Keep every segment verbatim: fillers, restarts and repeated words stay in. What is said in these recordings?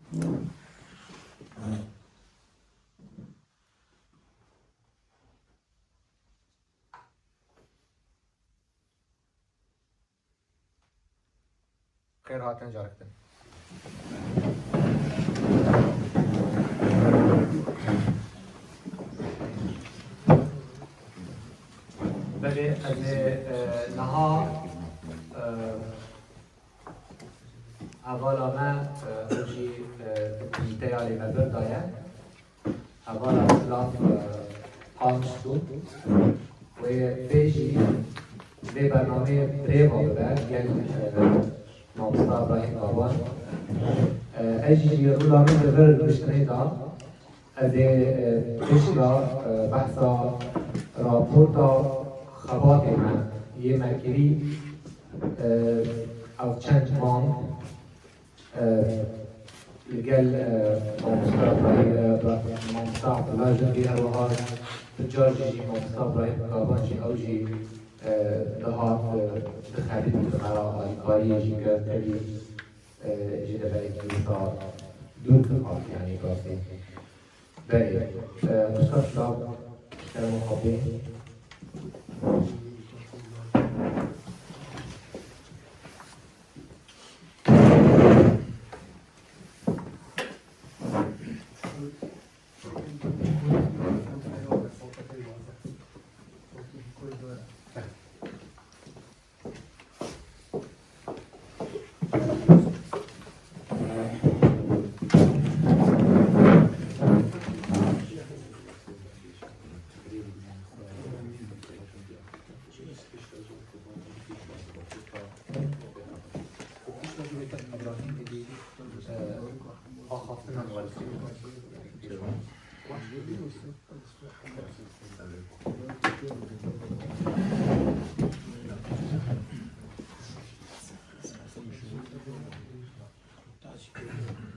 Xêr hatin carektin. Belê, ez ê, e, niha, e, hevala me, e, ew jî, e, di komîteya rêvebir de ye. Hevala Silav, e, Palmstone. Wê bê jî vê bernameyê bi rê ve bibe, gel, e, mamosta Îbrahîm Baban. E, ez jî rûla min li vir giştinê da. Ez ê, e, pişka, e, behsa raporta xebatê me yê me kirî, e, ew çend mang, e, li gel, e, mamosta Ibrahîm, e, Bra-, mamosta Abdullah Jindî, her wiha tu car jî jî mamosta Ibrahîm Kaban jî ew jî, e, dihat, e, dixebit, di me re alîkariyê jî kir, tevî, e, ji deverekî wisa dûr dihat, yanî rastî. Belê, e, Mustafa, kerem û xapê.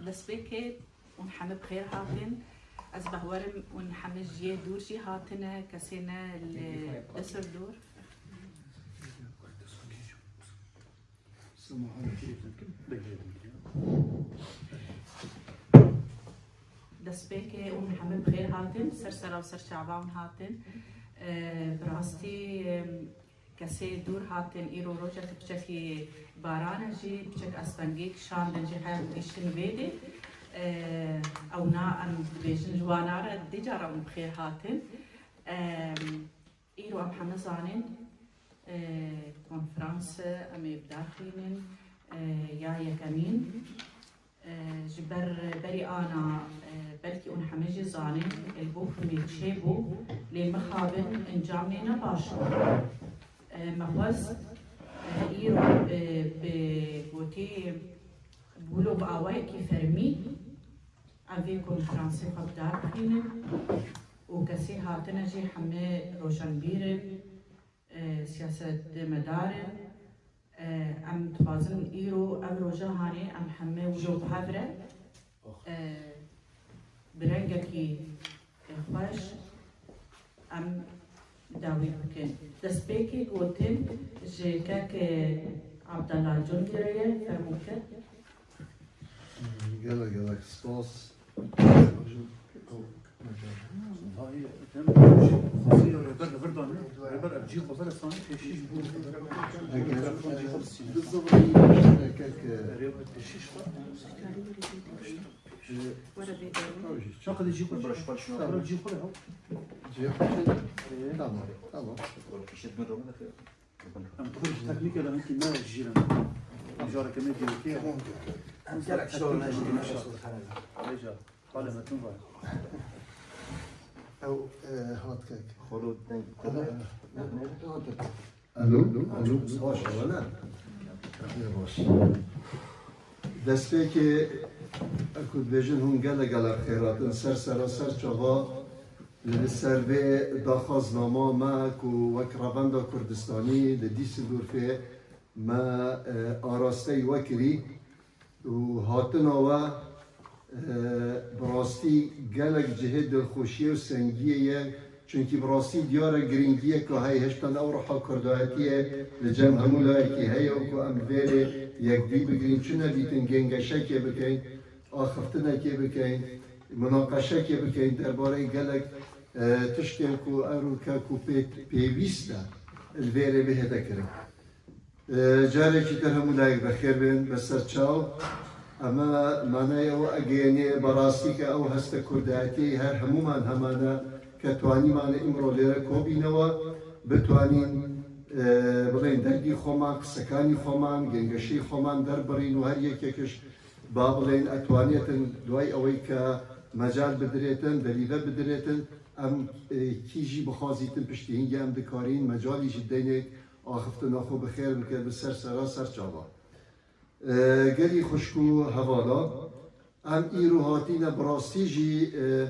Destpêkê hûn hemî bi xêr hatin. Ez bawer im hûn hemî ji yê dûr jî hatine, kesê ne li Düsseldorf. Destpêkê hûn hemî bi xêr hatin, ser sera û ser çava hûn hatin. Ee, bi rastî, em, kesê dûr hatin, îro rojek piçekî baran e jî, piçek astengî kişandin jî hev û îşin vê dê. Ee, ewna em dibêjin ji wana re dî cara hûn bi xêr hatin. Em, Îro em heme zanên, e, konferans em ê bidarxînin, e, ya yekemîn. E, ji ber berî ana, e, belkî hûn heme jî zanên, li Bochumê çêbû, lê mixabin encamê ne baş bû. E, me xwest, e, îro, e, bi gotî, bi wilo bi awayekî fermî, em vê konferansê xwe bi dar bixînin û kesê hatine jî heme roşenbîr in, e, siyasetmedar in. E, em dixwazin îro ev roja hanê em heme wilo bi hev re, e, bi rengekî, e, xweş, em dawî bikin. Destpêkê gotin ji kek Abdallah Cundî re ye, fermû ke. Gelek, gelek spas. Hayır, dem xwazî rêber li vir dane, rêber ev cî xwe bere sanî pêşî ji bo mikrofon cî xwe bisîne. Rêber pêşî ji xwe. Were bê dewam. Çaqa de cî xwe. Were cî xwe de. Cî xwe. Tamam, tamam. Em xwe ji teknîkê re hinkî ne jî re. Em careke me dîrokê ye. Em gerek şor ne jî ne şor. Ayrıca, qale me tun var. Ew, e, hat kek. Xolo deng. Alo, alo, baş, wele. Baş. Destpêkê, e, ku dibêjin hûn gelek gelek xêr hatin, ser sera ser çava li ser vê daxwaznama me ku wek Revenda Kurdistanî li Dîsildorfê me, e, arasteyî we kirî û hatina we, e, bi rastî gelek cihê dilxweşiyê û sengiyê ye, çunkî bi rastî diyar e girîngiyeke heye, hiştan ew riha kurdayetiyê li cem hemû layekî heye û ku em vêrê yekdî bigirîn, çi nedîtin gêngeşekê bikin. axiftinekê bikeyn, munaqeşekê bikeyn derbarê gelek, e, tiştên ku ew rûke ku pê-, pêwîst e, li vêrê bihête kirin. E, carekî te hemû layek bexêr bên, be ser çaw. Eme manaya ew egênê berastî ke ew heste kurdayetiyê her hemûman hemane ke twanîmane îmro lêre kobînewa, bitwanîn, e, bilên derdî xoman, qisekanî xoman, gengeşî xoman derbirîn û her yekekiş ba bilên etwaniyêtin duay ewey ke mecal bidirêtin, delîve bidirêtin, em, e, kî jî bixwazîtin piştî hingê em dikarîn, mecalî jî deynê axiftina xwe bi xêr bike bi ser sera ser çava. E, gelî xwişk û hevala, em îro hatîne bi rastî jî, e,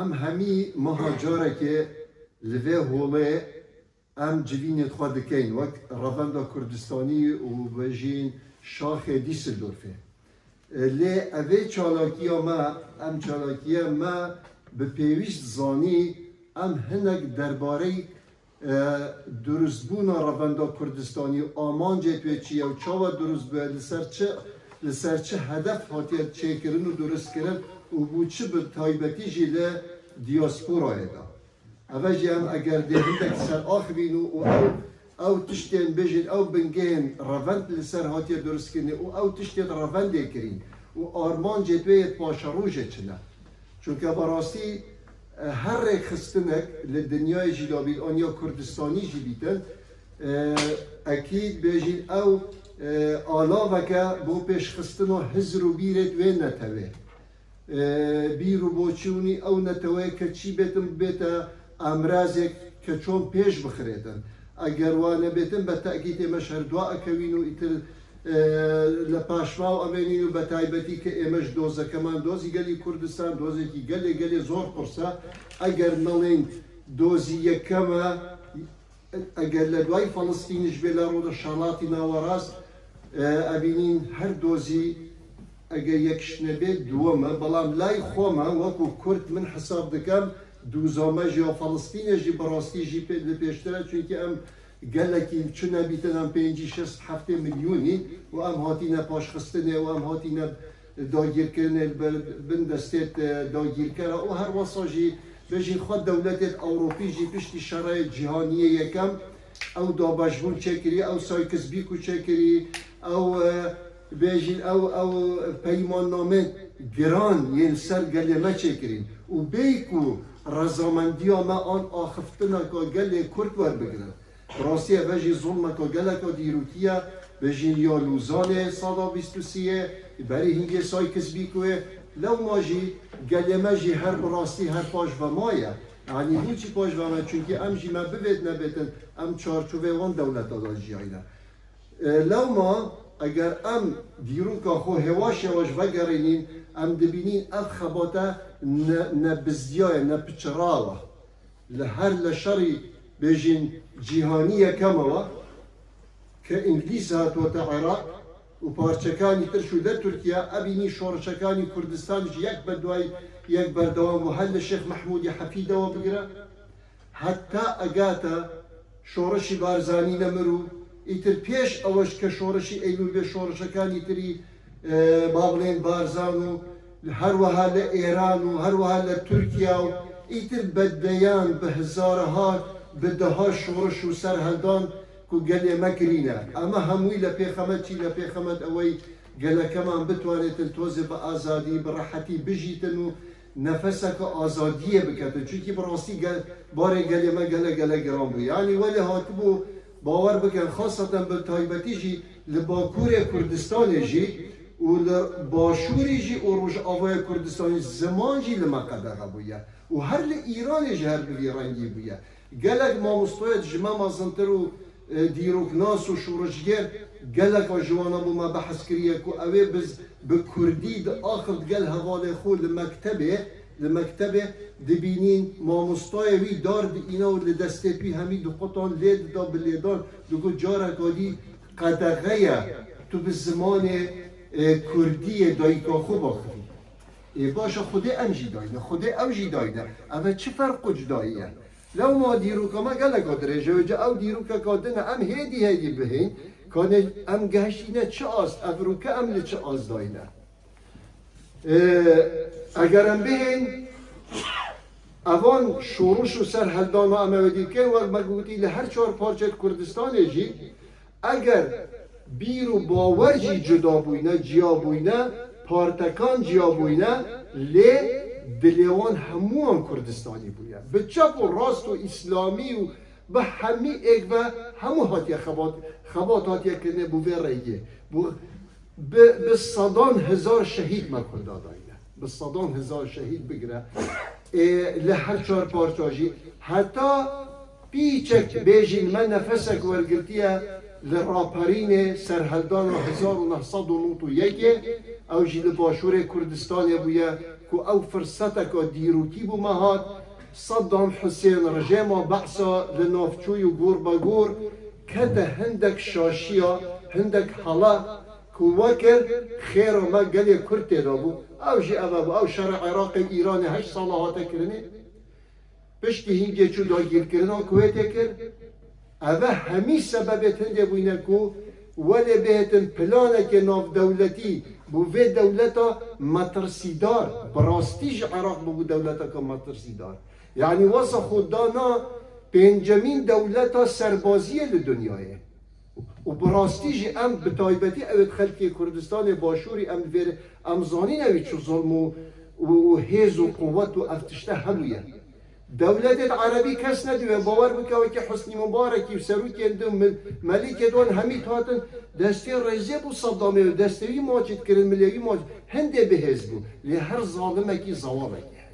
em hemî meha carekê li vê holê em civînê xwe dikeyn wek Revenda Kurdistanî û bêjîn şaxê Dîsildorfê. E, lê evê çalakiya me, em çalakiya me bi pêwîst zanî, em hinek derbarey, e, durustbûna Revenda Kurdistanî, amancê wê çi ye û çawa durust bûye, li ser çi, li ser çi hedef hatiye çêkirin û durustkirin û bû çi bi taybetî jî li diasporayê de. Eve jî em eger dê hindek ser axivîn û, û ew, ew tiştên bêjin, ew bingehên revend li ser hatiye durustkirinê û ew tiştên revendê kirîn û armancê wê yê paşerojê çi ne? Çunke berastî, e, her rêkxistinek li dinyayê jî dabît, aniya Kurdistanî jî bîtin, e, ekîd bêjîn ew, e, alaveke bo pêşxistina hizr û bîrê wê netewê. E, bîr û boçûnî ew neteweyê ke çî bêtin bibête emrazek ke çon pêş bixirêtin. Eger wa nebêtin, be tekîd ême ji her dua ekewîn û îtir, e, li paşma û emênîn û be taybetî ke ême ji dozekeman, dozî gelî Kurdistan, dozekî gelê, gelê zor qurs e. Eger melên dozî yekem e, eger li duayî Felistînî ji bê le Rojhilata Nawerast, e, ebînîn her dozî eger yek ji nebê duwem e, belam lay xwe me wekû Kurd min hesab dikem, dûza me jî ya Felistînê jî bi rastî jî pê-, li pêştir e, çunkî em gelekî çi nebîtin, em pêncî, şêst, heftê milyonî û em hatîne paşxistinê û em hatîne dagîrkirinê li ber-, bin destê, e, dagîrkera û her wesa jî bêjî xwe dewletê Ewropî jî piştî şerê cîhaniyê yekem ew dabeşbûn çêkirî, ew Sykes-Picot çêkirî, ew, e, bêjîn ew, ew peymannamên giran yên ser gelê me çêkirîn û bêyî ku rezamendiya me an axiftineka gelê Kurd werbigrin. Bi rastî eve jî zulmeka geleka dîrokî ye, bêjin ya Lûzanê sala bîst û sê ye, berî hingê Sykes-Picotê, lewma jî gelê me jî her bi rastî her paş ve maye. Yanî bû çi paş ve me? Çunkî em jî me bivêt nebêtin, em çarçovê wan dewleta de jiyayne. E, lewma eger em dîroka xwe hêwaş hêwaş vegerînîn, em dibînîn ev xebate ne, ne bizdiyaye, ne piçirawa. Li her li şerî bêjin cîhanî yekem e, ke Îngilîz hatwete Iraq û parçekanî tir şûde Tirkiye, ebînî şoreşekanî Kurdistan jî yek be duayî yek berdewam bû, her li Şêx Mehmûdî Hefî de we bigire. Heta egate şoreşî Barzanî nemir û îtir pêş ew e ji ke şoreşî Eylûl bê şoreşekanî tirî, e, Babilên Barzan û her wiha li Êran û her wiha li Tirkiye û îtir bedeyan bi hezaraha, bi deha şoreş û serheldan ku gelê me kirîne. Eme hemûyî li pêxemet çî li pêxemet ewey geleke me em bitwanêtin tozê bi azadî, bi rehetî bijîtin û nefeseke azadiyê biketin. Çunkî bi rastî gel-, barê gelê me gelek gelek giran bû. Yanî welê hatibû, bawer bikin, xaseten bi taybetî jî li Bakurê Kurdistanê jî û li Başûrî jî û Rojavayê Kurdistanê ziman jî li me qedexe bûye. Û her li Îranê jî her bi vî rengî bûye. Gelek mamostoyê ji me mezintir û, e, dîroknas û şoreşger geleka ji wana bo me behs kiriye ku ew ê biz bi kurdî diaxift gel hevalê xwe li mektebê, li mektebê dibînîn mamostoyê wî dar diîna û li destê wî hemî diqutan lê dida bi lêdan, digot careka dî qedexe ye tu bi zimanê, e, kurdî yê dayika xwe baxivî. Ê baş e, Xwedê em jî dayne, Xwedê ew jî dayne. Ev e çi ferq û cudayî ye? Lewma dîroka me geleka dirêj e, wêce ew dîrokeka din e, em hêdî hêdî bihên, kanê em gehiştîne çi ast, ev rûke em li çi ast dayne? Ee, eger em bihên evan şoruş û serheldana em ê dî bikin, wek me gotî li her çar parçeyê Kurdistanê jî, eger bîr û bawer jî cuda bûyne, ciya bûyne, partekan ciya bûyne, lê dilê wan hemûyan Kurdistanî bûye. Bi çep û rast û îslamî û bi hemî êk ve hemû hatiye xebat, xebat hatiye kirinê bo vê rêyê. Bo, bi, bi sedan hezar şehîd me Kurda dayne. Bi sedan hezar şehîd bigire. Ê, li her çar parça jî heta pîçek bêjîn me nefesek wergirtiye li raperînê serheldana hezar û neh sed û nod û yekê, ew jî li başûrê Kurdistanê bûye ku ew firseteka dîrokî bo me hat. Saddam Husên, rejêma Be'sa li navçûyî gor be gor kete hindek şaşiya, hindek hala ku we kir, xêra me gelê Kurd tê de bû. Ew jî ev e bû. Ew şerê Iraqê, Îranê heşt sala hate kirinê. Piştî hingê çû dagîrkirina Kuwêtê kir. Eve hemî sebebê tindê bûyne ku welê bihêtin planekê navdewletî bo vê dewleta metirsîdar, bi rastî jî Iraq bibû dewleteka metirsîdar. Yanî wesa xwe dana pêncemîn dewleta serbaziyê li dinyayê. Û bi rastî jî em bi taybetî ew ê xelkê Kurdistanê Başûrî em li vê, em zanîn ew ê çi zilm û, û, û hêz û quwet û ev tişte hebûye. Dewletê di erebî kes nedibe, bawer bike wekî Husnî Mubarekî û serokên din, mil-, melîkê di wan hemî hatin destê rêzê bo Saddamê û destê wî maç dikirin, milê wî maç, hindê bihêz bû. Lê her zalimekî zewalekî heye.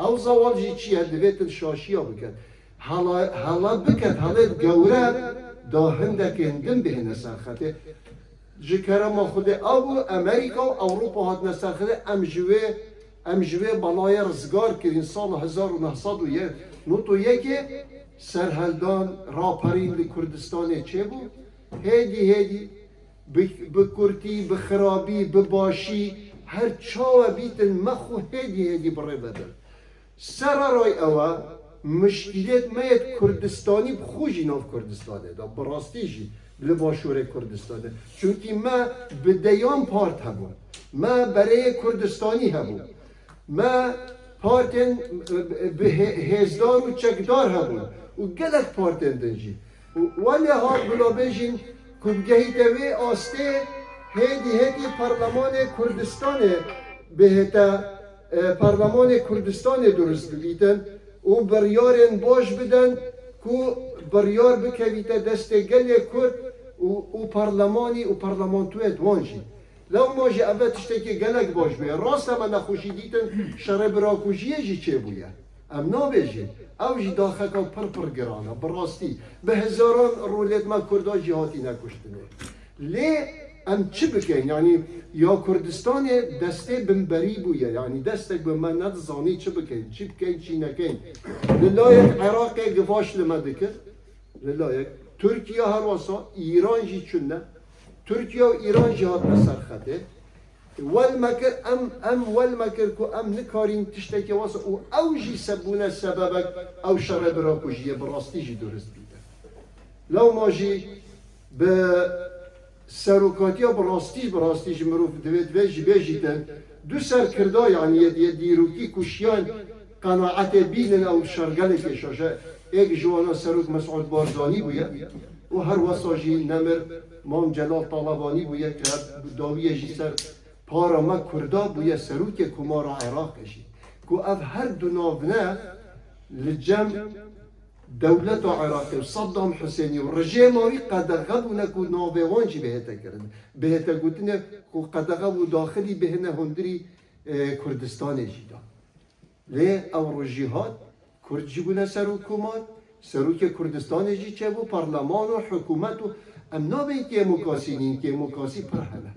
Ew zewal jî çi ye? Divêtin şaşiya biket. Hala, hala biket, halê gewre da hindekên din bihêne ser xetê. Ji kerema Xwedê ew û Amerîka û Ewropa hatine ser xetê, em ji wê, em ji wê belayê rizgar kirîn. Sala hezar û neh sed û yek, nod û yekê serheldan, raperîn li Kurdistanê çêbû. Hêdî hêdî bi, bi kurtî, bi xirabî, bi başî, her çawa bîtin me xwe hêdî hêdî bi rê vedin. Sererayê ew e, mişkîlêt me yêt Kurdistanî bi xwe jî nav Kurdistanê de, bi rastî jî li başûrê Kurdistanê. Çunkî me bi deyan part hebûn. Me bereyê Kurdistanî hebûn. Me partên, e, bi hê-, hêzdar û çekdar hebûn. Û gelek partên din jî. Û welê hat bila bêjin ku bigehîte wê astê, hêdî hêdî Parlemanê Kurdistanê bihête, e, Parlemanê Kurdistanê durust bibîtin û biryarên baş bidin ku biryar bikevîte destê gelê Kurd û, û parlemanî û parlamentoyê di wan jî. Lewma jî eve tiştekî gelek baş bûye. Rast e, me nexweşî dîtin, şerê birakujiyê jî çêbûye. Em nabêjin. Ew jî daxeka pir pir giran e. Bi rastî. Bi hezaran rolêt me Kurda jî hatîne kuştinê. Lê em çi bikeyn? Yanî ya Kurdistanê destê binberî bûye. Yanî destek bi me nedizanî çi bikeyn, çi bikeyn, çi nekeyn. Li layek Iraqê givaş li me dikir. Li layek. Tirkiye her wesa, Îran jî çûne. Tirkiye û Îran jî hatine ser xetê. Wel me kir, em, em wel me kir ku em nikarîn tiştekê wesa û ew jî se bûne sebebek ew şerê birakujiyê bi rastî jî durist bîte. Lewma jî bi serokatiya bi rastî, bi rastî jî mirov divê, divê jî bêjîtin, du serkirda, yanî yê, yê dîrokî ku şiyan qenaetê bînin ew şer gelekê şaş e. Êk ji wana serok Mesûd Barzanî bûye û her wesa jî nemir Mam Celal Talebanî bûye ke dawiyê jî ser para me Kurda bûye serokê Komara Iraqê jî. Ku ev her du navne li cem dewleta Iraqê û Saddam Husênî û rejêma wî qedexe bûne ku navê wan jî bihête kirin. Bihête gotinê ku qedexe bû daxilî bihêne hundirî, e, Kurdistanê jî de. Lê ew roj jî hat, Kurd jî bûne serokkomar, serokê Kurdistanê jî çêbû, parleman û hikûmet û em nabên kêmokasî nîn, kêmokasî pir hene.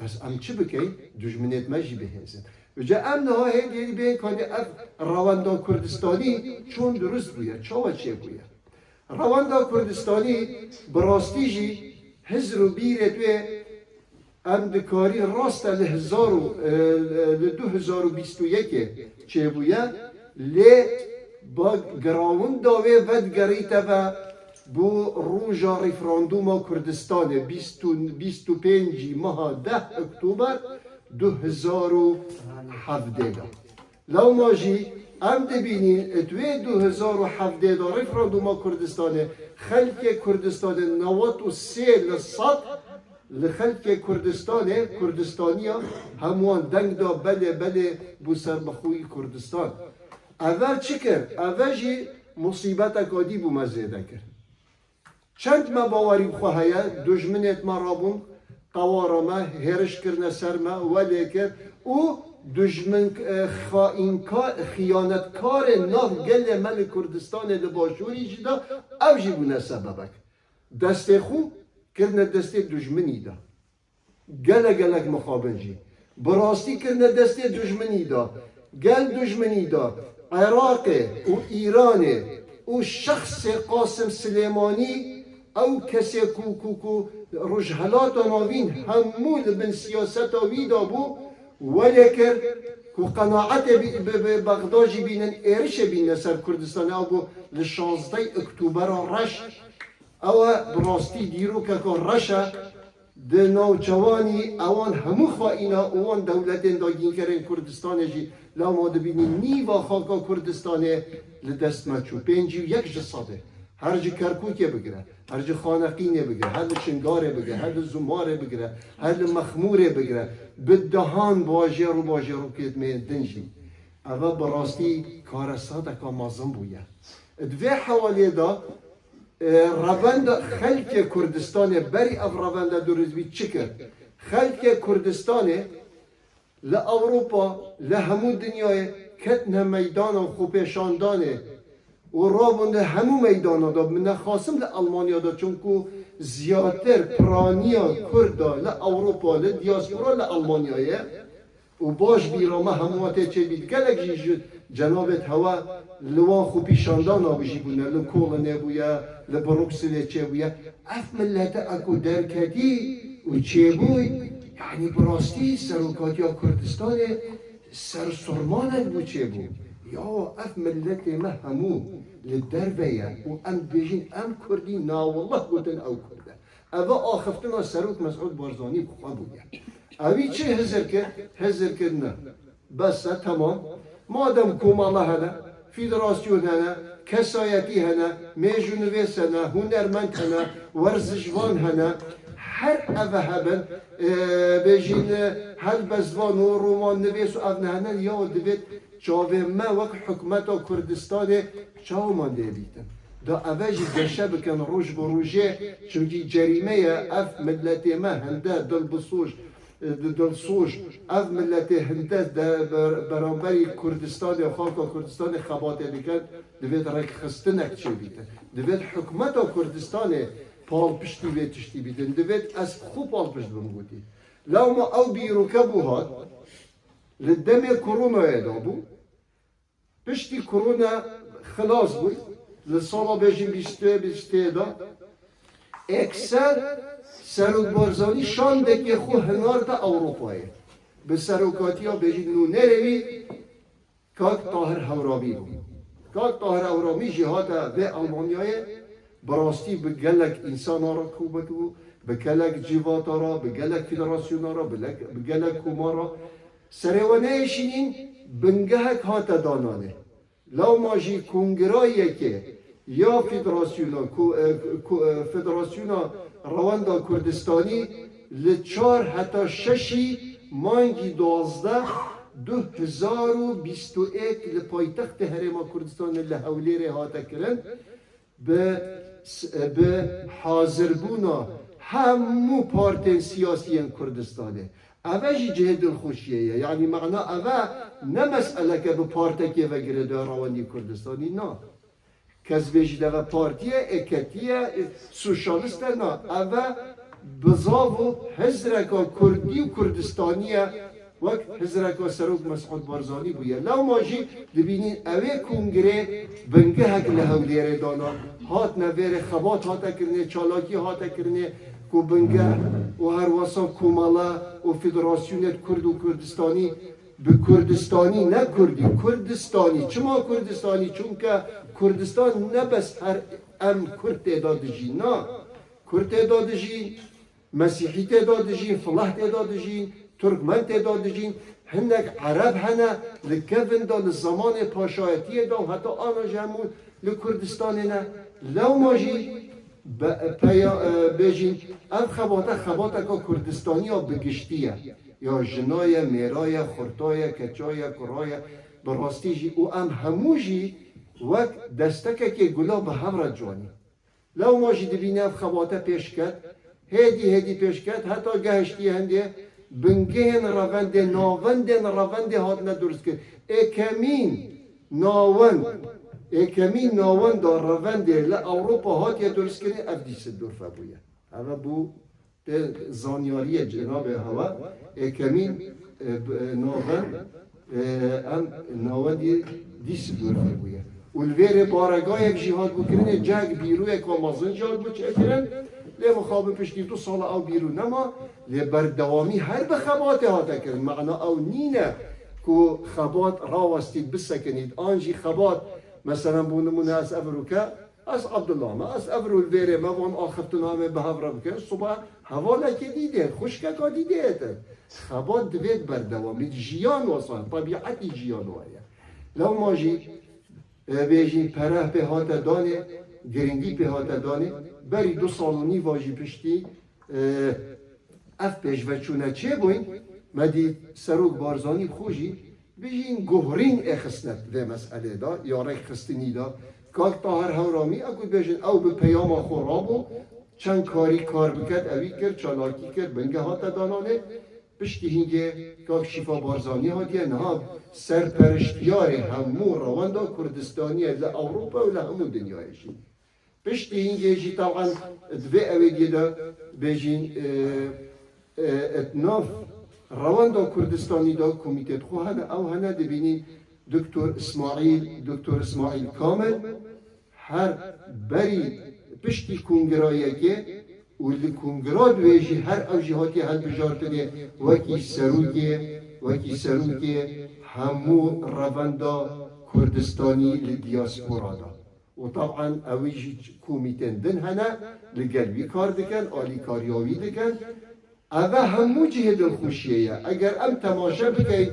Bes em çi bikeyn? Dijminêt me jî bihêzin. Îca em niha hêdî hêdî bêyên kanî ev rewenda Kurdistanî çond durust bûye, çawa çêbûye? Rewenda Kurdistanî bi rastî jî hizr û bîrêt wê em dikarî rast e li hezar û, e, li du hezar û bîst û yekê çêbûye, lê ba girawinda wê vedigerîte ve bo roja referandûma Kurdistanê bîst û, bîst û pêncî meha deh Oktober, du hezar û hevdeh de. Lewma jî em dibînîn, di wê du hezar û hevdeh de referandûma Kurdistanê, xelkê Kurdistanê newet û sê li sed li xelkê Kurdistanê, Kurdistaniya hemû wan deng da, belê, belê, bû serbixwî Kurdistan. Eve çi kir? Eve jî musîbeteka dî bû me zêde kir. Çend me bawerî bi xwe heye, dujminêt me rabûn, qewara me, hêriş kirine ser me, welê kir û dujmin, e, xaînka-, xiyanetkarên nav gelê me li Kurdistanê, li Başûrî jî de ev jî bûne sebebek. Destê xwe kirine destê dujminî de. Gelek gelek mixabin jî bi rastî kirine destê dujminî de. Gel dujminî de Iraqê û Îranê û şexsê Qasim Silêmanî, ew kesê ku, ku, ku Rojhelata Navîn hemû li bin siyaseta wî de bû, welê kir ku qenaetê bi, bi, bi Bexda jî bînin, êrişê bînine ser Kurdistanê, ew bû li şazdeh Oktobera reş. Ew e bi rastî dîrokeka reş e. Di navçewanî ewan hemû xaîna û wan dewletên dagînkerên Kurdistanê jî, lewma dibînî nîva xaka Kurdistanê li dest me çû. Pêncî û yek ji sedê. Her ji Kerkûkê bigire, her ji Xaneqînê bigire, her li Şingarê bigire, her li Zûmarê bigire, her li Mexmûrê bigire, bi dehan bajêr û bajêrokên me yên din jî. Eve bi rastî karesadeka mezin bûye. Di vê hewalê de, e, revenda xelkê Kurdistanê berî ev revenda durist bî çi kir? Xelkê Kurdistanê li Ewropa, li hemû dinyayê ketine meydana xwepêşandanê û rabûn li hemû meydana de, min nexasim li Almanya de, çunku ziyatir piraniya Kurda li Ewropa, li diaspora li Almanyayê, û baş bîra me hemû tê çêbît. Gelek jî ji cenabêt hewe li wan xwepîşandana jî bûne, li Kolonê bûye, li Brukselê çêbûye. Ev milete eko derketî û çêbûy, yanî bi rastî serokatiya Kurdistanê sersurmanek bû çêbû. Ya ev miletê me hemû li derve ye û em dibêjin em Kurdî, na wallah gotin ew Kurd e. Eve axiftina Serok Mesûd Barzanî bi xwe bûye. Ewî çi hizir kir? Hizir kir ne. Bes e, temam. Madem komala hene, federasyon hene, kesayetî hene, mêjûnivês hene, hunermend hene, werzişvan hene, her eve hebin, e, bêjîn, e, helbestvan û romannivês û ev ne hene, ya divêt çavê me wek hikûmeta Kurdistanê çawa man dê bîtin? Da eve jî geşe bikin roj bi rojê, çimkî cerîme ye, ev miletê me hinde dil bi soj, di dilsoj, ev miletê hinde de ber-, beramberî Kurdistanê, xaka Kurdistanê xebatê dikin, divêt rêkxistinek çêbîtin. Divêt hikûmeta Kurdistanê palpiştî vê tiştî bîtin. Divêt ez xwe palpişt bim gotî. Lewma ew bîroke bû hat, li demê koronayê de bû. Piştî korona xilas bû, li sala bêjin bîst û bîst û de, ekser Serok Barzanî şandekê xwe hinarde Ewropayê. Bi serokatiya bêjin nûnerê wî, Kak Tahir Hewramî bû. Kak Tahir Hewramî jî hate vê Almanyayê, bi rastî bi gelek însana re komik bû, bi gelek civata re, bi gelek federasyona re, bi lek-, bi gelek koma re. Serê we neyêşînîn, bingehek hate dananê. Lewma jî kongrayekê ya federasyona, ku-, e, ku-, e, Federasyona Rewenda Kurdistanî li çar heta şeşî mangî duwazdeh du hezar û bîst û yek li paytextê Herêma Kurdistanê li Hewlêrê hate kirin. Bi, bi hazirbûna hemû partên siyasî yên Kurdistanê. Eve jî cihê dilxweşiyê ye. Yanî mana eve ne meseleke bi partekê ve girêdayê rewendî Kurdistanî na. Kes bêjî de ve partî ye, êketî ye, sosyalîst e, na. Eve bizav û hizreka Kurdî û Kurdistanî ye. Wek hizreka Serok Mesûd Barzanî bûye. Lewma jî dibînîn ewê kongrê bingehek li Hewlêrê dana. Hatine vêrê, xebat hate kirinê, çalakî hate kirinê ku bingeh û herwesa komele û federasyonê Kurd û Kurdistanî bi Kurdistanî, ne Kurdî, Kurdistanî. Çima Kurdistanî? Çunke Kurdistan ne bes her em Kurd tê de dijîn, na. Kurd tê de dijîn, Mesîhî tê de dijîn, Fileh tê de dijîn, Turkmen tê de dijîn, hinek Ereb hene, li kevin de, li zemanê paşayetiyê de û heta ana jî hemû li Kurdistanê ne. Lewma jî be-, peya-, e, bêjîn, ev xebate, xebateka Kurdistaniya bi giştî ye. Ya jina ye, mêra ye, xurta ye, keça ye, kura ye, bi rastî jî. Û em hemû jî wek destekekê gula bi hev re ciwanî. Lewma jî dibîne ev xebate pêş ket, hêdî hêdî pêş ket, heta gehiştiye hindê bingehên revendê, navendên revendê hatine durustkir. Êkemîn nawend, êkemîn nawenda revendê li Ewropa hatiye duruskirin, ev Düsseldorf bûye. Ev bû tê zanyariyê cenabê hewa, êkemîn, e, b-, e, navend, e, em nawendî Düsseldorfê bûye. Û li vêrê baregayek jî hat bûkirinê, cihek bîroyek wa mezin jî hat bû çêkirin. Lê mixabin piştî du sala ew bîro nema, lê berdewamî her bi xebatê hate kirin. Mana ew nîne ku xebat rawestît, bisekinît, an jî xebat, meselen, bo nimûne ez ev rûke, ez Abdullah me, ez ev rû li vêrê me, van axiftina me bi hev re bikin, sibe hevalekê dî dê, xwişkeka dî dê hêtin. Xebat divêt berdewamî, jiyan wesa, tebîetî jiyan wa ye. Lewma jî, e, bêjî pere pê hate danê, giringî pê hate danê, berî du sal û nîva jî piştî, e, ev pêşveçûne çêbûyn, me dî Serok Barzanî xwe jî bijîn guhrîn ê xistine vê meselê de, ya rêkxistinî de. Kak Tahir Hewramî, ew ku dibêjin ew bi peyama xwe rabû, çend karî kar biket, ewî kir, çalakî kir, binge hate dananê. Piştî hingê kak Şîfa Barzanî hatiye niha serperiştiyarê hemû rewenda Kurdistaniyê li Ewropa û li hemû dinyayê jî. Piştî hingê jî, taban, di vê ewêdiyê de bêjîn, e, e, di nav rewenda Kurdistanî de komîtê xwe hene, ew hene, dibînî Doktor Îsmaîl, Doktor Îsmaîl Kamil, her berî piştî kongrayekê û li kongra di wê jî her ew jî hatiye hilbijartinê wekî serokê, wekî serokê hemû rewenda Kurdistanî li diaspora de. Û taban ewî jî komîtên din hene, li gel wî kar dikin, alîkariya wî dikin. Eve hemû cihê dilxweşiyê ye. Eger em temaşe bikeyn,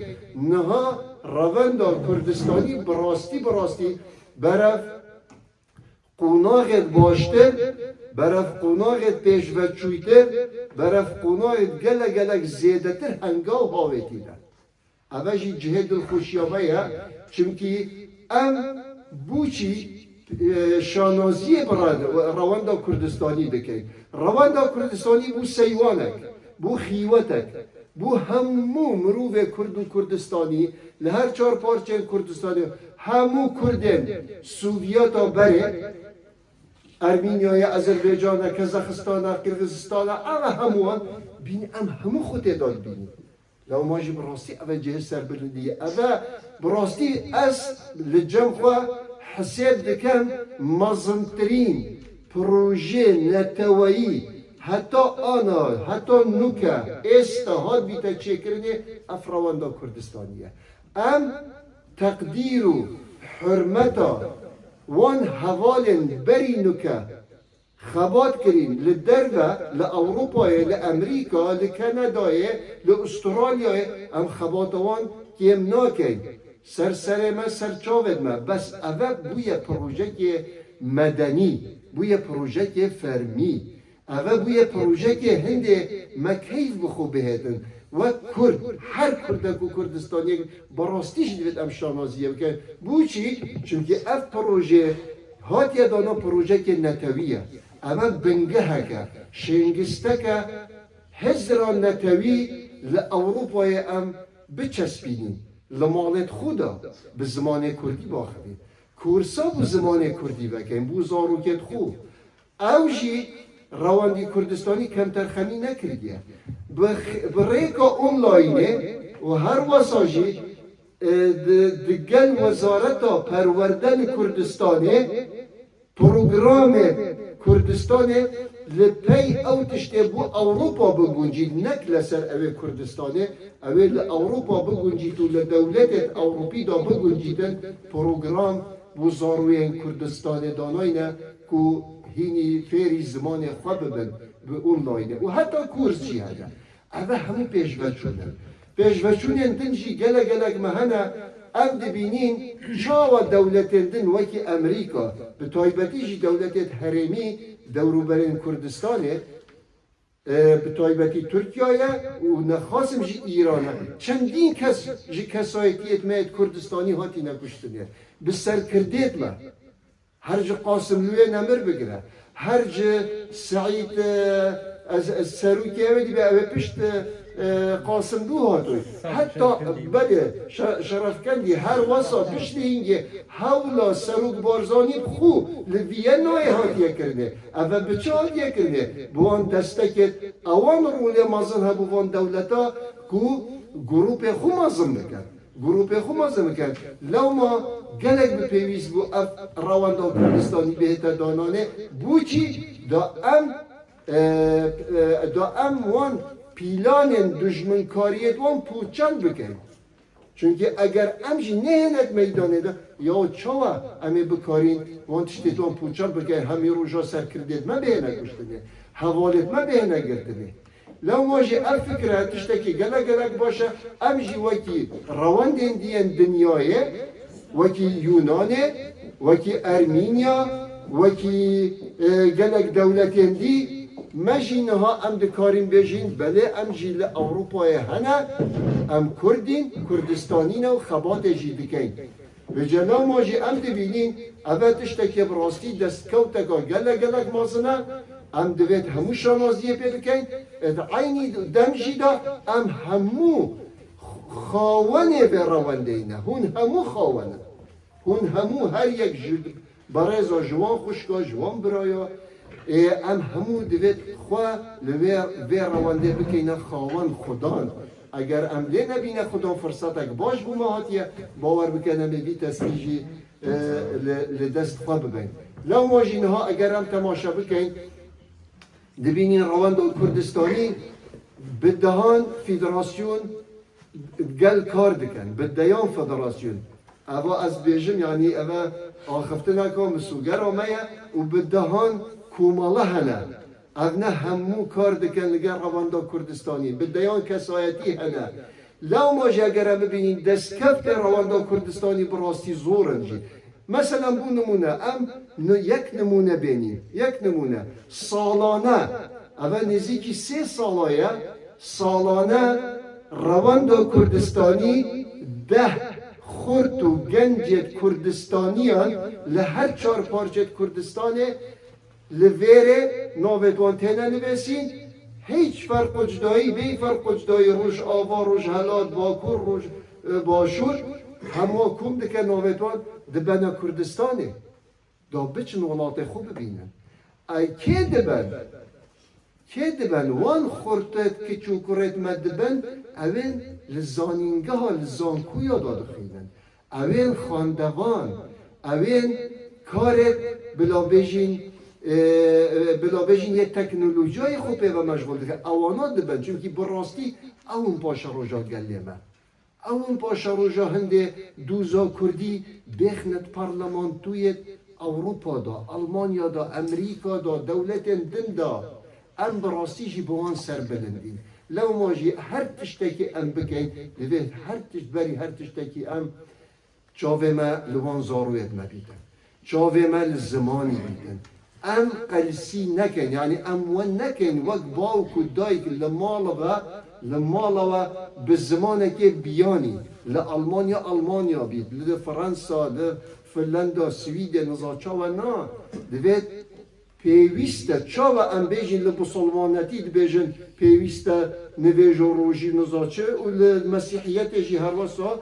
niha rewenda Kurdistanî bi rastî, bi rastî berev qonaxêt baştir, berev qonaxêt pêşveçûytir, berev qonaxêt gelek gelek zêdetir hengaw havêtî de. Eve jî cihê dilxweşiya me ye, çimkî em bûçî, e, şanaziyê bi re-, rewenda Kurdistanî dikeyn. Rewenda Kurdistanî bû seywanek, bû xîwetek, bû hemû mirovê Kurd û Kurdistanî li her çar parçeyên Kurdistanê, hemû Kurdên Sovyeta berê, Ermîniyayê, Azerbaycana, Kazakistana, Qirgizistana, eve hemû wan bîn, em hemû xwe tê de dibînin. Lewma jî bi rastî eve cihê serbilindî ye. Eve bi rastî ez li cem xwe hisêb dikim mezintirîn projê neteweyî heta ana, heta nûke êsta hat bîte çêkirinê, ev rewenda Kurdistanî ye. Em teqdîr û hurmeta wan hevalên berî nûke xebat kirîn li derve, li Ewropayê, li Emerîka, li Kanadayê, li Ustralyayê, em xebata wan kêm nakeyn. Ser serê me, ser çavên me. Bes eve bûye projekê medenî, bûye projekê fermî. Eve bûye projekê hindê me keyf bi xwe bihêtin. Wek Kurd, her Kurdek û Kurdistaniyek bi rastî jî divêt em şanaziyê bikin. Bo çi? Çimkî ev proje hatiye dana, projekê netewî ye. Eve bingeheke, şêngisteke hizra netewî li Ewropayê em biçespînin. Li malêt xwe de bi zimanê Kurdî baxivîn. Kursa bi zimanê Kurdî vekin, bo zarokêt xwe. Ew jî rewandî Kurdistanî kemterxemî nekiriye. Bi x-, bi rêka onlaynê û her wesa jî, e, di, di gel Wezareta Perwerde li Kurdistanê programê Kurdistanê li pey ew tiştê bo Ewropa biguncît, nek li ser ewê Kurdistanê, ewê li Ewropa biguncît û li dewletên Ewropî de biguncîtin, program bo zaroyên Kurdistanê danayne ku hînî fêrî zimanê xwe bibin bi online û heta kurs jî hene. Ev hemû pêşveçûn in. Pêşveçûnên din jî gelek gelek me hene. Em dibînin çawa dewletên din wekî Amerîka, bi taybetî jî dewletêt herêmî dewrûberên Kurdistanê, e, bi taybetî Tirkiye ye û nexasim jî Îran e. Çendîn kes ji kesayetiyêt me yêt Kurdistanî hatine kuştinê. Bi serkirdêt me. Her ji Qasimlûyê nemir bigire. Her ji Seîd, e, ez, ez serokê ew ê dibe, ew ê pişt, e, e, Qasimlû hatoy. Heta, belê, Şe-, Şerefkendî, her wesa pişt hîngê hewla Serok Barzanî bi xwe li Vîyenayê hatiye kirinê. Ev e bi çi hatiye kirinê? Bi wan destekê ewan rolê mezin hebû van dewleta ku grûpê xwe mezin bikin. Grûpê xwe mezin bikin. Lewma gelek bi pêwîst bû ev rewenda Kurdistanî bihête dananê. Bûçî da em, e, e, da em wan pîlanên dijminkariyê wan pûçel bikin. Çunkî eger em jî nehênek meydanê de, ya çawa em ê bikarîn wan tiştê wan pûçel bikin, hemî roja serkirdêt me bihêne kuştinê, hevalêt me bihêne girtinê. Lewma jî ev fikre tiştekî gelek gelek baş e. Em jî wekî rewendên diyên dinyayê, wekî Yûnanê, wekî Ermînya, wekî, e, gelek dewletên dî, me jî niha em dikarîn bêjin, belê em jî li Ewropayê hene, em Kurdîn, Kurdistanî ne û xebatê jî dikeyn. Vêca lewma jî em dibînîn, ev e tiştekê bi rastî destkewteka gelek gelek mezin e. Em divêt hemû şanaziyê pê bikeyn. Ê di eynî dem jî de em hemû xawenê vê rewendeyî ne. Hûn hemû xawen in. Hûn hemû her yek ji berêza ji wan xwişka, ji wan biraya, ê, em hemû divêt xwe li vê, vê rewendê bikeyne xawen xudan. Eger em lê nebîne xudan firsetek baş bû me hatiye, bawer bikin em ê vî testî jî, e, li, li dest xwe bibeyn. Lewma jî niha eger em temaşe bikeyn, dibînîn rewenda Kurdistanî bi dehan federasyon gel kar dikin, bi deyan federasyon. Eva ez bêjim, yanî eve axiftineka misûgera me ye û bi dehan komele hene. Ev ne hemû kar dikin li gel rewenda Kurdistanî, bi deyan kesayetî hene. Lewma jî eger em bibînîn destkeftê rewenda Kurdistanî bi rastî zor in jî. Meselen, bo nimûne, em ni-, yek nimûne bênî, yek nimûne. Salane, eve nêzîkî sê sala ye, salane rewenda Kurdistanî deh xurt û gencêt Kurdistaniyan li her çar parçêt Kurdistanê li vêrê navêt wan têne nivêsîn, hîç ferq û cudayî, bê ferq û cudayî Rojava, Rojhelat, Bakur, Roj-, e, Başûr, hemû kom dike navêt wan dibene Kurdistanê. Da biçin welatê xwe bibînin. Ay kê diben? Kê diben? Wan xurtêt kiç û kurêt me diben, ew ên li zanîngeha, li zankoya da dixwînin. Ew ên xandevan, ew ên karê bila bêjin, e, e, bila bêjin yê teknolojiyayê xwe pê ve meşxul dike. Ewana diben, çimkî bi rastî ew in paşeroja gelê me. Ew in paşeroja hindê doza Kurdî bêxnet parlamentûyê Ewropa de, Almanya de, Amerîka de, dewletên din de. Em bi rastî jî bi wan serbilind in. Lewma jî her tiştekî em bikeyn, divê her tişt, berî her tiştekî em çavê me li wan zaroyêt me bîtin. Çavê me li zimanî bîtin. Em qelsî nekin, yanî em we nekin wek bawk û dayk li mala ve, li mala we bi zimanekê biyanî, li Almanya Almanya bît, li Fransa, li Finlanda, Swîdê, niza çawa na, divêt pêwîst e. Çawa em bêjin li bisilmanetî dibêjin pêwîst e nivêj û rojî niza çi û li mesîhiyetê jî her wesa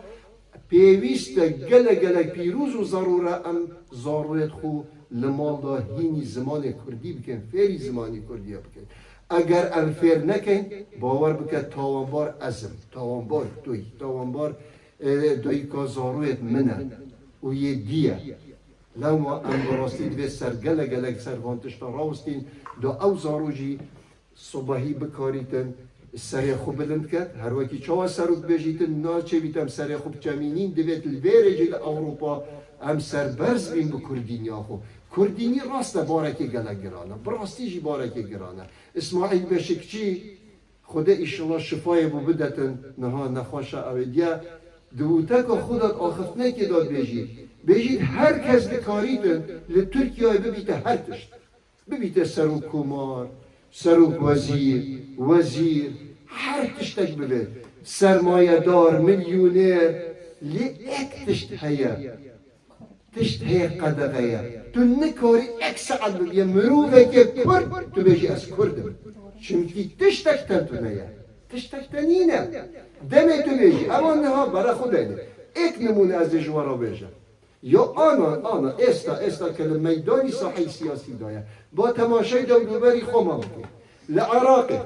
pêwîst e, gelek gelek pîroz û zerûr e em zarûyêt xwe li mal de hînî zimanê kurdî bikin, fêrî zimanê kurdî bikin. Eger em fêr nekin, bawer bike tawanbar ez im, tawanbar tu yî, tawanbar, e, dayika zarûyêt min e û yê dî ye. Lewma em bi rastî divê ser gelek gelek ser van tişta rawistîn, da ew zarû jî sibehî bikarîtin serê xwe bilind ket. Her wekî çawa serok bêjîtin, naçêbît em serê xwe biçemînîn, divêt li vêrê jî li Ewropa em serberz bîn bi kurdîniya xwe. Kurdînî rast e, barekê gelek giran e. Bi rastî jî barekê giran e. Îsmaîl Beşikçî Xwedê îşillah şifayê bo bidetin niha nexweşa ew ê diye. Di witeka xwe de axiftinekê de dibêjî. Bêjît her kes dikarîtin li Tirkiyeyê bibîte her tişt. Bibîte serokkomar, serokwezîr, wezîr, her tiştek bibe. Sermayedar, milyonêr, lê ek tişt heye. Tişt heye qedexe ye. Tu nikarî ek saet bibîye mirovekê Kurd, tu bêjî ez Kurd im. Çimkî tiştek te tune ye. Tiştek te nîne. Demê tu bêjî, evan niha bere xwe de ne. Ek nimûne ez ê ji we re bêjim. Ya ana, ana, êsta, êsta ke li meydanî saheyê siyasî de ye. Ba temaşey dewrûberî xwe me bike. Li Iraqê,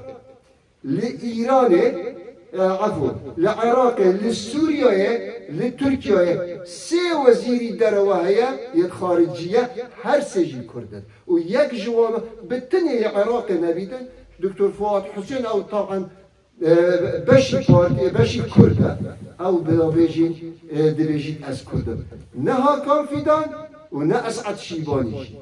li Îranê, e, efû, li Iraqê, li Sûriyeyê, li Tirkiyeyê sê wezîrî derewe heye, yê xaricî ye, her sê jî Kurd in. Û yek ji wan bi tinê yê Iraqê nebîtin, Doktor Fuat Husên ew taen, e, beşî partiyê, beşî Kurd e, ew bila bêjî, e, dibêjît ez Kurd im. Ne Hakan Fîdan û ne Esad Şîbanî jî.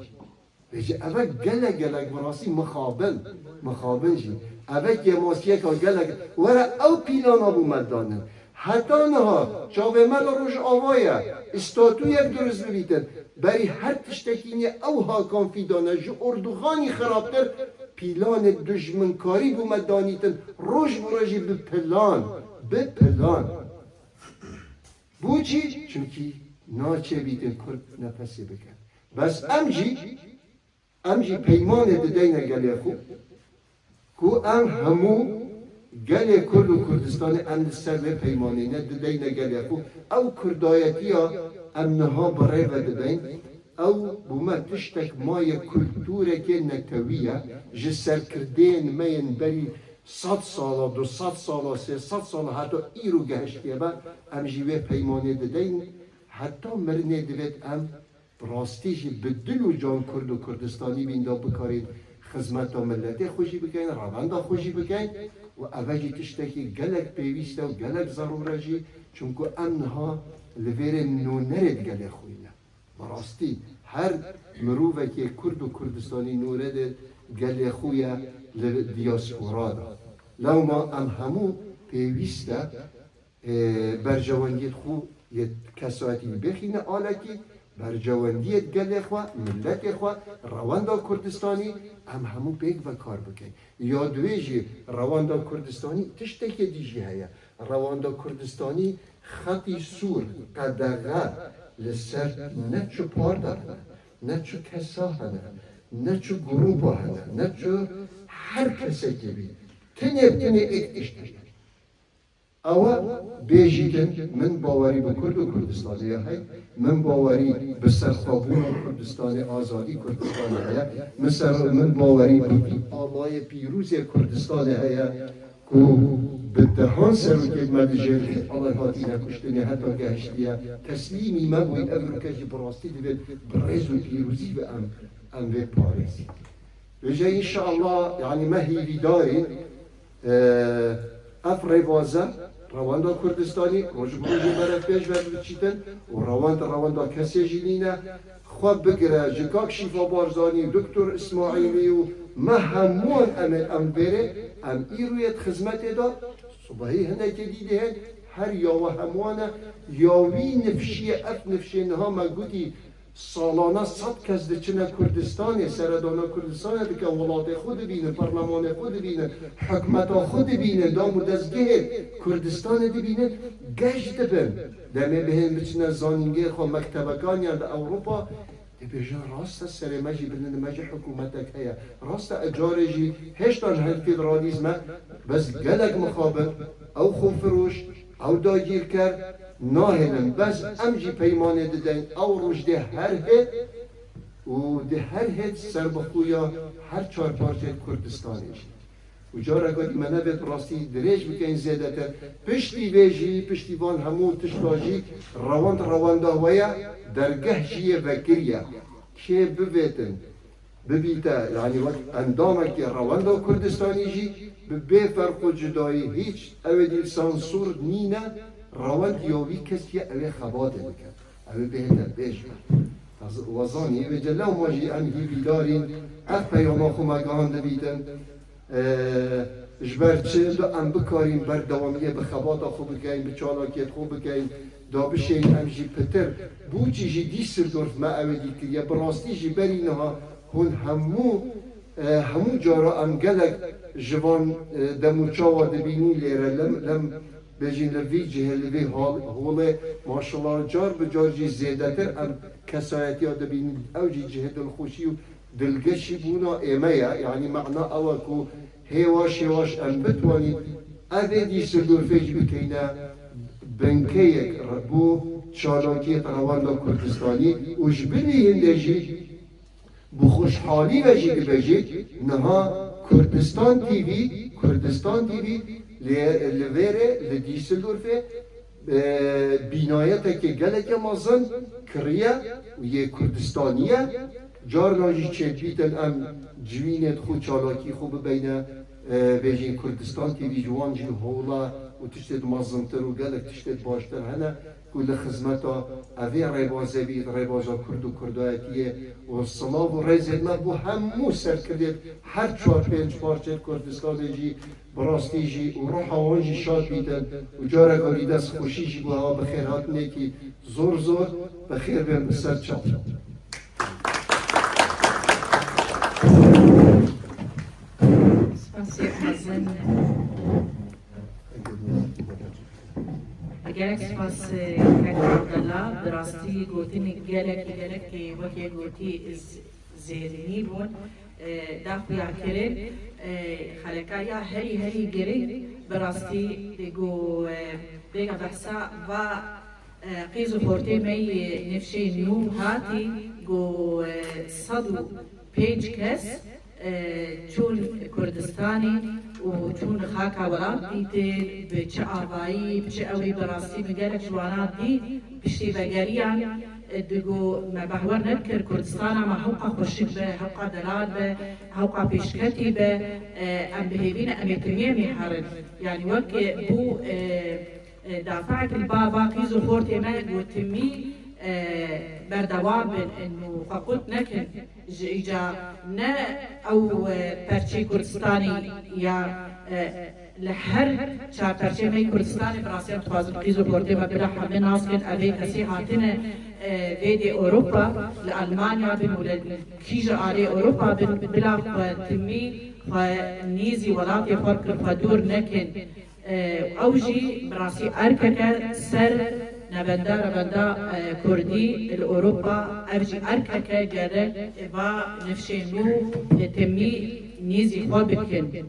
Vêjî eve gelek gelek bi rastî mixabin, mixabin jî. Eve kêmasiyeka gelek, were ew pîlana bû me danin. Heta niha çavê me li Rojava ye, statuyek dirust bibîtin. Berî her tiştekî nîye ew Hakan Fîdan e, ji Orduxanî xirabtir pîlanê dijminkarî bû me danîtin. Roj bi rojî bi plan, bi plan. Bo çi? Çimkî naçe bîtin Kurd nefesê bikin. Bes em jî, em jî peymanê dideyne gelê xwe, ku em hemû gelê Kurd û Kurdistanê em li ser vê peymanê ne dideyne gelê xwe. Ew Kurdayetiya em niha bi rê ve dideyn, ew bo me tiştek maye, kultûrekê netewî ye, ji serkirdeyên me yên berî sed sala, du sed sala, sê sed sala heta îro gehiştiye me, em jî wê peymanê dideyn, heta mirinê divêt em bi rastî jî bi dil û can Kurd û Kurdistanî bîn da bikarîn xizmeta miletê xwe jî bikeyn, revenda xwe jî bikeyn û eve jî tiştekî gelek pêwîst e û gelek zerûr e jî, çimku em niha li vêrê nûnerê di gelê xwe ne. Bi rastî her mirovekê Kurd û Kurdistanî nûnerê gelê xwe ye li diyaspora de. Lewma em hemû pêwîst e, e, berjewendiyê xwe yê kesayetî bixîne alekî, berjewendiyê gelê xwe, miletê xwe, rewenda Kurdistanî em hemû pêk ve kar bikin. Ya di wê jî rewenda Kurdistanî tiştekê dî jî heye. Rewanda Kurdistanî xetî sûr, qedexe li ser ne çi parta hene, ne çi kesa hene, ne çi grûpa hene, ne çi her kesekî bî. Tenê, tenê êk tişt heye. Ew e, bêjîtin, min bawerî bi Kurd û Kurdistanê ya hey, min bawerî bi serxwebûna Kurdistanê, azadî Kurdistanê heye, min ser, min bawerî bi alayê pîrozê Kurdistanê heye, ku bi dehan serokên me di jêr alay hatîne kuştinê heta gehiştiye, teslîmî me bûyî, ev rûke jî bi rastî divê bi rêz û pîrozî ve em, em vê parêzî. Vêje înşallah, yanî me hîvîdarî, e, ev rêbaze, rewenda Kurdistanî, roj bi rojê berevpêş ve biçîtin û rewend, rewenda kesê jî nîne. Xwe bigire, ji Kak Şîfa Barzanî, Doktor Îsmaîlî û me hemûyan em ê em vêrê, em îro yê di xizmetê de, sibehî hinekê dî dihên, her ya we hemûyan e, ya wî nifşiyê, ev nifşê niha me gotî, salane sed kes diçine Kurdistanê, seredana Kurdistanê dike, welatê xwe dibînin, perlemanê xwe dibînin, hikûmeta xwe dibînin, dam û dezgehê Kurdistanê dibînin, geş dibin. Demê bihên biçine zanîngehê xwe, mektebekan yan li Ewropa, dibêjin rast e, serê me jî bilind, me jî hikûmetek heye. Rast e, ecarê jî hêştan her federalîzm e, bes gelek mixabin, ew xwefiroş, ew dagîrker nahêlin. Bes em jî peymanê dideyn, ew roj dê her hêt û dê her hêt serbixweya her çar parçeyên Kurdistanê jî. Û careka dî me nevêt rastî dirêj bikeyn zêdetir. Piştî vê jî, piştî van hemû tişta jî rewand rewenda we ye, dergeh jî yê vekirî ye. Kê bivêtin, bibîte, yanî wek endamekî rewenda Kurdistanî jî, bi bê ferq û cudayî hîç, ew ê dî sansûr nîne, rewend ya wî kesî ye, ew ê xebatê bike. Ew ê bihête pêş ve. Ez, we zanî, vêce lewma jî em hîvîdarîn, ev peyama xwe me gihandibîtin, e, ji Berçi em bikarîn berdewamiyê bi xebata xwe bikeyin, bi çalakiyê xwe bikeyin, da bişên em jî pitir. Bûçî jî Düsseldorf me ew ê dî kiriye. Bi rastî jî berî niha hûn hemû, e, hemû cara em gelek ji van, e, dem û çawa dibînî lêre lem, lem bêjin li vî cihê, li vî hal-, holê maşallah car bi car jî zêdetir em kesayetiya dibînî. Ew jî cihê dilxweşî û dilgeşî bûna ême ye. Yanî mana ew e ku hêwaş hêwaş em bitwanîn ev ê Düsseldorfê jî bikeyne binkeyek re-, bo çalakiyê rewanda Kurdistanî û ji binî hindê jî bi xweşhalî ve jî dibêjît, niha Kurdistan T V, Kurdistan T V li, li vêrê, li Düsseldorfê, e, bînayetekê gelekê mezin kiriye û yê Kurdistanî ye. Carna jî çêdibîtin em civînê xwe, çalakî xwe bibeyne, e, bêjin Kurdistan T V ji wan jî hol e û tiştê mezintir û gelek tiştê baştir hene ku li xizmeta evê rêbazê bî, rêbaza Kurd û Kurdayetiyê û silav û rêzên me bo hemû serkirdên her çar pênc parçeyên Kurdistanê jî bi rastî jî û ruha wan jî şad bîtin û careka dî dest xweşî jî bo hewa bi xêrhatinekî zor zor bi xêr bên bi ser çav. Spasî mezin. Gelek spas, e, kek Abdullah. Bi rastî gotinê gelek, gelek, e, wekî gotî z-, zêrînî bûn. E, da xuya kirin, e, xeleka ya herî, herî girîng bi rastî, e, go, e, vêga behsa va, e, qîz û xortê me yê nifşê nû hatî, go, e, sed û pênc kes, e, çûn Kurdistanê û çûn xaka welat dîtin, bi çi avayî, bi çi ewî, bi rastî min gelek ji wana dî, piştî vegeriyan, e, digo me behwer nedikir Kurdistana me hewqa xweşik be, hewqa delal be, hewqa pêşketî be, e, em bi hêvî ne em ê timî em ê herin. Yanî wek bû, e, e, dafeek li ba, ba qîz û xortê me got timî, e, berdewam bin, e, û xwe qut nekin. Ji îca ne ew, e, perçê Kurdistanê ya, e, li her çar perçê me yê Kurdistanê bi rastî em dixwazin qîz û xortê me bila hemî nas kin, ev ê kesê hatine, e, vê dê Ewropa, li Almanya bin û li kîja alê Ewropa bin, bila xwe timî xwe nêzî welatê xwe bikin, xwe dûr nekin. E, ew jî bi rastî erkeke ser nevenda, revenda, e, Kurdî li Ewropa, ev jî erkeke gerek va nifşên nû, e, temî nêzî xwe bikin.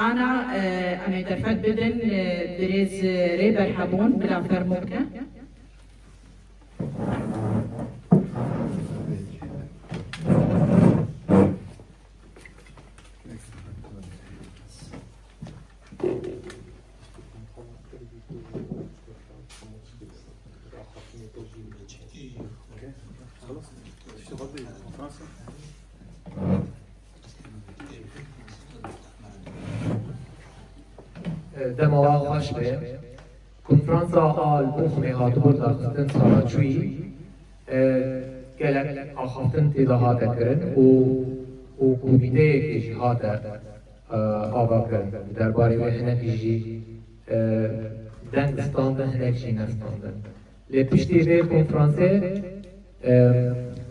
Ana, e, em ê derfet bidin, e, birêz Rêber Hebûn, bila fermo bike. Dema we xweş be. Konferansa a li Bochumê hatibû daxistin sala çûyî, e, gelek axaftin tê de hate kirin û, û komîteyekê jî hate, e, ava kirin. Di derbarê wê hinekî jî, e, deng standin, hinek jî nestandin. Lê piştî vê konferansê, e,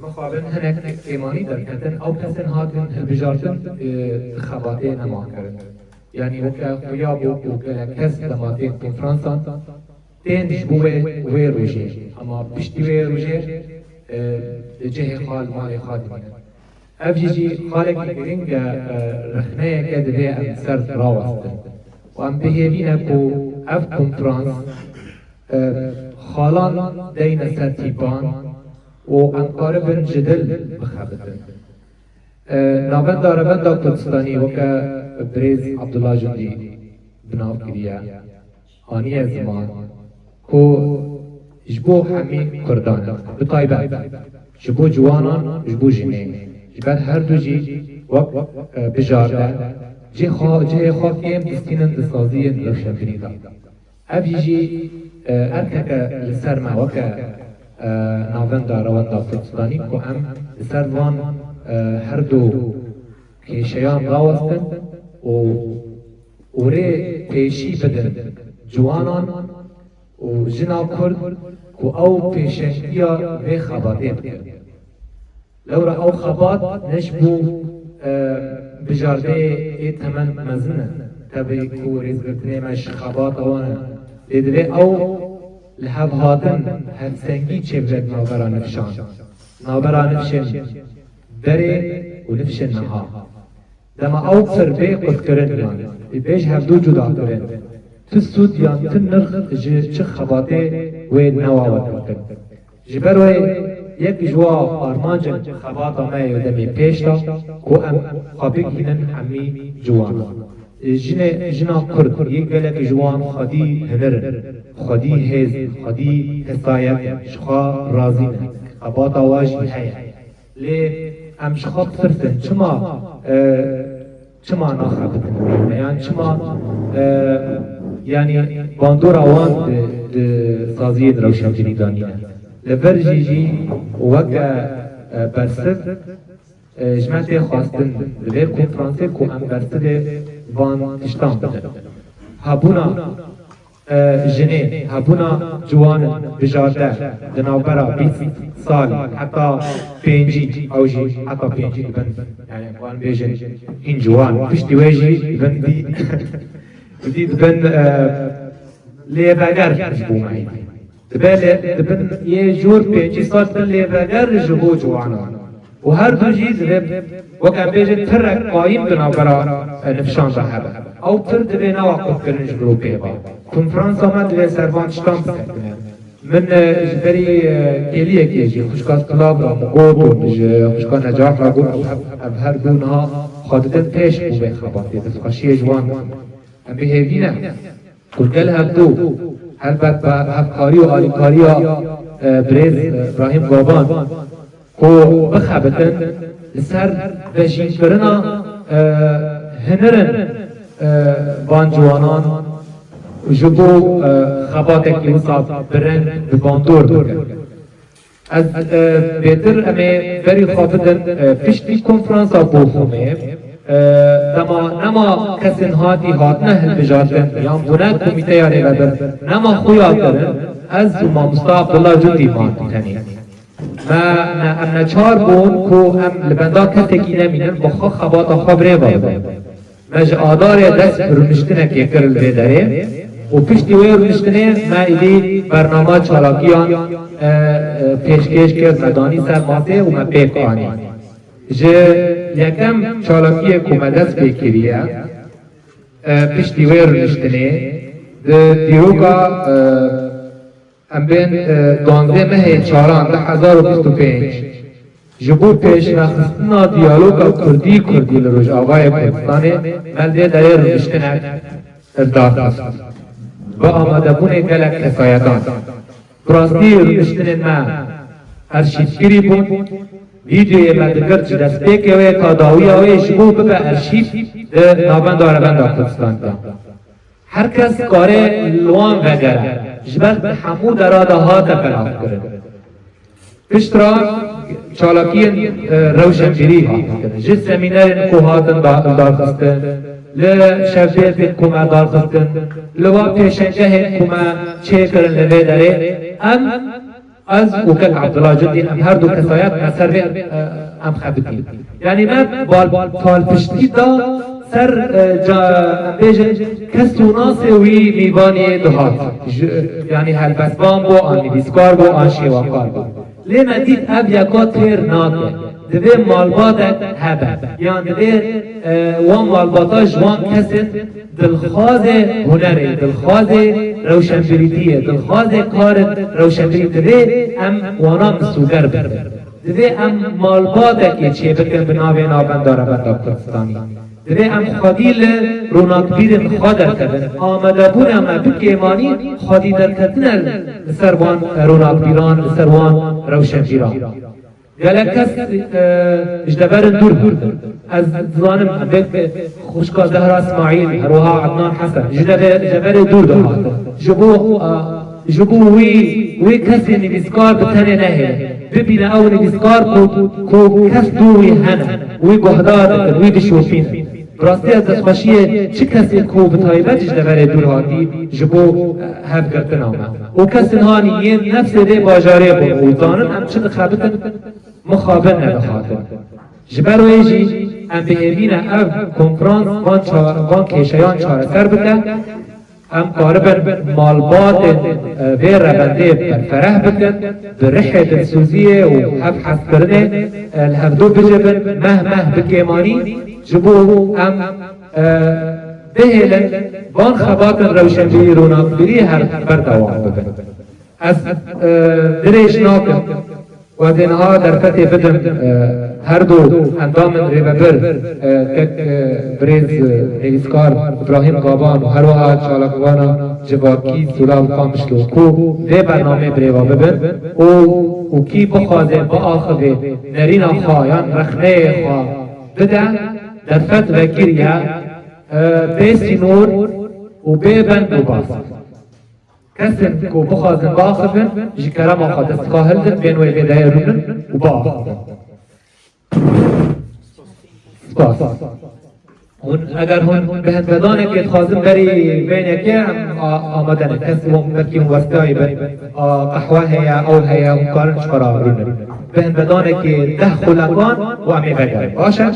mixabin hinek kêmanî derketin, ew kesên hatin hilbijartin, e, di xebatê nema kirin. Yanî weke xuya bû ku gelek kes dema tên konferansan tên ji bo wê, wê rojê. Ema piştî wê rojê, e, di cihê xwe li malê xwe dimînin. Ev jî jî xalekî girîng e, e, rexneyeke divê em ser rawestin. Û em bihêvî ne ku ev konferans, e, xalan deyne ser tîpan û em karibin ji dil bixebitin. E, Navenda Revenda Kurdistanî weke birêz Abdullah Cundî bi nav kiriye, aniye ziman ku ji bo hemî Kurdan e, bi taybet ji bo ciwanan, ji bo jinên, ji ber her du jî wek, e, bijarde cihê xwe, cihê xwe kêm distînin di saziyên rewşenbîrî de. Ev jî jî, e, erkeke li ser me weke, e, Navenda Rewenda Kurdistanî ku em li ser van, e, her du kêşeyan rawestin û û rê pêşî bidin ciwanan û jina Kurd ku ew pêşengiya vê xebatê bikin. Lewra ew xebat ne ji bo, e, bijardeyê ê temen mezin e. Tevî ku rêzgirtinê me ji xebata wan e. Lê divê ew li hev hatin hevsengî çêbibe di navbera nifşan. Navbera nifşên berê û nifşên niha. Dema ew pir bê qutkirin yan bê ji hevdû cuda kirin, tu sûd yan tu nirx ji çi xebatê wê newa wetirtin. Ji ber wê yek ji wa armancên xebata me yê demê pêş de ku em xwe bigihînin hemî ciwanan. Jinê, jina Kurd yê gelek ji wan xwedî hinir in, xwedî hêz in, xwedî kesayet in, ji xwe razî ne. Xebata wa jî heye. Lê em ji xwe bipirsin, çima, e, çima naxebitin? Yan çima, e, yanî bandora wan di, di saziyên rewşenbîrî de nîne? Li vir jî jî weke, e, bersiv, e, ji me tê xwestin di vê konferansê ku em bersivê van tiştan bidin. Hebûna e, jinê, hebûna ciwanin, bijarde, di navbera bîst sal heta pêncî, ew jî heta pêncî dibin, yani, wan bêjin, hîn ciwan. Piştî wê jî dibin dî, dî dibin, e, lêveger ji bo me. Dibe lê, dibin yê jûr pêncî sal dibin lêveger ji bo ciwanan. Û her du jî divê, wek em bêjin, pirek qayîm di navbera, e, nifşan de hebe. Ew pir divê newa qutkirin ji gropê ve. Konferansa me divê ser van tiştan bisekine. Min, e, ji berî, e, kêliyekê jî xwişka Silav re min got û min ji xwişka Necat re got, ev, ev her du niha xwe didin pêş bo vê xebatê, destxweşiyê ji wan dikin. Em bi hêvî ne. Ku gel hevdû, helbet bi hevkarî û alîkariya, e, birêz, e, Îbrahîm Gaban, ku bixebitin li ser vejînkirina, e, hinirin, e, van ciwanan ji bo, e, xebatekî wisa bi reng, bi bandor bikin. Ez, e, bêtir em ê berî xwe bidin, e, piştî konferansa Bochumê, e, dema nema kesên hatî hatine hilbijartin yan bûne komîteya rêvebir nema xuya kirin, ez û mamosta Abdullah Cundî man bi tenê. Me, me, em neçar bûn ku em li benda kesekî nemînin, bi xwe xebata xwe bi rê ve bibin. Me ji Adarê dest bi rûniştinekê kir li vê derê û piştî wê rûniştinê me êdî bernama çalakiyan, e, e, pêşkêş kir, me danî ser masê û me pêk anî. Ji yekem çalakiyê ku me dest pê kiriye, e, piştî wê rûniştinê di dîroka, e, Em bên, e, duwazdeh mehê çaran du hezar û bîst û pênc, ji bo pêşnexistina diyaloga Kurdî-Kurdî li Rojavayê Kurdistanê me li vê derê rûniştinek darxist. Bi amadebûnê gelek kesayetan. Bi rastî rûniştinên me arşîvkirî bûn. Vîdeoyê me digirt ji destpêkê wê ta dawiya wê ji bo bibe arşîv di Navenda Revenda Kurdistanê de. Her kes kare li wan vegere, ji ber di hemû dera de hate belavkirin. Piştre çalakiyên, e, rewşenbîrî hatin kirin. Ji semînerên ku hatin da-, darxistin, li şevbêrkên ku me darxistin, li va pêşengehên ku me çêkirin li vê derê, em Ez û Kek Abdullah Cundî em her du kesayet me ser vê, e, em xebitîn. Yanî me bal-, palpiştî da ser, e, ca-, em bêjin, kes û nasê wî mîvanê dihat. Ji, yanî helbestvan bo, an nivîskar bo, an şêwekar bo. Lê me dît ev yeka têr nake. Divê malbatek hebe. Yan divê, e, wan malbata ji wan kesên dilxwazê hunerê, dilxwazê rewşenbîrîtiyê, dilxwazê karên rewşenbîrî divê em wana misûger bikin. Divê em malbatekê çêbikin bi navê Navenda Revenda Kurdistanî. Divê em xwedî li ronakbîrên xwe derkevin. Amadebûna me bi kêmanî xwedî derketine li ser wan ronakbîran, li ser wan rewşenbîran. Gelek kes, e, ji deverên dûr hatin. Ez dizanim, vê xwişka Zehra Îsmaîl, her wiha Ednan Hesen, ji deve-, deverê dûr de hatin. Ji bo, e, ji bo wî, wî kesê nivîskar bi tenê nehêle. Bibîne ew nivîskar ku, ku kes dû wî hene, wî guhdar dikin, wî dişopînin. Bi rastî ez destxweşiyê çi kesên ku bi taybet ji deverê dûr hatî ji bo, e, hevgirtina me û kesên hanî yên nefsê vê bajarê bûn û zanin em çi dixebitin, mixabin nedixatin. Ji ber wê jî em bi hêvî ne ev konferans van ça-, van kêşeyan çareser bike. Em karibin malbatên, e, vê revendê berfereh bikin, bi rihê dilsoziyê û hevhezkirinê, e, li hevdû bicivin, meh meh bi kêmanî, ji bo em, e, bihêlin van xebatên rewşenbîrî, rûnakbîrî her berdewam bibin. Ez, e, dirêj nakim. Wezê niha derfetê bidim, e, her du endamên rêvebir, e, kek, e, birêz, e, nivîskar Îbrahîm Gaban û her wiha çalakvana civakî Sûlav Qamişlo ku vê bernameyê birêva bibin û, û kî bixwaze biaxivê nerîna xwe yan rexneyê xwe bide, derfet vekiriye, e, bê sînor û bê bend û bas. Kesên ku bixwazin biaxivin, ji kerema xwe dest xwe hildin, bên wê vê deyê rûnin û biaxivin. Spas. Hûn, eger hûn bi hinvedanekê dixwazin berî vê yekê, em a-, amade ne. Kes wan belkî hûn westiyayî bin, a, qehwe heye, ew heye, hûn karin ji xwe re rûnin. Bi hinvedanekê deh xulekan û em ê vegerin. Baş e?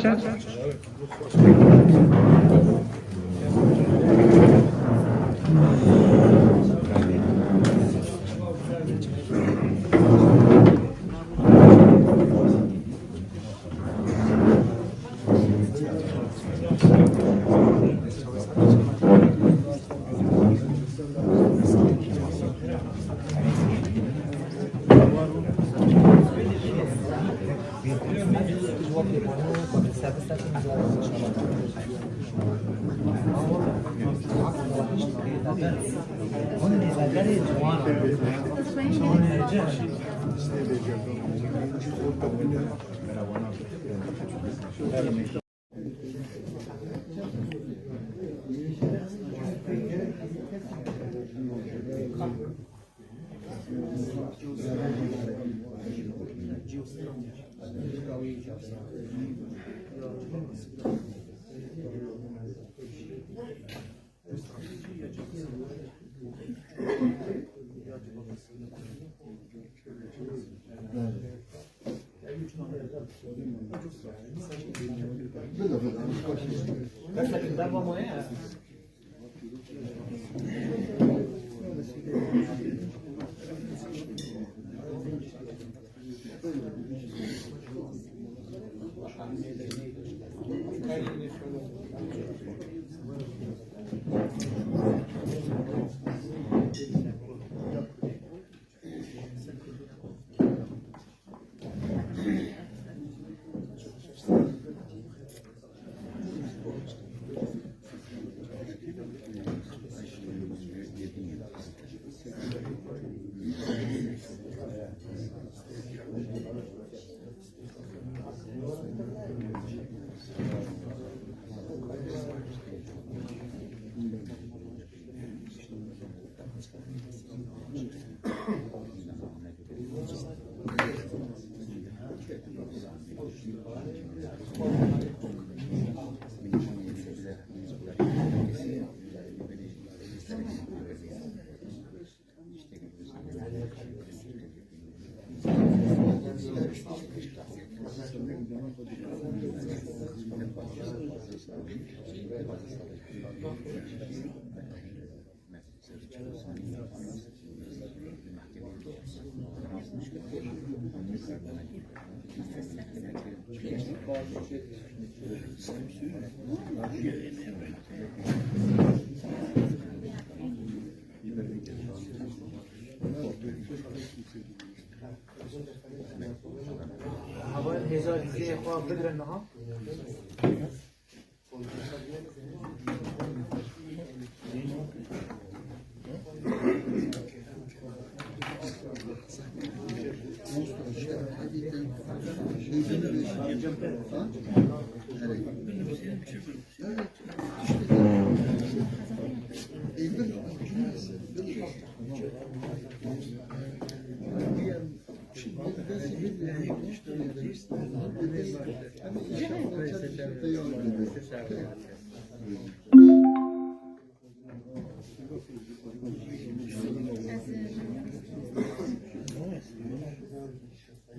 Hevalên hêja diziyê xwe bigirin niha.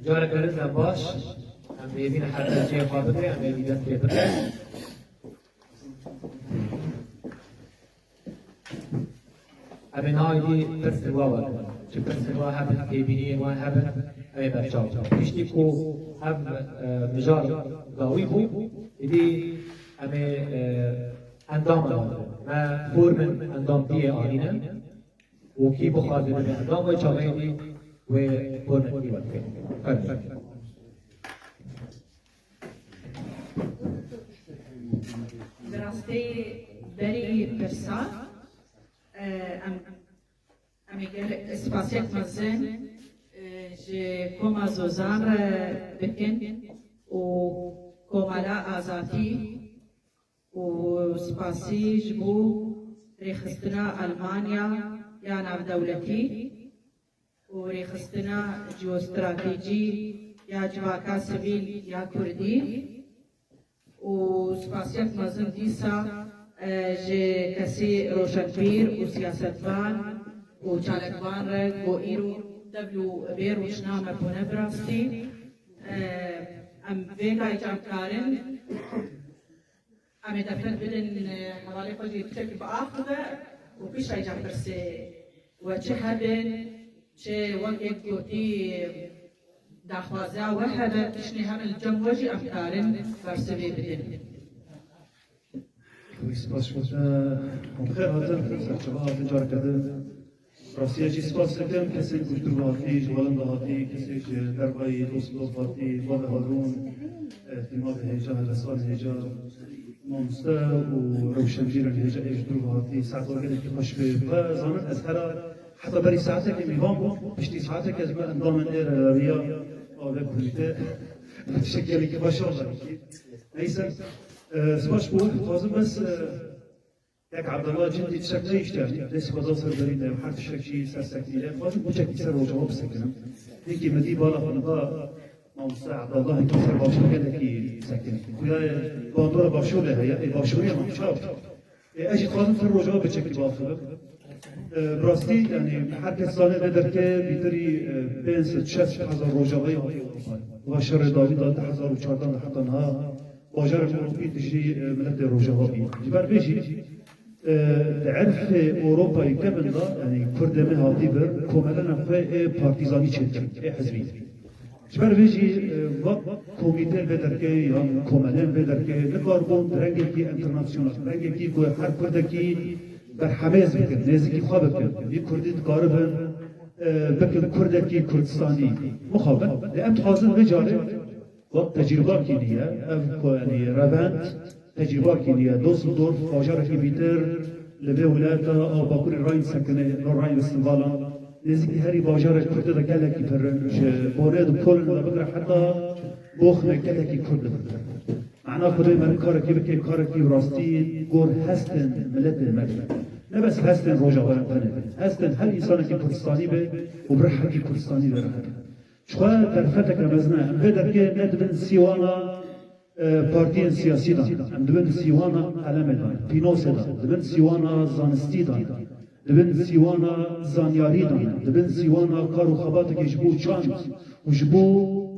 Careke din em baş, em hêvî li her cihê xwe bigire, em hêvî dest pê bigire. Em ê niha êdî pirsên we werin. Çi pirsên we hebin, têbîniyên we hebin, em ê berçaw bikin. Piştî ku ev, e, mijar dawî bû, êdî em ê, e, endam, me formên endamtiyê anîne û kî bixwaze bibe endam, wê çaxê êdî wê formên wî werdigre. Fermî. Bi rastî berî pirsa, e, em, em ê gelek spasiyek mezin, e, ji Koma Zozan re bikin û Komara Azadî û spasî ji bo rêxistina Almanya ya navdewletî û rêxistina jiyostratejî ya civaka sivîl ya Kurdî û spasiyek mezin dîsa, e, ji kesî roşenbîr û siyasetvan û çalakvan re ku îro tevl û bê rojname bûne bi rastî. E, em vê gayê cem karin Em ê derfet bidin, e, hevalê xwe jî piçekî biaxive û pişta îcar pirsê we çi hebin, çi wek yek gotî daxwaza we hebe, tiştê hebin li cem we jî em karin bersivê bidin. Wî spas xwe te, hûn bi xêr hatin, serçava hatin careke din. Rastiya jî spas dikim kesên ku ji dûr ve hatî, ji Holanda hatî, kesê ji dervayî Düsseldorf hatî, bavê Harûn, e, tîma bi hêja, helbestvanê hêja, mamoste û rewşenbîrên hêja ê ji dûr ve hatî, saet we gelekî xweş be. Xwe zanin ez hera heta berî saetekê mîvan bûm, piştî saetekê ez me endamên ê rêveriya ave komîte. Tiştek gelekî xweş e. Neyse, e, spas bo we, dixwazim bes, e, Kek Abdullah Cindî tiştek neyiştiye, destî xwe da ser berî de, her tiştek jî ser sekinî ye. Xwazim piçekî ser Rojava bisekinin. Hinkî min dî bala xwe da mamoste Abdullah hinkî ser Başûr gelekî sekinî. Xuya bandora Başûrê heye, ê Başûrê ye ma çaw. Ê ez jî dixwazim ser Rojava piçekî biaxivim. E, bi rastî, yanî her kes zane vê derke bîtirî, e, pênc sed şeş sed hezar Rojavayî hatî Ewropayê. Wa şerê dawî da du hezar û çardeh de heta niha bajarên Ewropî dijî, e, miletê Rojava bî. Ji ber vê jî, e, di erfê Ewropayê kevin de, yanî Kurdê me hatî vir, komelena xwe ê partîzanî çêdikirin, ê hizbî. Ji ber vê jî, e, wek komîteyên vê derkê yan komelên vê derkê nikaribûn bi rengekî enternasyonal, rengekî ku her Kurdekî berhemêz bikin, nêzîkî xwe bikin. Vî Kurdî dikaribin, e, bikin Kurdekî Kurdistanî. Mixabin, lê em dixwazin vê carê wek tecrîbakî niye, ev ku, yanî, revend tecrîbakî niye. Düsseldorf bajarekî bîtir li vê welata a Bakurê Rhein sekine, Nordrhein-Westfalen. Nêzîkî herî bajarê Kurdî de gelekî pir in. Ji Bonê di Polen de bigire heta Bochmê gelekî Kurd li vir in. Mana Xwedê meriv karekî bike, karekî bi rastî gor hestên miletên me be. Ne bes hestên Rojava tenê be. Hestên her însanekî Kurdistanî be û bi rihekî Kurdistanî ve re hebe. Ji xwe derfeteke mezin e. Em vê derkê ne di bin sîwana, e, partiyên siyasî de ne. Em di bin sîwana qelemê de ne, pînosê de ne. Di bin sîwana zanistî de ne. Di bin sîwana zanyarî de ne. Di bin sîwana kar û xebatekê ji bo çand û ji bo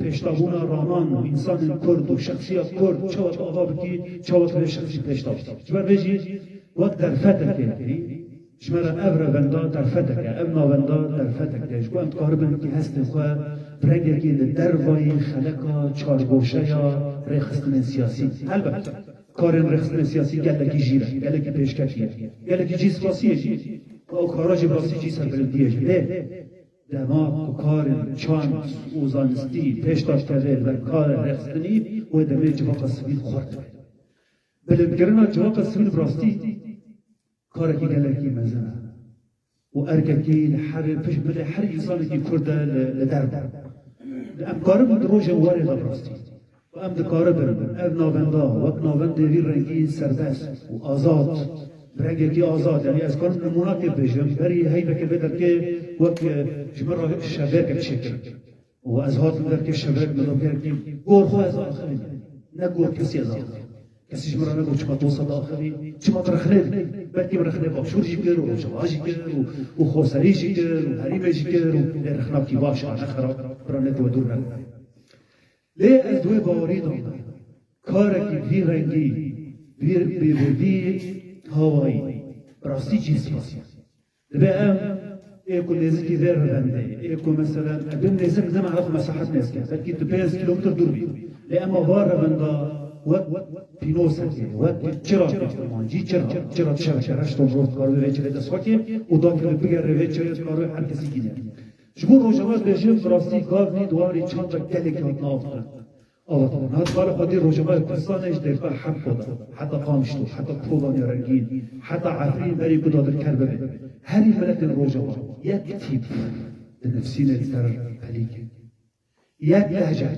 pêştabûna raman û însanên Kurd û şexsiya Kurd çawa tu ava bikî, çawa tu vê şexsî pêşda bikî. Ji ber vê jî wek derfetekê, Ji me re ev revenda derfetek e, ev navenda derfetek e. Ji bo em dikaribin hinkî hestên xwe bi rengekî li dervayî xeleka çargoşeya rêxistinên siyasî. Helbet, karên rêxistinên siyasî gelekî jîr e, gelekî pêşketî ye. Gelekî cî spasiyê jî, ew kara jî bi rastî cî serbilindiyê jî. Lê dema ku karên çand û zanistî pêş de dikeve li ber karên rêxistinî, wê demê civaka sivîl xurt dibe. Bilindkirina civaka sivîl bi rastî karekî gelekî mezin e û erkekî li her pişt bilê her însanekî Kurd e li, li derve. Em karin di rojên warê de bi rastî. Û em dikaribin ev navenda wek navendê vî rengî serbest û azad, bi rengekî azad, yanî ez karim nimûnakê bêjim, berî heyveke vê derkê wek, e, ji min re şevbêrkek çêkirin. Û ez hatim derkê şevbêrk, mirovgerekî gor xwe ez axivînim. Ne gor kesî ez axivînim. Kesî ji min re negot çima tu wisa diaxivî, çima tu rexnê dikî. Belkî min rexnê Başûr jî kir û Rojava jî kir û, û Xoserî jî kir û Herîmê jî kir û lê rexna kî baş a, ne xerab, bira ne tu we dûr nebû. Lê ez di wê bawerî de me. Karekî vî rengî, vî, vî, vî, vî hawayî, bi rastî cî spasiya. Dibe em ê ku nêzikî vê revendê, ê ku meselen, e, bin nêzik nema ev mesahet nêzike, belkî tu pênc kîlometr dûr bî. Lê ema va revenda wek pînosekê, wek çirakê, cî çira, çira şeveke reş tomror dikare vê çirê dest xwe kê û dakeve bigere vê çirê dikare her kesî bîne. Ji bo Rojava dibêjim, bi rastî gavnî di warî çanda gelekî hatina avkirin. Ava, niha bala xwedî Rojavayê Kurdistanê ji dêrka Hepko de, heta Qamişlo, heta Kobanê Rengîn, heta Efrîn berî ku dadirker bibe. Herî miletên Rojava yek tîp dinivsîne li ser pelîkê. Yek lehce.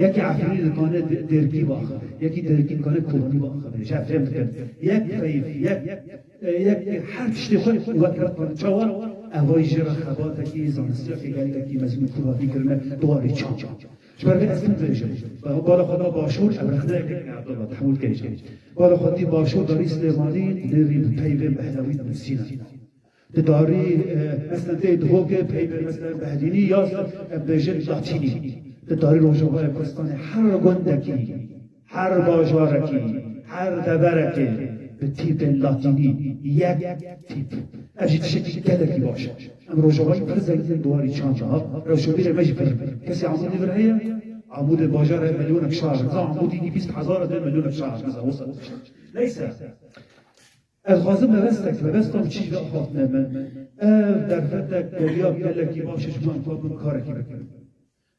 Yekî Efrînî dikane dê-, dêrkî biaxive. Yekî dêrkî dikane kobanî biaxive. Ji hev fêm dikin. Yek peyv, yek, e, yek her tiştê xwe wek hev dikane. Çawa? Evayî jê re xebatekî, zanistiyekê gelekî mezin û kurhatî kirine di warî çanda. Ji ber vê ez tim dibêjim. Bala xwe da Başûr, ev rexneyek e, Abdullah, tehemûl kenî. Bala xwe dî Başûr darî Silêmanî, di nêrî bi peyvên Behlewî dinivîsîne. Di darî, e, meselen tê Dihokê peyvên meselen Behdînî ya, em bêjin Latînî. Di darî Rojavayê Kurdistanê her gundekî, her bajarekî, her deverekê bi tîpên Latînî yek tîp. Ev jî tiştekî gelekî baş e. Em Rojavayî pir zengîn in di warî çanda. Rewşebîrê me jî pir in. Kesê Amûdê vir heye? Amûdê bajar heye milyonek şar. Niza Amûdî nî bîst hezar e, dê milyonek şar. Niza wisa. Neyse. Ez dixwazim mebestek, mebesta min çi ji vê axaftinê min. Ev derfetek beriya gelekî baş e ji bo em ka bin karekî bikin.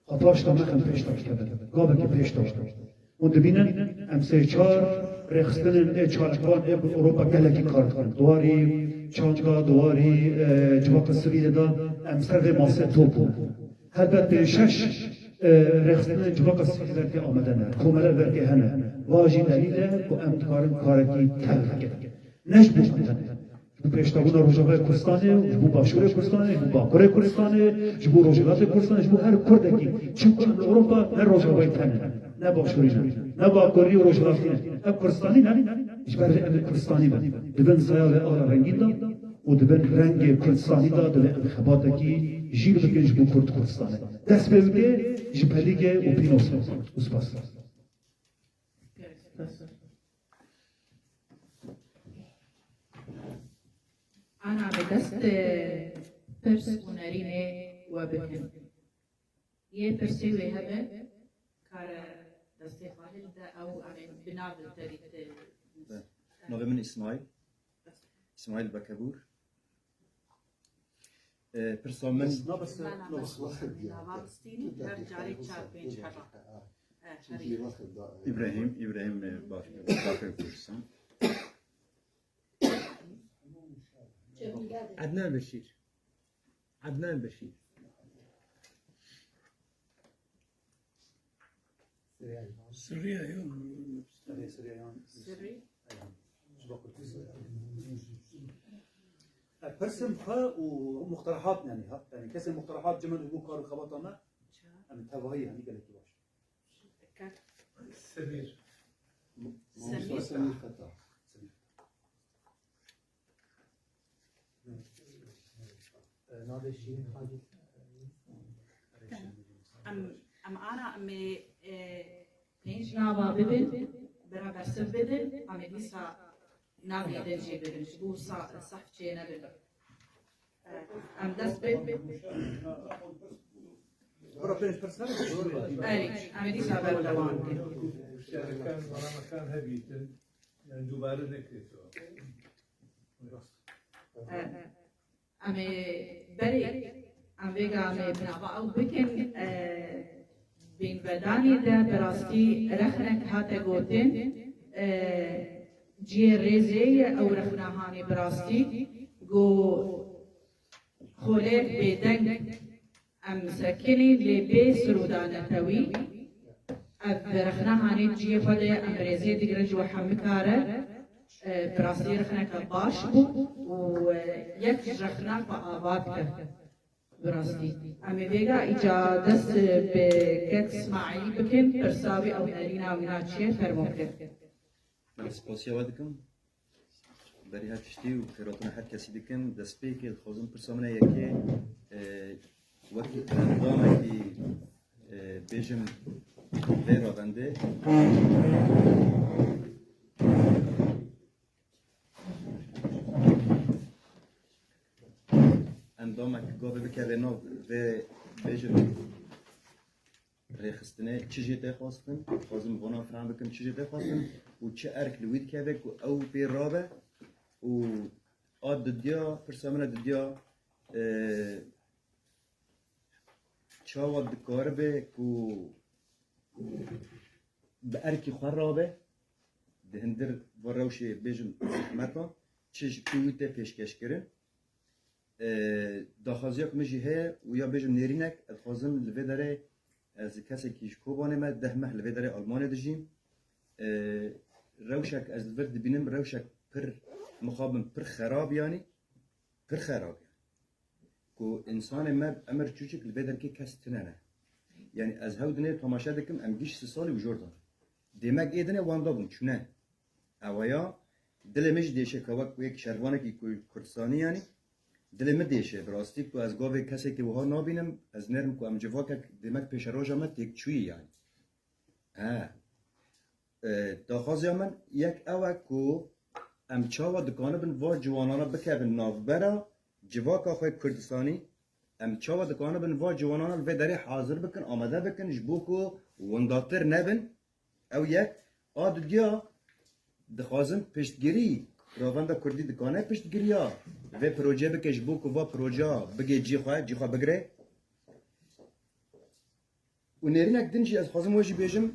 Xwe paş de mexin pêş de dikevin. Gavekî pêş de. Hûn dibînin, em sê çar rêxistinên ê çalakvan ê bi Ewropa gelekî kar dikin. Di warî çanda, di warî, e, civaka sivîlê de em ser vê masê top bûn. Helbet pênc şeş, e, rêxistinên civaka sivîlê belkî amade ne. Komele belkî hene. Va jî delîl e ku em dikarin karekî tev bikin. Ne ji bo em tenê. Ji bo pêşdabûna Rojavayê Kurdistanê, ji bo Başûrê Kurdistanê, ji bo Bakurê Kurdistanê, ji bo Rojhilatê Kurdistanê, ji bo her Kurdekî. Çimku em li Ewropa ne Rojavayî tenê, ne Başûrî ne, ne Bakurî û Rojhilatî ne. Em Kurdistanî ne, ji ber vê em ê Kurdistanî bin. Di bin saya vê ala rengîn de û di bin rengê Kurdistanî de divê em xebatekî jîr bikin ji bo Kurd Kurdistanê. Dest pê bike ji pelîkê û pînosê. Û spas. Ana me dest, e, pirs û nerînê we bikin. Yê pirsê wê hebe, kare destê Xalid de ew em ê bi nav li te bît, e, Be. Navê min Îsmaîl. Îsmaîl Bekebûr. E, pirsa min Nava bistînî her carê çar pênc heba. E, herî. Îbrahîm, Îbrahîm, e, baş, Bakurê Kurdistan. Ednan Beşîr. Ednan Beşîr. Sirriye yan. Sirriye, Sirriye yan. Sirri. Eyvallah. Ji bo Kurdistanê. E, pirsên xwe û muqterehat, yanî, ha, yanî kesên muqterehat cih me ji bo kar û xebata me, em tevahî, yanî gelekî baş. Semîr. Semîr. Semîr Fetah. Navê Şîrin Xalid. Em, em ana em ê, e, pênc nava bibin, bira bersiv bidin, em ê dîsa navê din jî bibin, ji bo sa-, sehf çê nebin. E, em dest pê Bira pênc pirs ne? Erê, em ê dîsa berdewam bikin. Şerikan, beramekan hebîtin, yani dubare nekrêtwa. E, Em ê berê, em vêga em ê binava ew bikin, e, bînvedanê de bi rastî rexnek hate gotin, e, cihê rêzê ye ew rexna hanê bi rastî, go xoleyek bêdeng em sekinîn lê bê sirûda netewî. Ev rexna hanê cihê xwe de ye, em rêzê digirin ji we hemî kare. E, bi rastî rexneke baş bû û, e, yek ji rexna xwe ava dike. Bi rastî. Em ê vêga îca dest bi Kek Smaîlî bikin, pirsa wî ew nerîna wî na çi ye, fermo bike. Ez spasiya we dikim. Berî her tiştî û xêrhatina her kesî dikim. Destpêkê dixwazim pirsa min e yekê, e, wekî endamekî, e, bêjim vê ravendê. Endamek gavê bikeve nav vê bêjim rêxistinê çi jê tê xwestin, dixwazim vana fehm bikim çi jê tê xwestin û çi erk li wî dikeve ku ew pê rabe û a didiya, pirsa min e didiya, e, çawa dikaribe ku bi erkî xwe rabe, di hindir va rewşê bêjim zehmeta, çi ji pê wî tê pêşkeş kirin. E, daxwaziya ku min jî heye û ya bêjim nêrînek, ez dixwazim li vê derê, ez kesekî ji Kobanê me, deh meh li vê derê Almanyê dijîm. E, rewşek ez li vir dibînim, rewşek pir mixabin, pir xerab yanî, pir xerab yanî. Ku însanê me Emir Çûçik li vê derkê kes tune ne. Yanî ez hew dinê temaşe dikim, em gîş sî salî û jor dan. Dêmek ê dinê wenda bûn, çûne. Ewa ya, dilê min jî dêşe ka wek wek şervanekî ku Kurdistanî yanî, dilê min dêşe. Bi rastî ku ez gavê kesekî wiha nabînim, ez nêrim ku em civakek dêmek pêşeroja me têk çûyî yanî. He. E, daxwaziya min yek ew e ku em çawa dikanibin va ciwanana bikevin navbera civaka xwe Kurdistanî, em çawa dikanibin va ciwanana li vê derê hazir bikin, amade bikin, ji bo ku windatir nebin. Ew yek, a didiya dixwazin piştgirî, ravenda Kurdî dikane piştgiriya vê proje bike ji bo ku va proje bigê cî xwe, cî xwe bigire. Û nêrînek din jî ez dixwazim we jî bêjim,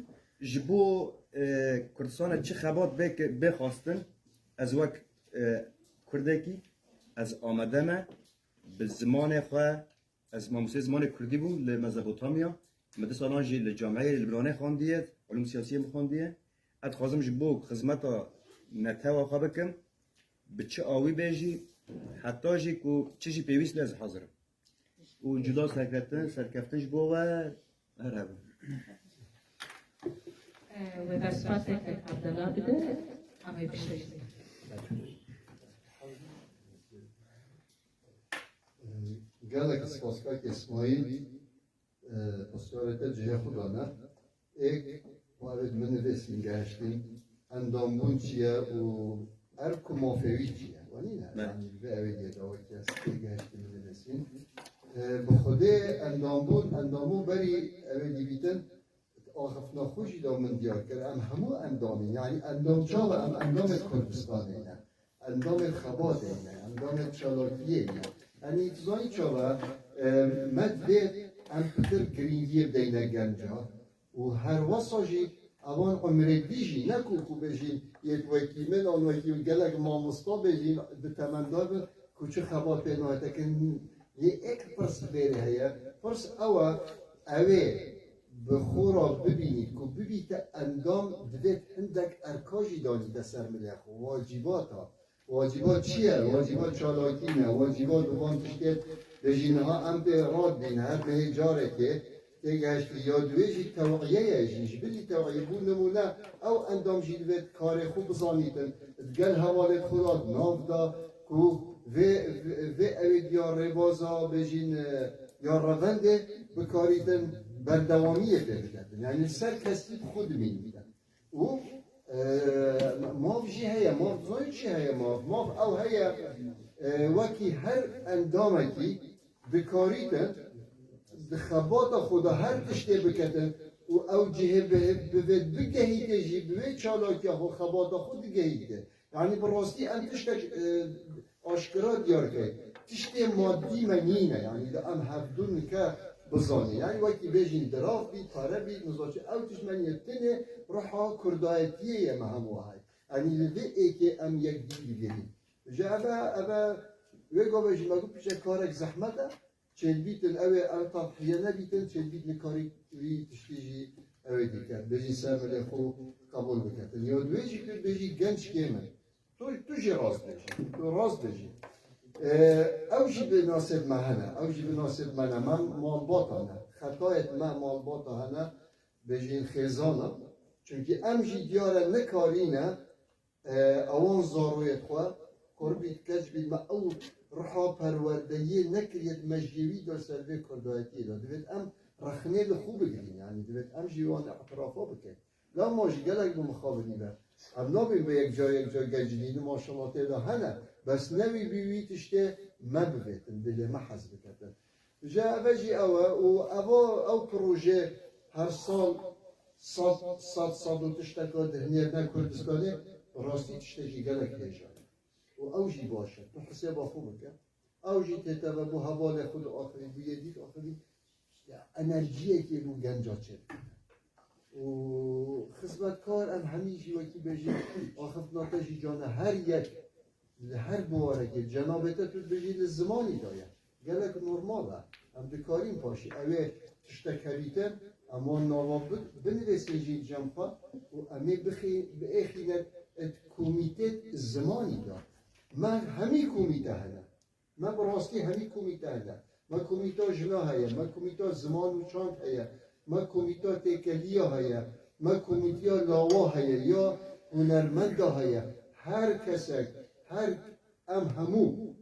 ji bo, e, Kurdistana çi xebat bê ki-, bê xwestin, ez wek, e, Kurdekî, ez amade me bi zimanê xwe, ez mamosteyê zimanê Kurdî bûm li Mezopotamya, min du salan jî li camiyeyê li Libnanê xwendiye, ulûm siyasiyê min xwendiye. Ez dixwazim ji bo xizmeta netewa xwe bikim, bi çi awî bê jî, heta jî ku çi jî pêwîst be ez hazir im. Û cuda serkeftin, serkeftin ji bo we her hebin. Wê berspasek Abdullah bide, em ê bişêjin. Gelek spas kak Îsmaîl, pirsiyarê te cihê xwe dane. Êk, ma ev ê min nivîsîn, gehiştîn, endambûn çi ye û erk û mafê wî çi ye? Wanî ne? Yanî li vê ewêdiyê de wekî ez têgehiştî min nivîsîn. E, bi xwedê endambûn, endambûn berî ewêdî bîtin, axiftina xwe jî da min diyar kir. Em hemû endam in. Yanî endam çawa? Em endamê Kurdistanê ne. Endamê xebatê ne, endamê çalakiyê ne. Yanî tu zanî çawa, e, me divê em pitir girîngiyê bideyne genca û her wesa jî ewan umrê dî jî, ne ku, ku bêjîn yek wekî min an wekî gelek mamosta bêjîn bi temendar bin ku çi xebat pê nayete kirin. Lê êk pirs li vêrê heye, pirs ew e, ew ê bi xwe re bibînît ku bibîte endam, divêt hindek erka jî danîte ser milê xwe, wacîbata. Wacîba çi ye? Wacîba çalakî ne. Wacîba di van tiştê de jî niha em pê radibîn. Her mehê carekê têgehiştî ya duwê jî tew'iye ye jî. Ji bilî tew'iyê bû nimûne ew endam jî divêt karê xwe bizanîtin. Di gel hevalê xwe de di nav de ku vê, vê, vê ewêdiya rêbaza bêjîn, e, ya revendê bikarîtin berdewamiyê pê biketin. Yanî li ser kestî bi xwe dimînîtin. Û, e, mav jî heye, mav zanî çi heye mav? Mav ew heye, e, wekî her endamekî dikarîtin di xebata xwe de her tiştê biketin û ew cihê bi, bi vê bigehîte jî bi vê çalakiya xwe xebata xwe digehîte. Yanî bi rastî em tiştek, e, aşkera diyar kir. Tiştê madî me nîne, yanî di em hevdû nike bizanî. Yanî wekî bêjîn diraf bî, pare bî, nizaçî ew tişt me nîne. Tenê ruha kurdayetiyê ye me hemû hay. Yanî li vê êkê em yekdî digihîn. Ji eve, eve wê gavê jî me got pişe karek zehmet e. Çêdibîtin ew ê ew tadhiye nebîtin, çêdibît li karî wî tiştî jî ew ê dîket. Bêjî ser milê xwe qebûl biketin. Ya duwê jî tu bêjî genç kêm in. Tu, tu jî rast bêjî. Tu rast bêjî. Ee, ew jî bi nasêb me hene. Ew jî bi nasêb me ne. Me malbata ne. Xetayêt me malbata hene. Bêjîn xêzan e. Çunkî em jî diyar e nikarîne E, ewan zaroyê xwe, kurbît, keç bît, me ew riha perwerdeyê nekiriye, me jêwî da ser vê kurdayetiyê de. Divêt em rexnê li xwe bigirîn, yanî divêt em jî wan îtirafa bikin. La ma jî gelek bi mixabinî be. Em nabên bi yek ca, yek ca gecilînin, maşallah tê de hene. Bes newî bî wî tiştê me bivêtin, dilê me hez biketin. Ji eve jî ew e û eva ew proje her sal sed, sed, sed û tişteka dihinêrine Kurdistanê, bi rastî tiştekî gelek hêja ye. Û ew jî baş e. Tu hisêba xwe bike. Ew jî tête ve bû hevalê xwe diaxivî, bû yê dî diaxivî. Ya, enerjiyekê bû genca çêdikeve. Û xizmetkar em hemî jî wekî bêjî axiftina te jî can e, her yek li her biwarekê cenabê te tu dibêjî li zimanî de ye. Gelek normal e. Em dikarîn paşî ew ê tiştek hebîtin, em wan nava bi-, binivîsîn jî cem xwe û em ê bixî-, biêxînin ed komîtê zimanî de. Me hemî komîte hene. Me bi rastî hemî komîte hene. Me komîta jina heye, me komîta ziman û çand heye, me komîta têkeliya heye, me komîtiya lawa heye ya hunermenda heye. Her kesek, her em hemû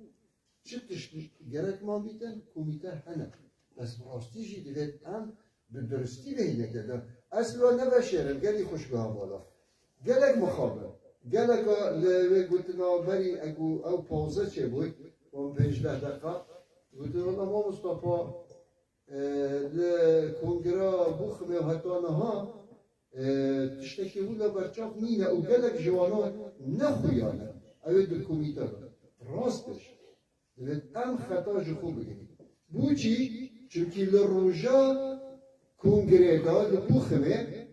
çi tişt gerek man bîtin, komîte hene. Bes bi rastî jî divêt em bi duristî vê hineke de. Ez li we neveşêrim, gelî xweş bi hevala. Gelek mixabin. Geleka li wê gotina berî egu ew pawze çêbûy, wan pêncdeh deqa. Gotin, wela mamosta pa, e, li kongira Buximê heta niha, e, tiştekî wila berçav nîne û gelek ji wana nexuya ne. Ew ê di komîte be. Rast e. Divêt em xeta ji xwe bigirîn. Bo çî? Çimkî li roja kongrê de li Buximê,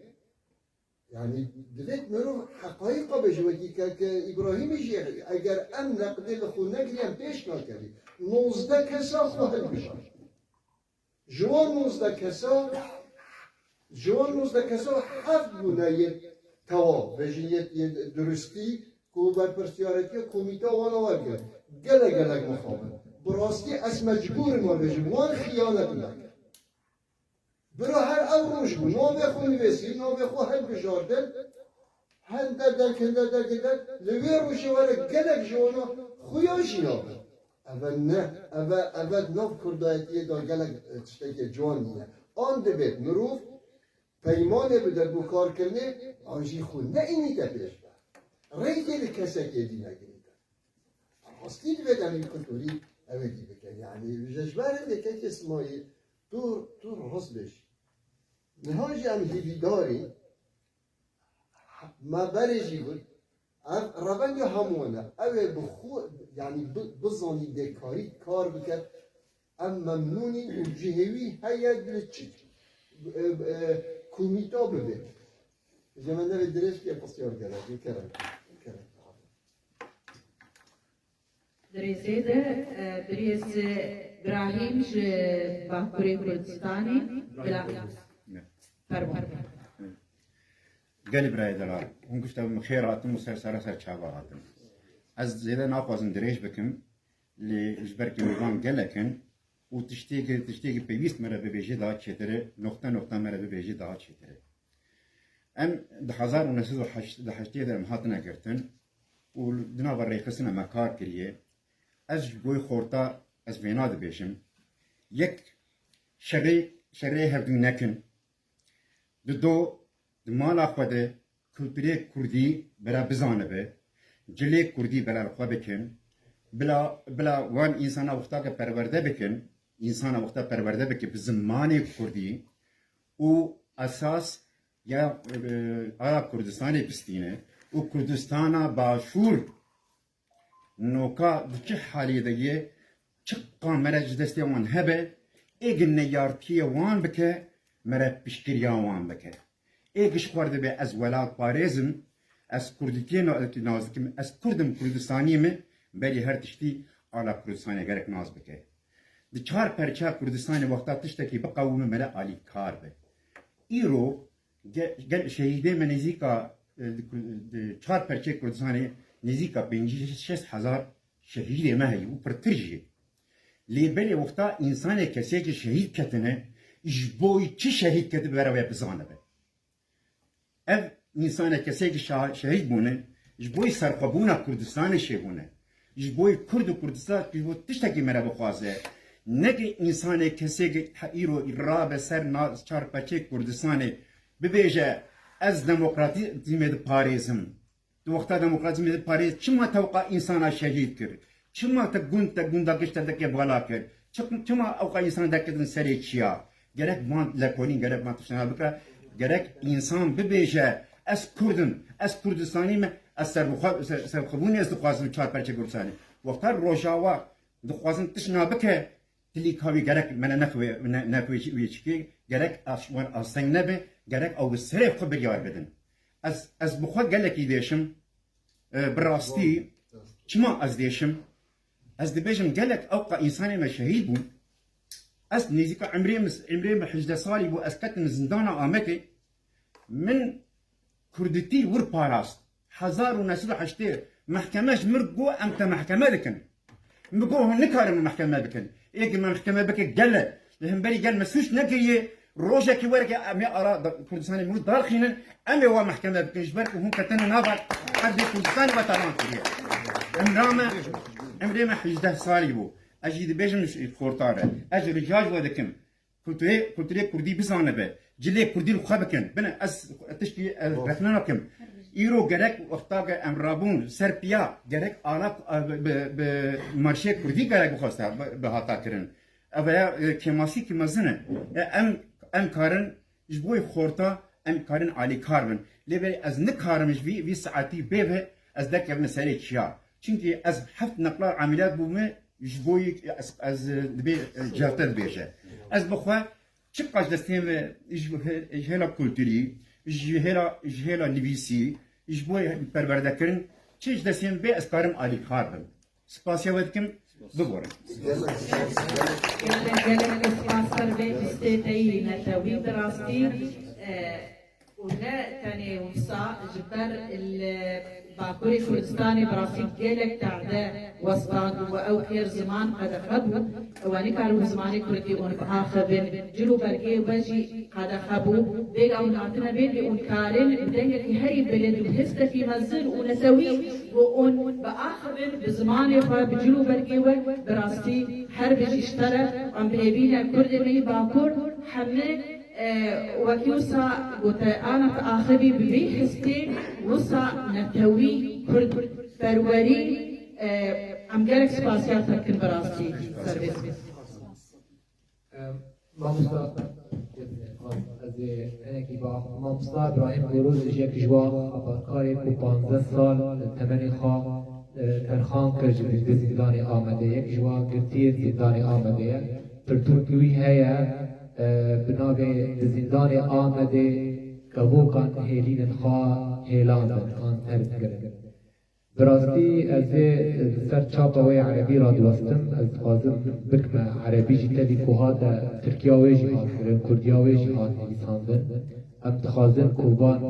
yanî divêt mirov heqayîqa bêje wekî keke Îbrahîmî jî, eger em neqdê li xwe negirî, em pêş nakevî. Nozdeh kesa xwe hilbijart. Ji wan nozdeh kesa, ji wan nozdeh kesa heft bûne yê tewav, bêjin yê, yê duristî ku berpirsiyaretiya komîta wana wergirt. Gelek gelek mixabin. Bi rastî ez mecbûr im we bêjim, wan xiyanet me kir. Bira her ew roj bû, navê xwe nivîsî, navê xwe hilbijardin. Hende derk, hende derk, hende derk. Li wê rojê were gelek ji wana xuya jî nabin. Eve ne, eve, eve di nav kurdayetiyê de gelek, e, tiştekê ciwan nîne. An divêt mirov peymanê bide bo karkirinê, an jî xwe neînîte pêş be. Rêkê li kesekê dî negirîte. Rastî divêt em jî kulturî ew ê dî bikin. Yanî ji, ji ber hindê kekê Simayî, tu, tu rast bêjî. Niha jî em hîvîdar in. Me berê jî got, ev revenda hemû ne. Ew ê bi xwe, yanî bi-, bizanî dê karî kar bike. Em memnûn in û cihê wî heye li çi, e, e, komîta bibe. Ji me nevê dirêj ke pisyar gerek, kerem, kerem. Dirêzê de, e, birêz Brahîm ji Bakurê Kurdistanê, bila. Perwan. Gelî birayê delal, hûn gişta min xêr hatin û ser sera ser çava hatin. Ez zêde naxwazim dirêj bikim, lê ji ber ku mêvan gelek in û tiştê ku, tiştê ku pêwîst me re bibêjê daha çêtir e, noqte noqte me re bibêjê daha çêtir e. Em di hezar û neh sed û heştê de em hatine girtin û di nava rêxistina me kar kiriye. Ez ji bo xorta ez vêna dibêjim. Yek, şerê, şerê hevdû nekin. Di do, di mala xwe de kulturê kurdî bera bizanibe, cilê kurdî bera li xwe bikin, bila, bila wan însana wexta ke perwerde bikin, însana wexta perwerde bike bi zimanê kurdî û esas ya, e, aya Kurdistanê bistîne û Kurdistana Başûr noka di çi halê de ye, çiqa me re ji destê wan hebe, ê gi neyartiyê wan bike, me re piştgiriya wan bike. Ê gi ji xwe re dibe ez welatparêz im, ez kurdîtiyê na-, nas dikim, ez kurd im, Kurdistanî me, berî her tiştî ala Kurdistanê gerek nas bike. Di çar perçeya Kurdistanê wexta tiştekî biqewime me re alîkar be. Îro ge-, gel şehîdê me nêzîka, e, di Kur-, di çar perçeyê Kurdistanê nêzîka pêncî şêst hezar şehîdê me heye û pirtir jî. Lê belê wexta însanê kesê ki şehîd ketine, ji bo çi şehîd ketibe bera wê bizanibe. Ev însanê kesê ki şa-, şehîd bûne, Ji bo serxwebûna Kurdistanê çêbûne. Ji bo Kurd û Kurdistan, ji bo tiştekî me re bixwaze. Ne ki însanê, kesê ki îro rabe ser na-, çar peçê Kurdistanê, bibêje, ez demokratîzmê diparêzim. Di wexta demokratîzmê diparêz, çima te weka însana şehîd kir? Çima te gund, te gunda giş te deke bala kir? Çi-, çima ewqa însan derketin serê çiya? Gerek van lekolîn, gerek van tiştana bike. Gerek însan bibêje, ez Kurd im, ez Kurdistanî me, ez serbixwe-, ser-, serxwebûnê ez dixwazim çar perçe Kurdistanê. Wexta Rojava dixwazin tiştna bike, tilîka wî gerek me ne nexwe-, ne-, nexwe wê çikê, gerek as-, wan asteng nebe, gerek ew bi serê xwe biryar bidin. Ez, ez bi xwe gelekî dêşim, e, bi rastî, çima ez dêşim? Ez dibêjim, gelek ewqa însanê me şehîd bûn. Ez nêzîka emrê min, emrê min hejdeh salî bû, ez ketim zindana Amedê. Min Kurdîtî wir parast. Hezar û neh sed û heştê mehkeme ji mir got, em te mehkeme dikin. Min got, hûn nikarin min mehkeme bikin. Ê ki me mehkeme bike gel e. Li hemberî gel me sûc nekiriye. Rojekî were ke em ê ara da-, Kurdistanê min darxînin, em ê we mehkeme bikin. Ji ber ku hûn ketine nava erdê Kurdistanê we talan kiriye. Emra me, emrê me hejdeh salî bû. Ez jî dibêjim ji xorta re. Ez jî rica ji we dikim. Kulturê, kulturê kurdî bizanibe. Cilê kurdî li xwe bikin. Bine, ez tiştî, ez rexne nakim. Îro gerek wexta ke em rabûn ser piya, gerek ala, bi, bi, bi marşê kurdî gerek bixwesta, bi, bi hata kirin. Ev ya, e, kêmasî ki mezin e. E, em, em karin ji bo xorta, em karin alîkar bin. Lê belê ez nikarim ji vî, vî saetî bê ve ez derkevime serê çiya. Çimkî ez heft neqla emeliyat bûme, ji bo yek ez, ez dibê, e, certe dibêje. Ez bi xwe çiqas destê me ji he-, ji hêla kulturî, ji hêla, ji hêla nivîsî, ji bo perwerdekirin, çi ji destê me bê ez karim alîkar bim. Spasiya we dikim, biborin. Gelek, gelek spas ser vê lîstê te yî netewî. Bi rastî, e, û ne tenê wisa, ji ber li Bakurê Kurdistanê bi rastî gelek tehde westand û ew xêr ziman qedexe bû. Ew nikarin bi zimanê kurdî hûn biaxivin. Cil û bergê we jî qedexe bû. Vêga hûn hatine vê dê hûn karin bi dengekî herî bilind û histekî mezin û netewî û hûn biaxivin bi zimanê xwe, bi cil û bergê we. Bi rastî her bijî ji te re. Em bi hêvî ne Kurdê me yî Bakur hemî, e, wekî wisa gote ana tu axivî bi vî histê wisa netewî Kurd perwerî, e, em gelek spasiya te dikin bi rastî ser vê. Em, mamosta, ez ê hinekî ba, mamosta Îbrahîm Goroz ji yek ji wan xebatkarê ku panzdeh sal temenê xwe, e, terxan kir ji di zîndanê Amedê, yek ji wan girtiyên zîndanê Amedê ye. Pirtûk wî heye, e, bi navê Di zîndanê Amedê kevokan hêlînin xwe hêlandin an terk kirin. Bi rastî ez ê li ser çapa wê erebî radiwestim. Ez dixwazim bikime erebî jî tevî ku hate tirkiya wê jî hat kirin, kurdiya wê jî hat nivîsandin. Em dixwazin ku van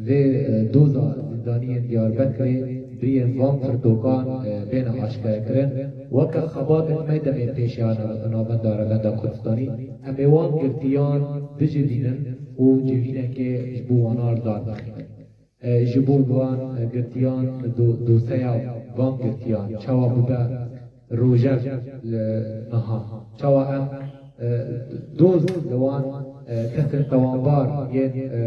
vê, e, doza zîndaniyên Diyarbekirê bêyên van pirtûkan, e, bêne aşkerekirin. Weke xebatên me demê pêşiya nav-, Navenda Revenda Kurdistanî, em ê wan girtiyan bicivînin û civînekê ji bo wana li dar bixînin. E, ji bo van, e, girtiyan, do-, doseya van girtiyan çawa bibe rojek li niha? Çawa em, e, doz li wan, e, kesên tawanbar yên, e,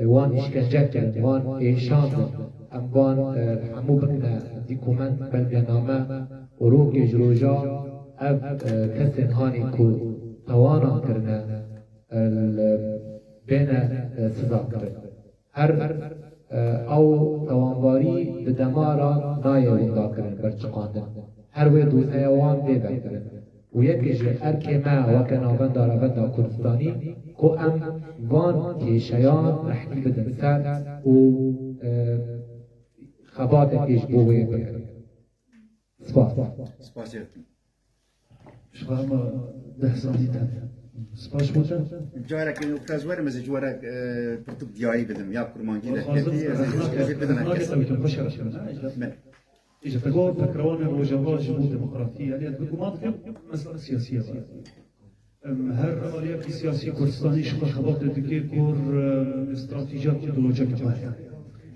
e, wan îşkence kirin, wan êşandin, em wan, e, hemû bikine dîkument, belgename û rokê ji roja ev, e, kesên hanî ku tawanan kirine, e, li bêne, e, siza kirin. Her, e, ew tawanbarî di dema re nayê windakirin, berçiqandin. Her wê doseya wan bê vekirin. Û yekê ji erkê me weke Navenda Revenda Kurdistanî ku em van kêşeyan rehnî bidin ser û, e, xebatekê ji bo wê bikin. Spas. Spasiya. Ji xwe hema deh sanî tene. Spas bo te. Careke nû ez werim, ez ê ji we re, e, pirtûk diyayî bidim. Ya kurmancî de Xwazim kevî, ez ê rexnake, ji kevî bidim rexnake herkes. Tewî kim, xweş e rexnake, ne? Belê. Îja te got pekrewanên Rojava ji bo demokratî, yanî ez bi guman dikim mesele siyasî ye. Em, her aliyekî siyasî Kurdistanî ji xwe xebatê dike ku, em, stratejiya Kurd rojek heye.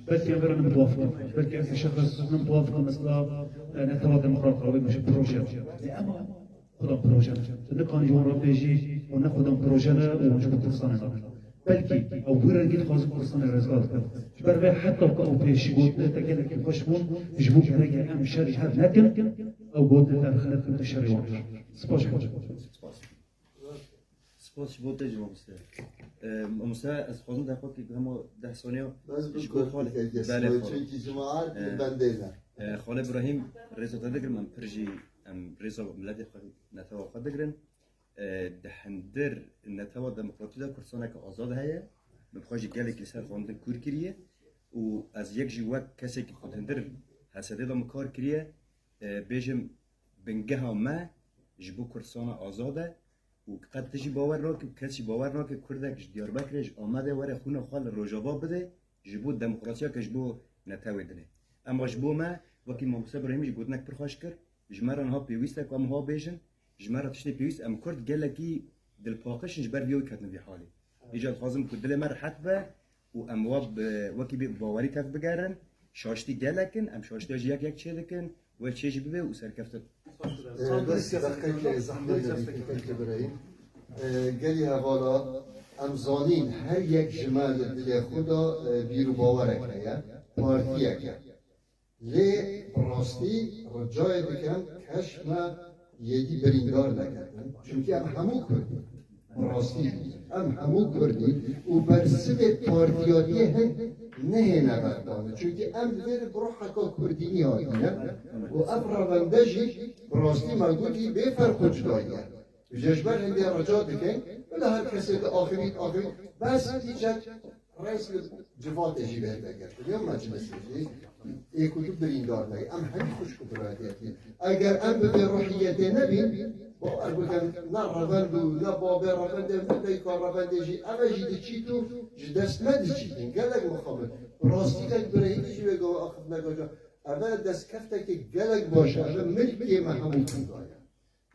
Belki em vera ne muwafiq. Belki ez şexs ne muwafiq mesela, e, Netewa Demokrat re wê proje. E, ama Xwedam proje ne. Tu nikanî ji wan re bêjî û ne xwedam proje ne û ji bo Kurdistanê nakin. Belkî ew wî rengî dixwazin Kurdistanê rezgar bikin. Ji ber vê heta ku ew pêşî gotine te gelekî xweş bûn, ji bo gereke em şer ji hev nekin, ew gotine te rexne bikin te şerê wan kir. Spas ji xwe. Spas ji bo te jî mamoste. Ee, mamoste, ez dixwazim te xwe hema deh saniya. Bes ji bo xalê. Belê, xalê. Çünkü cemaat bendê ne. Ee, Xalê Îbrahîm, rêza te digirim, em pir jî, em rêza miletê xwe, netewa xwe digirin. Ee, di hindir netewa demokratî de Kurdistaneke azad heye. Min bi xwe jî gelekî li ser xwendin kûr kiriye. Û ez yek jî wek kesekî ku di hindir H S D de min kar kiriye, ee, bêjim bingeha me ji bo Kurdistana azad e. Û qet tu jî bawer nake û kes jî bawer nake Kurdek ji Diyarbekirê, ji Amedê were xwîna xwe li Rojava bide, ji bo demokrasiyeke ji bo netewê dinê. Ema ji bo me, wekî mamoste Îbrahîmî jî gotinek pir xweş kir, ji me re niha pêwîst e ku em wiha bêjin, ji me re tiştê pêwîst, em Kurd gelekî dilpaqij in ji ber vî wî ketin vî halê. Îcar dixwazim ku dilê me rihet be û em wa bi, wekî bi bawerî tev bigerin. Şaştî gelek in, em şaştiya jî yek yek çêdikin, wê çê jî bibe û serkeftin. Ee, bes deqekê zehmet Belkî birayî. Ee, gelî hevala, em zanîn her yek ji me li dilê xwe de, e, bîr û bawerek heye, partiyek e. Lê bi rastî ricayê dikim keş me yêdî birîndar neketin. Çimkî em hemû Kurd in. Bi rastî em hemû Kurd in û bersivê partiyatiyê hin nehêne bextane. Çimkî em li vê bi ruheka Kurdînî hatine û ev revende jî bi rastî me gotî bê ferq û cudayî ye. Ji ber hindê rica dikin, bila her kesê diaxivît, axivît, bes îcet Reis li civatê jî berdegirtin, ya meclisê jî, ê ku tu birîndar nebî. Em hemî xwişk û biradiyetî. Eger em bi vê ruhiyetê nebîn, bawer bikin, ne revend û ne babê revendê, ne dayika revendê jî, ev e jî diçît û ji dest me diçîtin. Gelek mixabin. Bi rastî gelek birehînî jî wê gava axivine gaca. Ev e destkeftekê gelek baş e. Ev e milkê me hemû Kurda ye.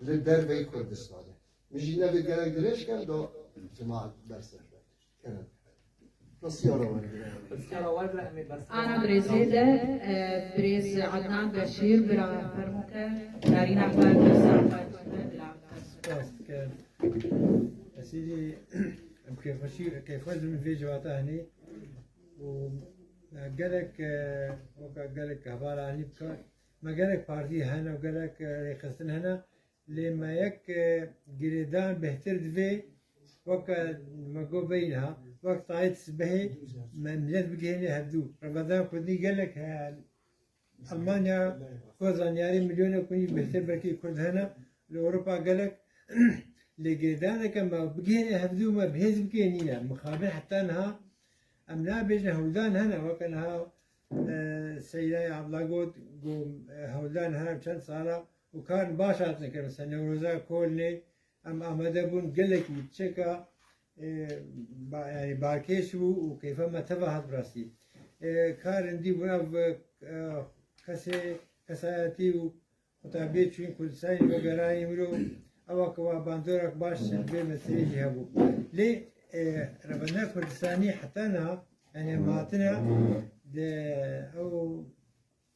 Li derveyî Kurdistanê. Min jî nevê gelek dirêj kem da cemaat berser be. Kerem. Pisyara wergire. Pisyara wergire em ê berser. Ana birêzê de, e, birêz Adnan Beşîr, bira fermo ke, darîna xwe berser. Spas dikim. Ez jî em kêfxweşî, kêfxweş dibin vê civata henî. Û, e, gelek, e, weka gelek hevala henî bikar. Me gelek partî hene û gelek, e, rêxistin hene. Lê me yek, e, girêdan bêhtir divê, weke me got veyna, wek tayê sibehê me millet bigihêne hevdû. Revendana Kurdî gelek heye. Almanya, ku zanyarî milyonê Kurdî bêhtir belkî Kurd hene, li Ewropa gelek. Lê girêdaneke me bigihêne hevdû me bi hêz bike nîne. Mixabin heta niha em nabêjin hewldan hene, weke niha, e, Seydayê Abla got, got, e, hewldan hene çend sala û karin baş hatin kirin. Mesela Newroza Kolnê em amade bûn gelekî çeka, e, ba-, yani balkêş bû û keyfa me teva hat bi rastî. E, karin dî bûn ev, e, kesê, kesayetî û qutabiyê çûyîn Kurdistanê vegerayî mirov ewa ke wa bandorek baş bê meselê jî hebû. Lê, e, revenda Kurdistanî heta niha, yani em hatine de ew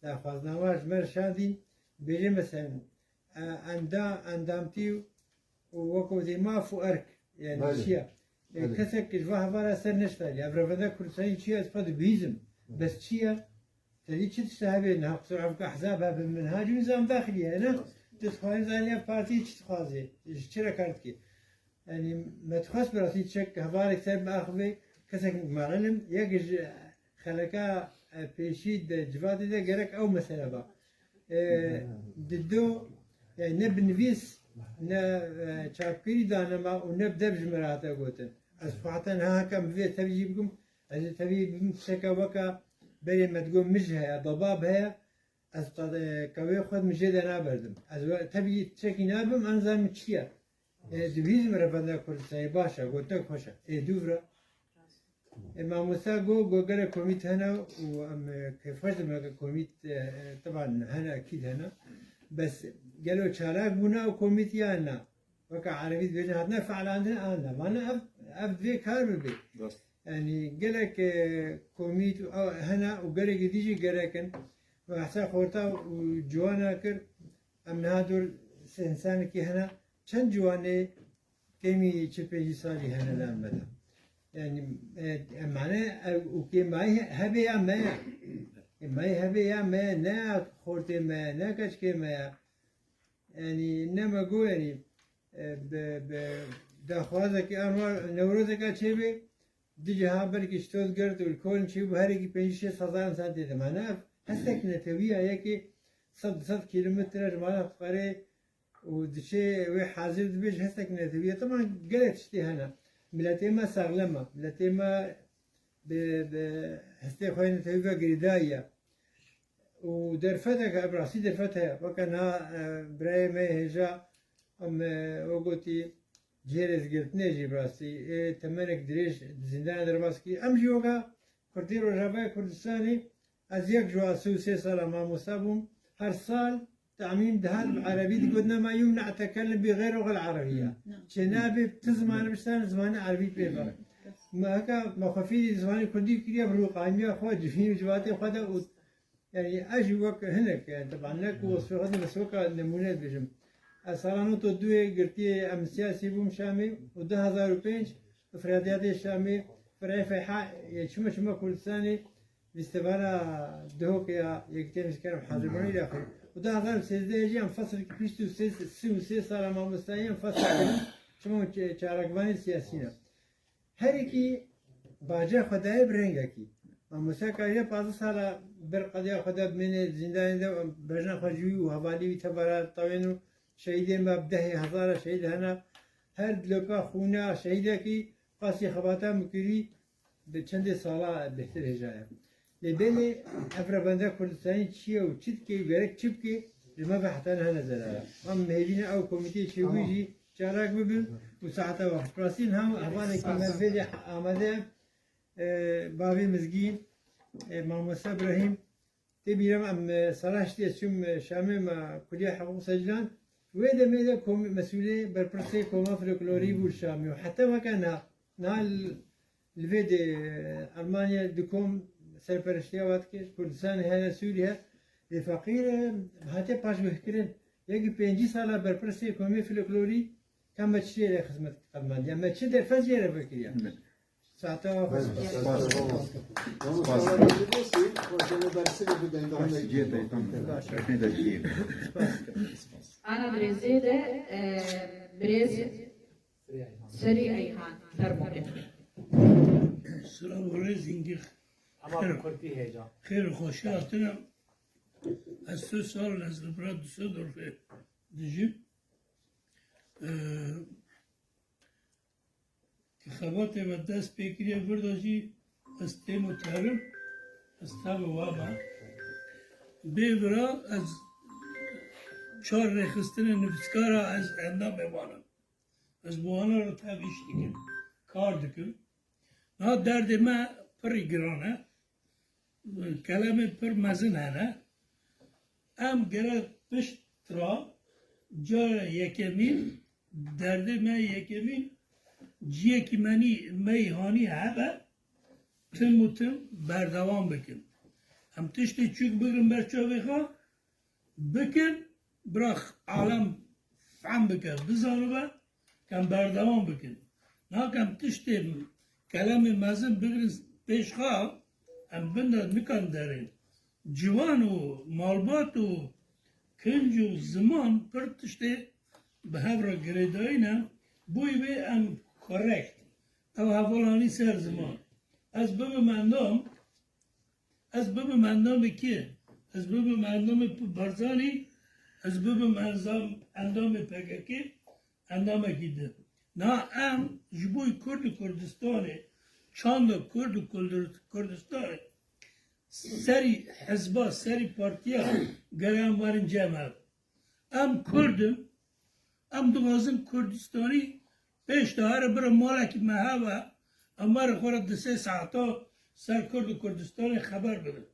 daxwaznama ji me re şandî, bêje mesela, e, enda-, endamtî û wek wezî maf û erk, yani çi ye? E, kesek ji va hevala ser neştariye. Ev revenda Kurdistanî çi ye? Ez xwe dibihîzim. Bes çi ye? Tevî çi tişte hebe? Niha qisir evka ehzab hebe min ha cû nizam daxilî ye, ne? Tu dixwazî zanî ev partî çi dixwazê? Ji çi re kar dike? Yani me dixwest bi rastî çek hevalek ser biaxivê, kesek merinim, yek ji xeleka, e, pêşî de civatê de gerek ew mesele ba. E, di do, yani ne bi nivîs, ne, e, çapkirî danema û ne bi dev ji me re hate gotin. Ez xwe heta niha hekem bi vê tevî jî bikim, ez ê tevî bibim tişteke weke berê me digot mij heye, dabab heye, ez qe-, e, qewê xwe min jê de naberdim. Ez we-, tevî tiştekî nabim, ez nizanim çi ye. E, dibihîzim revenda Kurdistanê baş e, gotinek xweş e. Ê dûv re. E, mamosta got, got gelek komît hene û em, e, kêfxweş dibin ke komît, e, e, teban hene, ekîd hene. Bes gelo çalak bûne ew komît yan na? Weke erebî dibêjin hatine felandin an na. Vana ev, ev divê kar bibe. Rast. Yanî gelek, e, komît û ew hene û gelekî dî jî gerek in. Behsa xorta û ciwana kir, em niha dor sê însanekî hene. Çend ciwanê kêmî çil pêncî salî hene li em me de. Yanî, e, e, mane, e, û kêmayî he-, hebe ya me ye. Kêmayî hebe ya me ye, ne ya xortê me ye, ne keçikê me ye. Yanî ne me got, yanî, e, bi, bi daxwazekî an wa Newrozeka çêbê, di ciha belkî ji Stuttgart û li Köln çêbû, herekî pêncî şêst hezar însan tê de. Mane ev hestek netewî ya, yekê sed, du sed kîlometre ji mala xwe re û diçe wê hazir dibe ji hestek netewî ye. Teban gelek tiştê hene. Miletê me saxlem e. Miletê me bi, bi hestê xwe yê netewî ve girêdayî ye. Û derfetek, bi rastî derfet heye. Weke niha, e, birayê me hêja, em, e, we gotî, cihê rêzgirtinê jî bi rastî, ê temenek dirêj di zîndana derbas kir. Em jî weke Kurdê Rojavayê Kurdistanê, ez yek ji wan sê û sê sala mamosta bûm. Her sal temîm dihat bi erebî digot, "Nema yum ne'tekellim bi xeyr xel erebiyya." Çênabe tu zimanê biştanî, zimanê erebî pê bixin. Me heka me xwe fêrî zimanê kurdî kiriye, bi rûqanîya xwe, civîn û civatê xwe de û Yanî ez jî wek hinek, yanî teban ne ku wesfê xwe dibim, ez weka nemûne dibêjim. Ez sala nod û duyê girtiyê em siyasî bûm Şamê û du hezar û pênc firadiyatê Şamê, firayê Feyha, yê çima çima Kurdistanê festîvala Duhokê ya Yekîtiya Nivîskarên Hazirbanî daxil. Û du hezar û sêzdeh jî em feslekî pişt û sê, sî û sê sala mamostayî em feslekî çima çe-, çalakvanê siyasî ne. Her yekî baca xwe daye bi rengekî. Mamoste kariye pazdeh sala ber qediya xwe de bimîne zîndanê de, bejna xwe ji wî û hevalî wî tevera tawên û şehîdên me bi dehê hezara şehîd hene. Her diloka xûna şehîdekî qasî xebata min kirî bi çendê sala bêhtir hêja ye. Lê belê ev revenda Kurdistanî çi ye û çi dike û gerek çi bike, ji me ve heta niha ne zelal e. Em hêvî ne ew komîteyê çêbûyî jî çalak bibin û saeta we xweş. Rastî niha hevalekî me vê de amade ye, e, bavê Mizgîn, e, mamoste Îbrahîm, tê bîra me, em, e, sala heştê ez çûm, e, Şamê me kuliya Heqûq Seclan. Wê demê de kom-, mesûlê berpirsê Koma Folklorî bû li Şamê û heta weke niha, niha li, li vê de, e, Almanya di kom serperiştiya we dike, Kurdistanê hene, Sûrî he. Lê feqîr, e, hate paşguhkirin. Yekî pêncî sala berpirsê Komê Folklorî, ka me çi jê re xizmet qedemandiye, me çi derfet jê re vekiriye. Saeta we xweş. Spas. Spas. Ana birêzê de, e, birêz Serî Eyhan, fermo ke. Silav û rêz hingî. Ama xêr, bi kurdî hêja. Xêr û xweşî hatine. Ez sê sal ez li vira Düsseldorfê dijîm. Ee, Ki xebatê me dest pê kiriye vir de jî ez têm û terim, ez tevî we me. Bê vira ez çar rêxistinê nivîskara ez endamê wan im. Ez bi wana re tev îş dikim, kar dikim. Niha derdê me pirî giran e. Kelemê pir mezin hene. Em gerek pişt ra cara yekemîn, derdê me yekemîn, ciyekî menî meyhanî hebe, tim û tim berdewam bikin. Em tiştê çûk bigrin ber çavê xwe, bikin, bira alem fehm bike, bizanibe, kem berdewam bikin. Nakem tiştê kelemê mezin bigrin pêş xwe, em bin de nikan derên. Ciwan û malbat û kinc û ziman pir tiştê bi hev re girêdayî ne, boy wê em korekt. Ew hevalanî ser ziman. Ez bibim endam, Ez bibim endamê kê? Ez bibim endamê P-, Barzanî, ez bibim enzam-, endamê P K K, endamekî din. Na em ji bo Kurd û Kurdistanê, çanda Kurd û Kurd-, Kurdistanê serî hizba, serî partiya gere em werin cem hev. Em Kurd in, em dixwazin Kurdistanî pêş de here bire malekî me hebe, em were xwe re di sê saeta ser Kurd û Kurdistanê xeber bidin.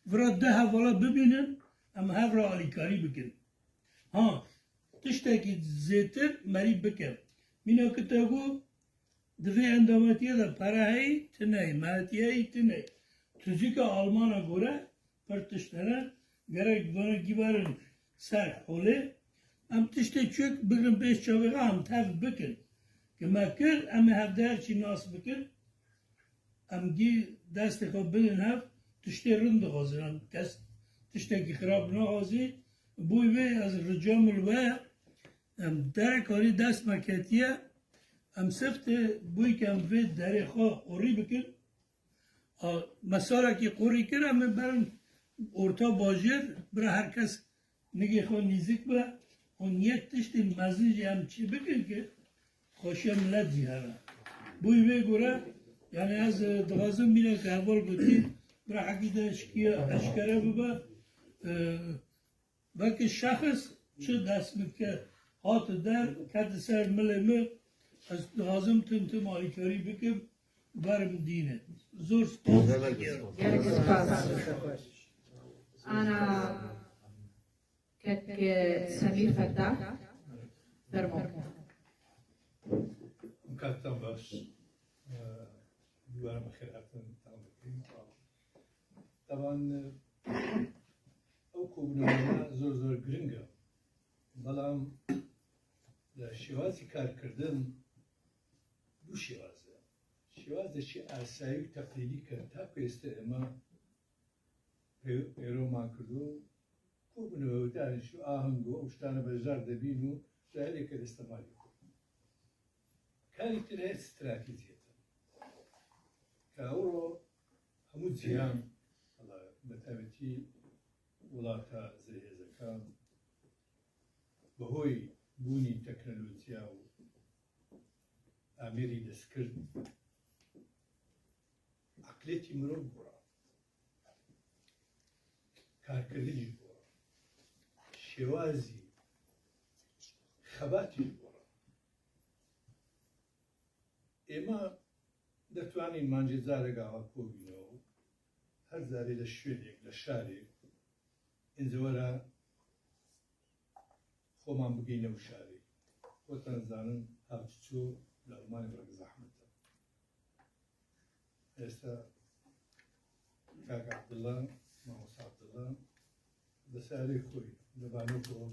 Vira du hevala bibînin, em hev re alîkarî bikin. Ha, tiştekî zêtir merî bike. Mîna ki te got, Di vê endametiya de pere heyî tune ye, mehetiye heyî tune ye. Tuzîka Almana gore pir tişt hene, gerek vana gîberin ser holê. Em tiştê çûk bigrin pêş çavê xwe, em tev bikin. Ki me kir, em ê hevdî her çî nas bikin. Em gî destê xwe bidin hev, tiştê rind dixwazin. Em kes tiştekî xirab naxwazî. Bo wê ez rica min li we ye. Em derek alî dest me ketiye. Em sifte bûyî ke em vê derê xwe qorî bikin. A, me salekî qorî kir, em ê berin orta bajêr, bira her kes nigê xwe nîzik be û niyet tiştên mezin jî em çê bikin ki xweşiya milet jî hebe. Bo wê gore, yani ez, e, dixwazim mîna ke heval gotî, bira hekî de şikiya eşkere bibe. E, Weke şexs çi dest min ke hate der, kete ser milê min, ez dixwazim tim tim alîkarî bikim, berim dîne. Zor spas. Gelek spas. Ana kek Semîr Fettah, fermo. Katan baş. Dîwara me xêr hatin, tam bikin. Taban, ew kobûname zor zor giring e. Belam li şêwazî karkirdin du şêwaz e. Şêwazekî asayî û teqlîdî ke ta ku êste ême pê-, pêroman kirdo, kobûname wê darin şu aheng û ew ştane beşdar debîn û ji herêke destemalê xwe. Karî tune stratejiyet e. Ka ewro hemû cîhan, wela bi taybetî welata zêhêzekan, bi hoy bûnî teknolojiya û amêrî destkirt, eqlêtî mirov gora. Karkirin jî gora. Şêwazî xebatî jî gora. Êma detwanîn mancê carek ava kobîne û her carê li şwênêk, li şarê, ên zewera xoman bigihîne ew şarê. Wetan zanin havçiço li Almanya wek zehmet e. Êsta kak Abdullah, mamosta Abdullah, bi serê xwe, li bano xwe,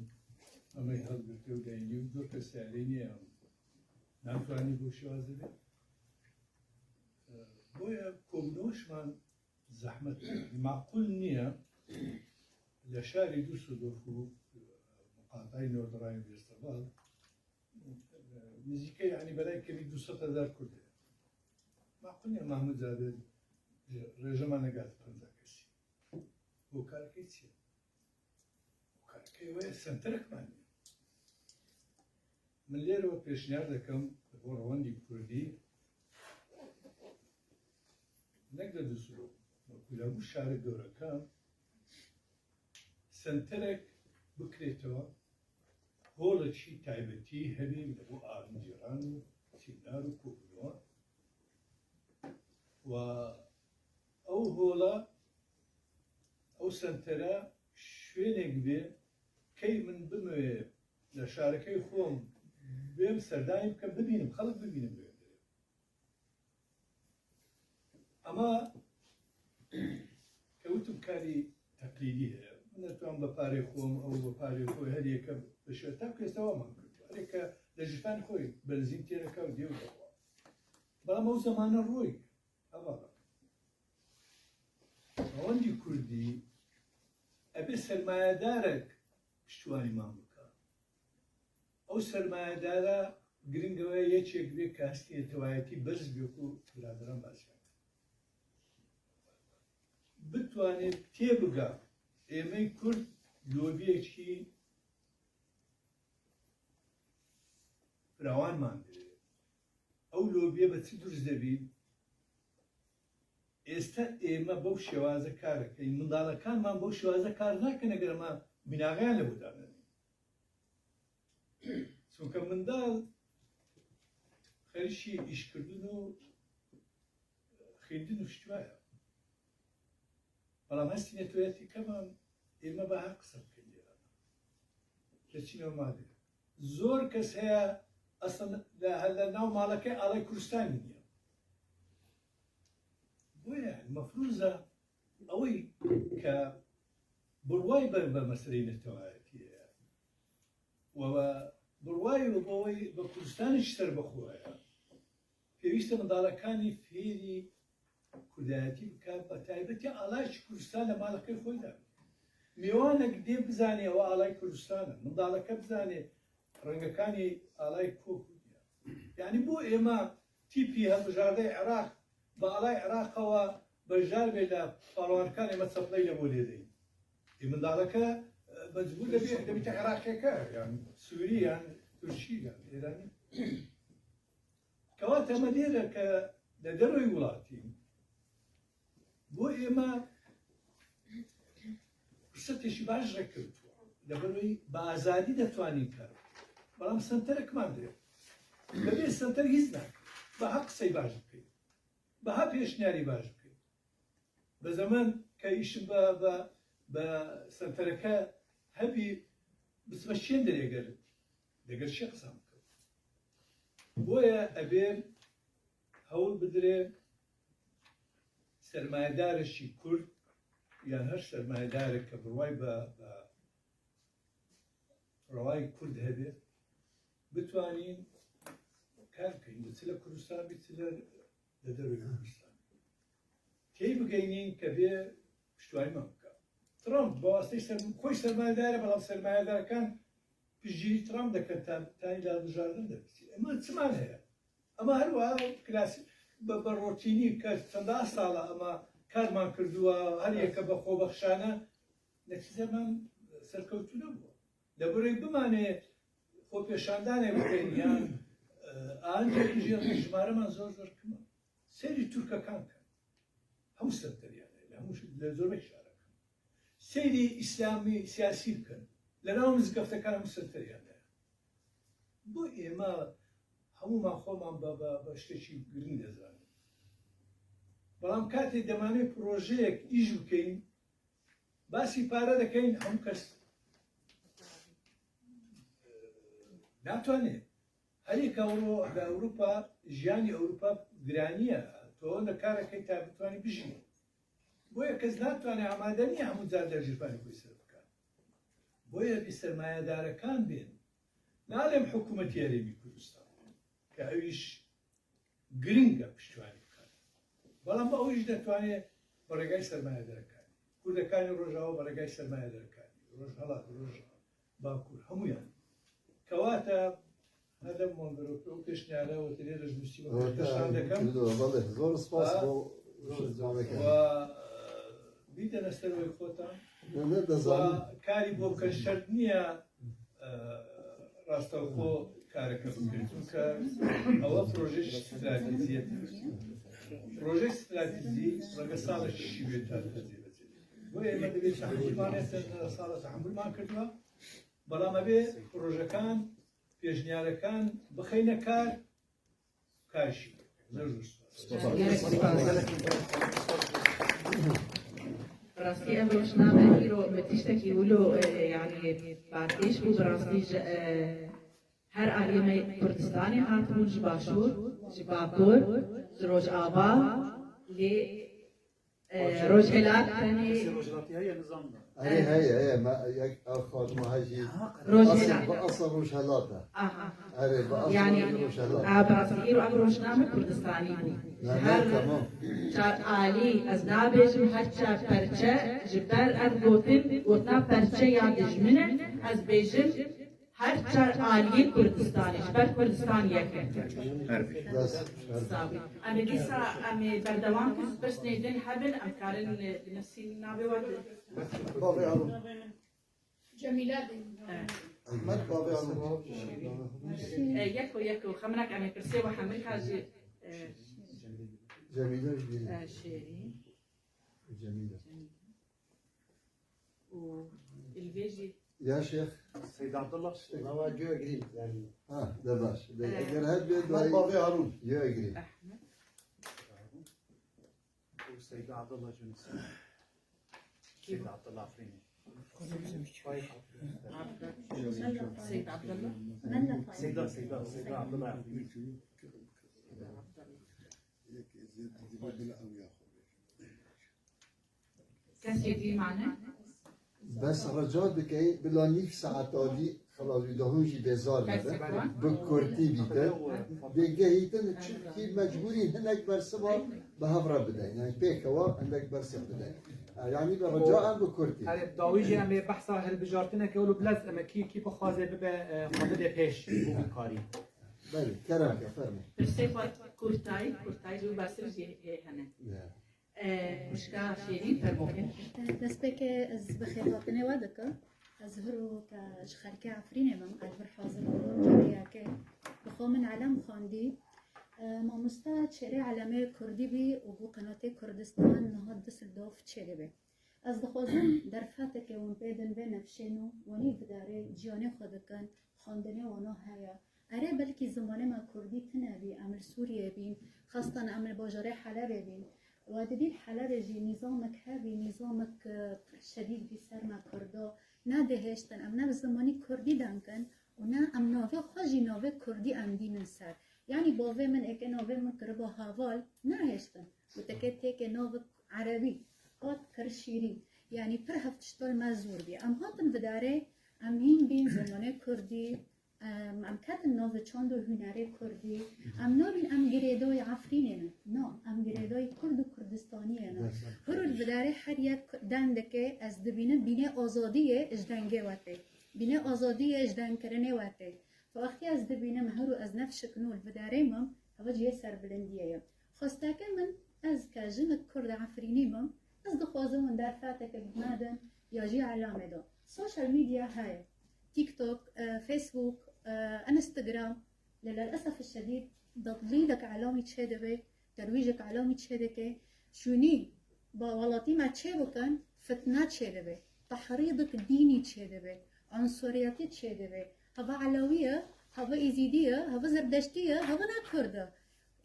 em ê hilgirtê û deynî û dur kes serê niye em. Natwanî bo şiwazê be. Boya kobûna wan zehmet e. Maqûl niye. Li şarê Düsseldorf û miqatayî Nordrhein-Westfalen, nizîkê, yanî, belay kevî du sed hezar Kurd heye. Maqûl niye Mahmûd Zavê rejima negate penca kesî. Hokarkê çi ye? Hokarkê wê senterek mane. Min lêre we pêşniyar dikim, li bo rewendî kurdî, nek li Duslo, wekî li hemû şarê gewrekan, senterek bikrêtî, holekî taybetî hebî li bo alim cîran û sîmnar û kobûna. Wa ew hola, ew sentere şwênek bê, key min bimê li şarekey xwe bêm serdayî bikim, bibînim, xelk bibînim bêm derê. Ema kewtim karî teqlîdî heye. Min netwan bi parê xwe, ew bi parê xwe, her yeke bi şewe, tabkê sewa man kir. Her yeke li jifan xwe benzîn têreka û dê û dewa. Belam ew zemane royî. Hevala. Rewendî kurdî ebe sermayedarek piştwanî man bike. Ew sermayedara giring e, yekek bê ke hestî netewayetî berz bê ku biraderan baş kene. Bitwanê têbiga êmey kurd lobiyekî firawan man divê. Ew lobiye bi çi durz de bî? Êste ême bew şêwaze kar dikin. Mindalekanman bew şêwaze kar nakin eger ema bînaxeyan li bo danenê. Çunke mindal xerîşî îşkirdin û xwendin û piştî wa ye. Belam hestî neteweyetî keman ême ba her qise bikin dêra. Keçîna ma de. Zor kes heye Aslında li nav maleke alay Kurdistanê niye. Boye yani mefrûza ewî ke birway be, be meseleyê netewayetiyê ye. We, we birway we bo wê be Kurdistanê ji ser bixwe ye. Pêwîst e mendalekanî fêrî kurdayetî bike, bi taybetî alay ji Kurdistan li malekê xwe de. Mêvanek dê bizanê ew alay Kurdistan e. Mendaleke bizanê rengekanî alay ku Kurd e. Yanî bo êma tîpî hilbijardeyê Iraq bi alay Iraqa we beşdar bê li palwankanê me çepley li bo lê deyîn. Ê mendaleke, e, mecbûr debê, debîte Iraqeke, yani Sûrî, yani Tirkî, yani Îranî. Kewate me diyere ke li derveyî welatî bo êma firsetê jî baş rekirtû. Li vir wî bi azadî detwanî kar. Belam senterekman dê. Li vê senter hîç nakin. Bi ha qisey baş bikey. Bi ha pêşniyarî baş bikey. Bi zeman ke îşin bi, bi, bi sentereke hebî bi sibe çiyên derê ger, deger çi qisa bikin. Boye ebê hewl bidire sermayedarê jî Kurd, yan her sermayedarek ke bi reway be, be rewayê Kurd hebe, bitwanîn kar bikin. Çi li Kurdistan bî, çi li, li derveyî Kurdistan. Tey bigeynîn ke bê piştwayî me bike. Trump, bi wasteyê ser-, koy sermayedar e, belam sermayedarkan piştgirî Trump dikin, ta, tayî hilbijardin de bî. Ema çiman heye? Ema her wiha klasîk, bi, bi rotînî ke çenda sala ema karman kirduwa, her yeke bi xwebexşane, netîceman serkewtû nebû. Li vir wî bimanê xwepêşandanê bikin yan, e, ancak jî jimareman zor zor kim e. Seyrî Tirkekan kin. Hemû serteriyane, li hemû, li zor şarekan. Seyrî Îslamî siyasî bikin. Li nav mizgeftekan hemû serteriyane. Bo êma hemûman xweman be, be, be tiştekî girîng dizanin. Belam katê demanê projeyek îş bikeyin, basî pare dekeyin, hemû kes, e, natwanê. Herî ka ro li Ewropa, jiyanî Ewropa giranî ye. Tu wenda karekê te bitwanî bijî. Boye kes natwane, amade niye hemû car dercîrfanê xwe ser bike. Boye vî sermayedarekan bên. Nalêm hikûmetî Herêmî Kurdistan. Ke ew îş giring e piştvanî bikin. Belam bi ew jî detwanê bi rêgay sermayedarekanî. Kurdekanî Rojava bi rêgay sermayedarekanî. Rojhelat, Roj Bakur, hemûyan. Kewata hedef wan bi rokê û pêşniyara we têrê rejnûsî ve Evet, pêşniyar yani, dekem. Belê, zor spas Wa-, bo Zor, zor. Ve, e, bîdene ser wê xota. Ne, ne, de Wa zanim. Karî bo ke şert niye, e, rastewxo kareke bikin. Çunke ewa proje stratejiyê. Proje stratejî rege sala şî wê ta tezê. Bo ême divê tehmûlman, sala tehmûlman kirdiwa. Belam ebê projekan, pêşniyarekan bixeyne kar, kar jî. Zor zor spas. Gelek spas. Bi rastî ev rojname îro bi tiştekî wilo, e, yanî balkêş bû, bi rastî ji, e, her aliyê me Kurdistanê hatibûn, ji Başûr, ji Bakur, ji Rojava, lê, e, Rojhelat tenê Rojhelatî heye, nizam da. Erê, heye, heye, me, yek, ev xatima hejî. Ha, Rojhelat. Asıl, bi asıl Rojhelat e. Aha. Erê, bi asıl Yani, Rojhelat. A, bi rastî îro ev rojname Kurdistanî bû. Ne, ne, Her tamam. çar alî, ez nabêjim her çar perçe, ji ber ev gotin, gotina perçe ya dijmin e, ez bêjim her çar aliyê Kurdistanê, ji ber Kurdistan yek e. Bes, her Sabî. Em ê dîsa, em ê berdewam kin, pirsên din hebin, em karin, e, Nesîn navê we din. Bavê Harun. Cemîle de. E. Ehmed bavê Harun. E, yeko, yeko. Xeminek em ê pirsê we hemî ka jî, e, Cemîle jî. E, Şêrî. Cemîle. Cemîle. Û Îlvê jî. Ya Şêx. Seyd Abdullah. Nava Gögri yani. Ha, de baş. De, E. eger her bir Ehmed bavê Harun. Gögri. Ehmed. Û Seyd Abdullah Cunus. Seyd Abdullah Afrînî. Seyda, Seyda, Seyda Abdullah. Kesê dî mane? Bes rica dikey bila nîv saeta dî xilas bî, dahûn jî bêzar nebe. Bi kurtî bîte. Bêgehîtin çimkî mecbûrî hinek bersiva bi hev re bideyn. Yani pêkewa hinek bersiv bideyn. Yani bi rica em bi kurtî. Erê, dawî jî em ê behsa hilbijartineke wilo bilez em ê kî, kî bixwaze bibe, e, xwe bide pêş û bikarî. Belê, kerem ke, fermo. Pirsê xwe kurtayî, kurtayî jî û bersiv jî hê-, hene. Ya. E, xwişka Şêrîn, fermo ke. Destpêkê ez bi xêrhatinê we dikim. Ez hiro ke ji xelkê Efrînê bim, ez vir hazir bûm, careyeke. Bi xwe min elem xwendî. E, mamosta çêrê elemê kurdî bî û bû qenatê Kurdistan niha Düsseldorf çêdibe. Ez dixwazim derfeteke wan pê din vê nefşên û wanî vidarê ciyanê xwe dikin, xwendinê wana heye. Erê, belkî zimanê me kurdî tune bî, em li Sûriyê bîn, xastan em li bajarê Helebê bîn. We didît Helebê jî nîzamek hebî, nîzamek, e, şedîd bî ser me kurda. Ne dihêştin, em ne bi zimanî kurdî deng kin û ne em navê xwe jî navê kurdî em dînin ser. Yanî bavê min êkê navê min kiriba Heval, nehêştin. Gotekê têkê navik erebî, qat kir şîrîn. Yanî pir hev tişta li me zor bî. Em hatin vidarê, em hîn bîn zimanê kurdî, em, em ketin navê çand û hunerê kurdî. Em nabîn em girêdayî Efrînê ne. Na, em girêdayî kurd û kurdistaniyê ne. Hiro li vidarê her yek deng dike, ez dibînim bînê azadiyê ji dengê we tê. Bînê azadiyê ji dengkirinê we tê. Wextê ez dibînim hiro ez nefşik nû li vidarê me, heva cihê serbilindiyê ye. Xwestekê min, ez ke jinik kurd Efrînî me, ez dixwazim hûn derfeteke bi me din ya jî elamê de. Social media heye. TikTok, e, Facebook, e, Instagram, lê lelesef şedîd, tedlîlek elamî çêdibe, terwîjek elamî çêdike. Şûnî ba welatî me çêbikin, fitne çêdibe, tehrîdik dînî çêdibe, unsuriyetî çêdibe. Hava elawî ye, hava êzîdî ye, hava zerdeştî ye, hava ne kurd e.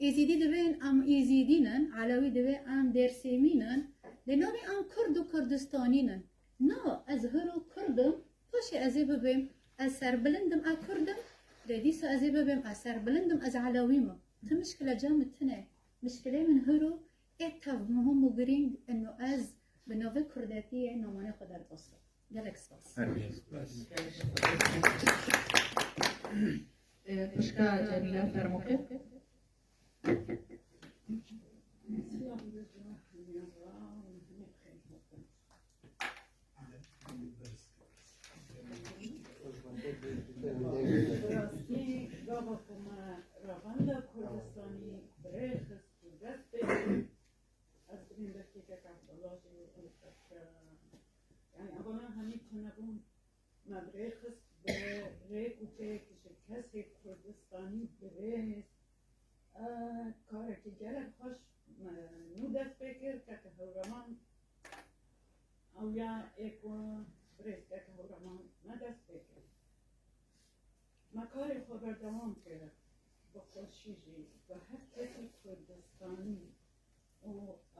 Êzîdî divên em êzîdî nin, elawî divê em dêrsêmî nin. Lê navê em kurd û kurdistanî nin. Na, ez hiro kurd im, paşê ez ê bibêm, ez serbilind im, ez kurd im. Lê dîsa ez ê bibêm, ez serbilind im, ez elawî me. Ti mişkile ca min tune. Mişkilê min hiro ê tev muhim û girîng ino ez bi navê kurdetiyê namanê xwe derbas bim. Gelek spas. Her spas. Ee, xwişka Cemîle, fermo ke. Bi rastî gava ku me revenda Kurdistanî bi rê xist û dest pê kir, ez divêm belkî kek Abdullah jî, yanî evana hemî tunebûn me bi rê xist bi rêk û pêk ji kesê Kurdistanî bi rê, e, karekî gelek xweş me nû dest pê kir, kek Hewraman. Ew ya ê ku birêz kek Hewraman me dest pê kir. Me karê xwe berdewam kir, bi xweşî jî, bi her kesî Kurdistanî û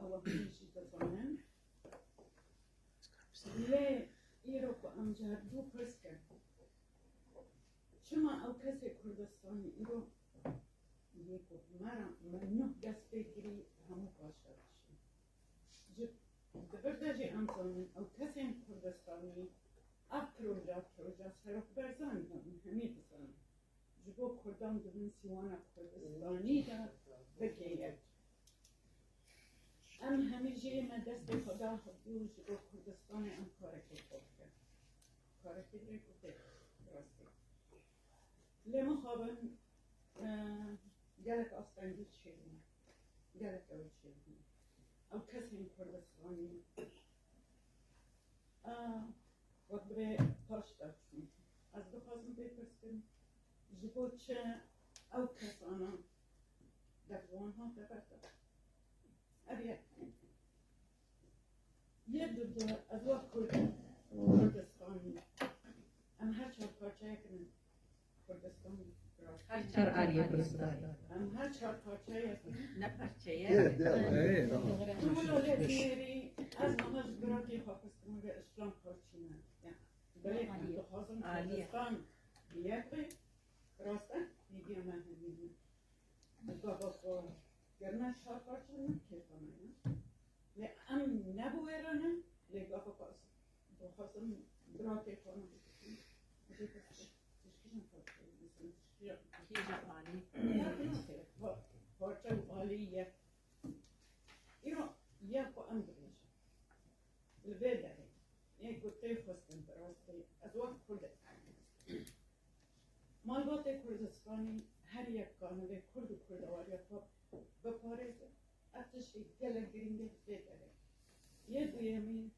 ew hemî jî dizanin. Lê îro ku em ji hevdû pirs kin, çima ew kesê Kurdistanî îro yê ku me re, me nuh dest pê kirî hemû paşa dişîn? Ji, di vir de jî em zanin, ew kesên Kurdistanî, ev proje, proje Serok Barzanî ye, hemî dizanin. Ji bo Kurdan di bin sîwana Kurdistanî de bike yek. Em hemî jî me destê xwe da hevdû ji bo Kurdistanê em karekê xwe bikin. Karekê rêk û pêk, rastî. Lê mixabin, e, gelek astengî çêbûne. Gelek ew çêbûne. Ew kesên Kurdistanî, e, wek birê paş de çûn. Ez dixwazim pê pirs kim, ji bo çi ew kesana dev ji wan hate berdan? Ev yek. Yê dudu, ez wek Kurd, Kurdistanî, em her çar parçeyek in. Kurdistan. Her çar aliyê Kurdistan. Em her çar parçeyê ne parçeye. Evet, evet. Evet, tamam. Tu wilo lê dinêrî, ez niha ji birakê xwe xistim ve Îslam parçî ne. Yani, belê em dixwazin Kurdistan yek be, rast e, hêviya me hemî ne. Gava xwe kirine çar parçe ne kêfa me ne. Lê em ne bi wê re ne, lê gava xwe ez dixwazim birakê xwe ne. Jê pişt, pişt kîjan parçe ye? Mesela, pişt kîjan? Kîjan alî? Ya, ya, pa-, parçe û alî ye. Îro ya ku em dibêjin. Li vê derê, ê ku tê xwestin bi rastî, ez wek Kurdek. Malbatê Kurdistanê her yek kanibê Kurd û Kurdewariya xwe biparêze. Ev tiştê gelek girîng e vê derê. Yê duyemîn,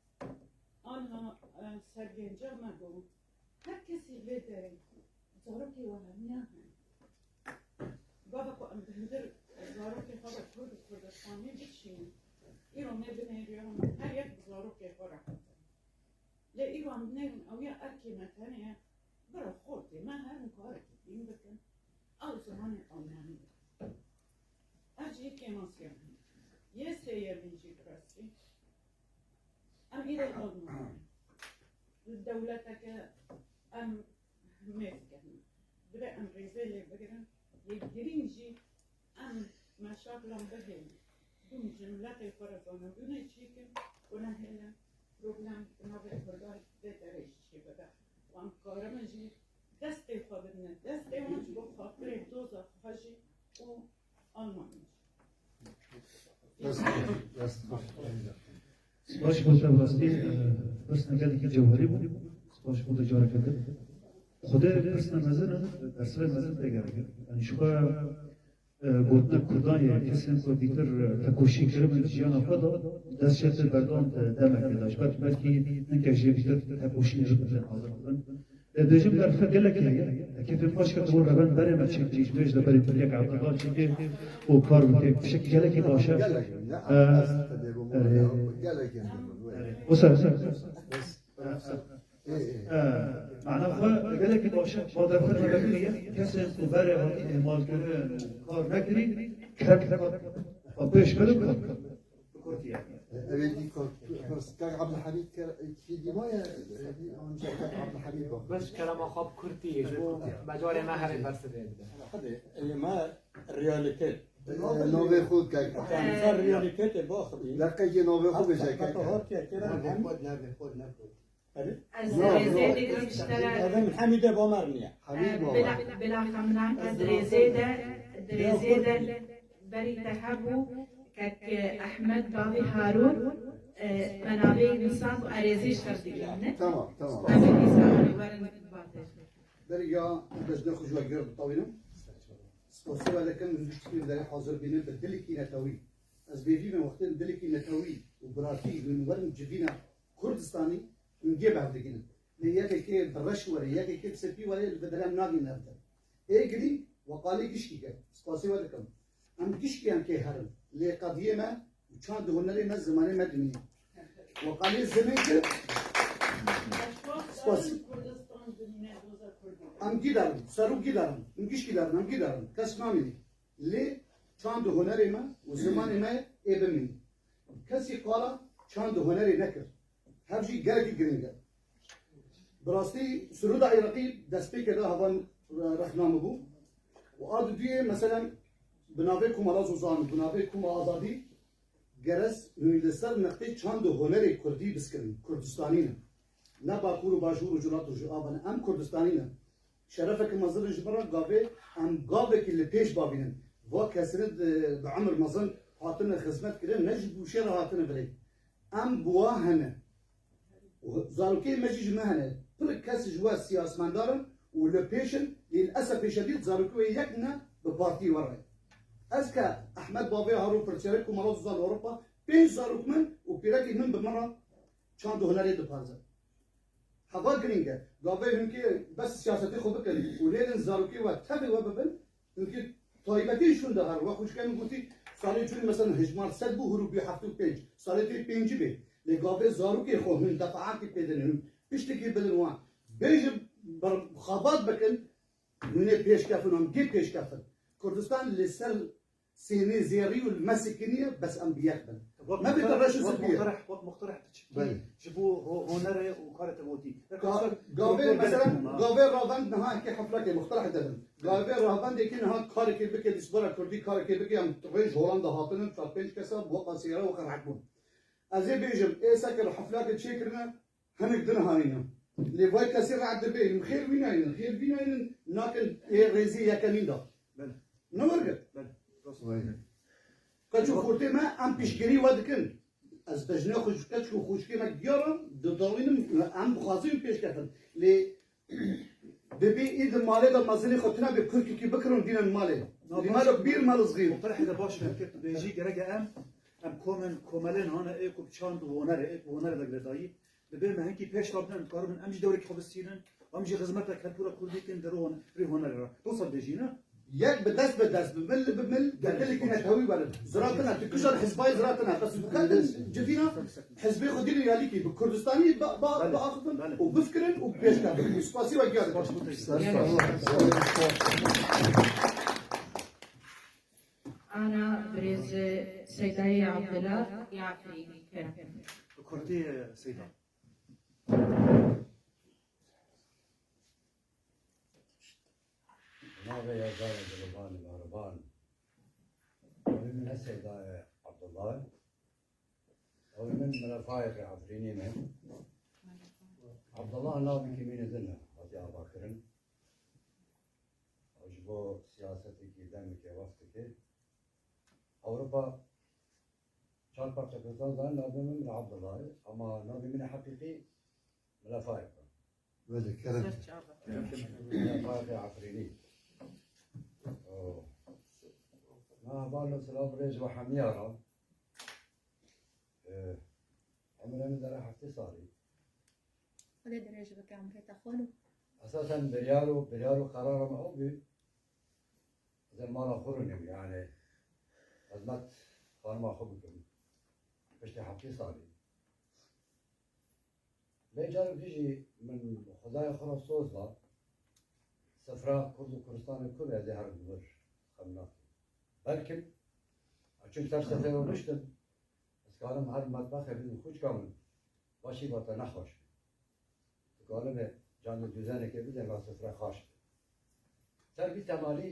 anha, e, sergenca me bû. Her kesî vê derê zarokê we hemiya hene. Gava ku em bi hundir zarokê xwe ve Kurd û Kurdistanê bikişînin, îro me binêriya hûn her yek bi zarokê xwe re hatin. Lê îro em binêrin ew ya erkê me tenê ye, bira xortê me herin karekî din bikin, ew zimanê Almanî ye. Ev jî kêmasiya me ye. Yê sêyemîn jî bi rastî, em îro Alman in. Li dewleteke em mêz dikenin. Divê em rêzê lê bigirin. Yê girîng jî em meşakilan bihêlin. Dûm ji miletê xwe re zanebûnê çêkin û nehêlin problem di navê Kurdan vê derê jî çêbibe. Û em karibin jî destê xwe bidine destê wan ji bo xatirê doza xwe jî û Almanya. Dest, dest. Spas ji bo te, bi rastî, e, pirsna gelekî cewherî bû. Spas ji bo te careke din. Xwedê pirsna mezin in, bersivê mezin tê gerek. Yani ji xwe, e, gotina Kurdan yê, kesên ku dîtir, e, tekoşîn kiribin di jiyana xwe de, dest jê tê berdan, e, demekê de. Ji ber belkî hinke jê dîtir tekoşînê bibin, hazir bibin. Dibêjim derfet gelek heye. Kêfê xweş ke tu reben berê me çêkirî, ji mêj de berê Tirkiyek Abdullah çêkê û kar bike. Tiştekî gelekî baş e. Gelek, ne, Ee, ez te dê bû, evet. Gelek, gelek. Evet. Wisa, wisa. Bes. Ee, ee. Ee, mana xwe gelekî baş e. Ma derfet me vekiriye. Kesên ku berê hatî êmalkirin û kar nekirî, kirek xwe pêş birin. Bi kurtî ye. Ew ê dî ku, ku Kak Abdulhamîd ke-, kî dî maye, ew dî amca Kak Abdulhamîd bak. Bes kerema xwe bi kurtî, ji bo mecarê me herê bersivê bide. Hadi, ê me realîte. Navê xwe Kak. Ser realîte tê baxivî. Deqekê navê xwe bêje Kak. Hatiye kira hem. Navê xwe, navê xwe. Erê? Ez rêzê dikim ji te re. Erê, Hemîde Bamer niye? Hemîd Bamer. Bila, bila xemlan ke di rêzê de, di rêzê de berî te hebû, kek Ehmed bavê Harûn, e, me navê nusand û erêzî ji te digihîne. Tamam, tamam. Em ê dîsa werin bavê. Berî ya, ez ne xwe ji we gir bitawînim. Spasî we dikim, hûn tiştî derê hazir bînin bi dilekî netewî. Ez bêvî me wextên dilekî netewî û biratî hûn werin civîna Kurdistanî, hûn gê behf digihînin. Lê yekekê bi reş were, yekekê bi sepî were, li vê derê em nagihînin ev der. Ê girîng, we qalê gişkî kir. Spasî we dikim. Em gişkî em kê herin. Lê qediyê me û çand û hunerê me zimanê me dimîne. We qalê zimên kir. Spasî. Em gî derin, serok gî derin, em gişkî derin, em gî derin. Kes namîne. Lê çand û hunerê me û zimanê me ê bimîne. Kesî qala çand û hunerê nekir. Hev jî gelekî girîng e. Bi rastî Sirûda Iraqî destpêkê de hevan rexna min bû. Û a duduyê, meselen, bi navê Koma Lazozan, bi navê Koma Azadî, gerez hûn li ser nextê çand û hunerê kurdî biskirin, Kurdistanî ne. Ne Bakur û Bajûr û Culat û ji ava ne. Em Kurdistanî ne. Şerefeke mezin e ji min re gavê em gavekî li pêş bavînin. Va kesine di, bi emir mezin hatine xizmet kirin, ne ji bûşê re hatine virê. Em bi wa hene. Û zarokê me jî ji me hene. Pir kes ji we siyasmendar in û li pêş in, lê li esefê şedîd zarokê wê yek ne bi partî we re. Ez ke Ehmed Bavê Harûn, pirsiyarê Komara Sosyal Ewropa, pênc zarok min û pîrekî min bi min re çand û hunerê diparêzin. Heva girîng e. Gavê hinkê bes siyasetê xwe bikin û lêrin zarokê we tevê we bibin, hinkê taybetî şûn de her. Wek xwişkê min gotî, salê çûn mesela hejmar sed bû, hûrû bû heftê û pênc. Salê tê pêncî bê. Lê gavê zarokê xwe hûn defaatê pê dinin, hûn piştekî bidin wan. Bêjin ber-, xebat bikin, Hûn ê pêşkefin, em gê pêşkefin. Kurdistan li ser sênê zêrî û li me sikiniye, bes em bi yek bin. Wek Me bê muqtereh, reş û wek sipî ye. muqtereh, wek muqtereh diçikî Belê. ji bo ho-, honerê û karê te gotî. Wek Ga-, mesela, gavê, gavê ravend niha eke heflekê muqtereh dibin. Gavê ravendekî niha karekê bike, dîspora kurdî karekê bike, em rê ji Holanda hatinin, çar pênc kesa, bi weka sêre weke rehet bûn. Ez ê bêjim, ê seke li heflakê çêkirine, hinek din hayîn in. Lê vay kesê rehet dibe, em xêr wî nayînin, xêr wî nayînin, nakin ê rêzî yekemîn de. Belê. Ne wergir. Belê. Rast. Vay. Qeç û xortê me, em piştgirî we dikin. Ez bejnê xwe ji qeç û xwişkê me giyaran, didawînim, em dixwazin pêş ketin. Lê bibê î di malê de mezinê xwe tune bê kurkekî bikirin bînin malê. Na, Lî baş. Melok bîr mel zgîr. Muqtereh de baş fêm kir. Tu bêjî gereke em, em komen, komelên hane ê ku bi çand û honerê, ê ku honerê de girêdayî. Dibê me hinkî pêş de bidin, karibin em jî dewrek xwe bistînin, em jî xizmeta keltûra kurdî kin di ro-, rê honerê re. Dosa dibêjî ne? Yek bi dest bi dest, bi mil bi mil, bi dilekî netewî werin. Ziratine, tu kijan hizbayê ziratine, bes bi kadin civîna hizbê xwe dî realîkî, bi Kurdistanî ba, ba, Belê, biaxivin belê. û bifikirin û pêş kevin. Spasî we giya dikim. Spas bo te jî. Ana birêz Seydayê Abdullah ya Efrînî, kerem. Bi kurdî, Seyda. Navê Yezayê Dilûban Mehriban. Navê min ne Seyda Abdullah. Navê min Mira Faîqê Efrînî ne. Abdullah navekî mîne din e, hatiye avakirin. Ew ji bo siyasetekî demekê wextekê. Ewropa çar parça Kurdistan zanin navê min Mira Abdullah e, ama navê min e heqîqî Mira Faîq e. Belê, kerem. Ser çava. Mira Faîq Efrînî. Oh. Na hevalno silav rêz ve hemiya ra. Ee, Emre min dere heftê salî. Xwedê dirêj bike emrê te xwelo. Esasen biryar û, biryar û qerara me ew bî. Ez ê mala xwe rûnim, yani xizmet xanima xwe bikim. Piştî heftê salî. Lê carek dî jî min Xwedayê xwe re soz da, sifra Kurd û Kurdistanê ku be, ez ê herim li wir xem nakim. Belkim, ez çûm ser sifrê rûniştim, ez karim her metbexê bidîm xwişka min, va şîva te nexweş be. Tu kanibê canê duzenekê bidê, va sifre xaş be. Ser vî temalî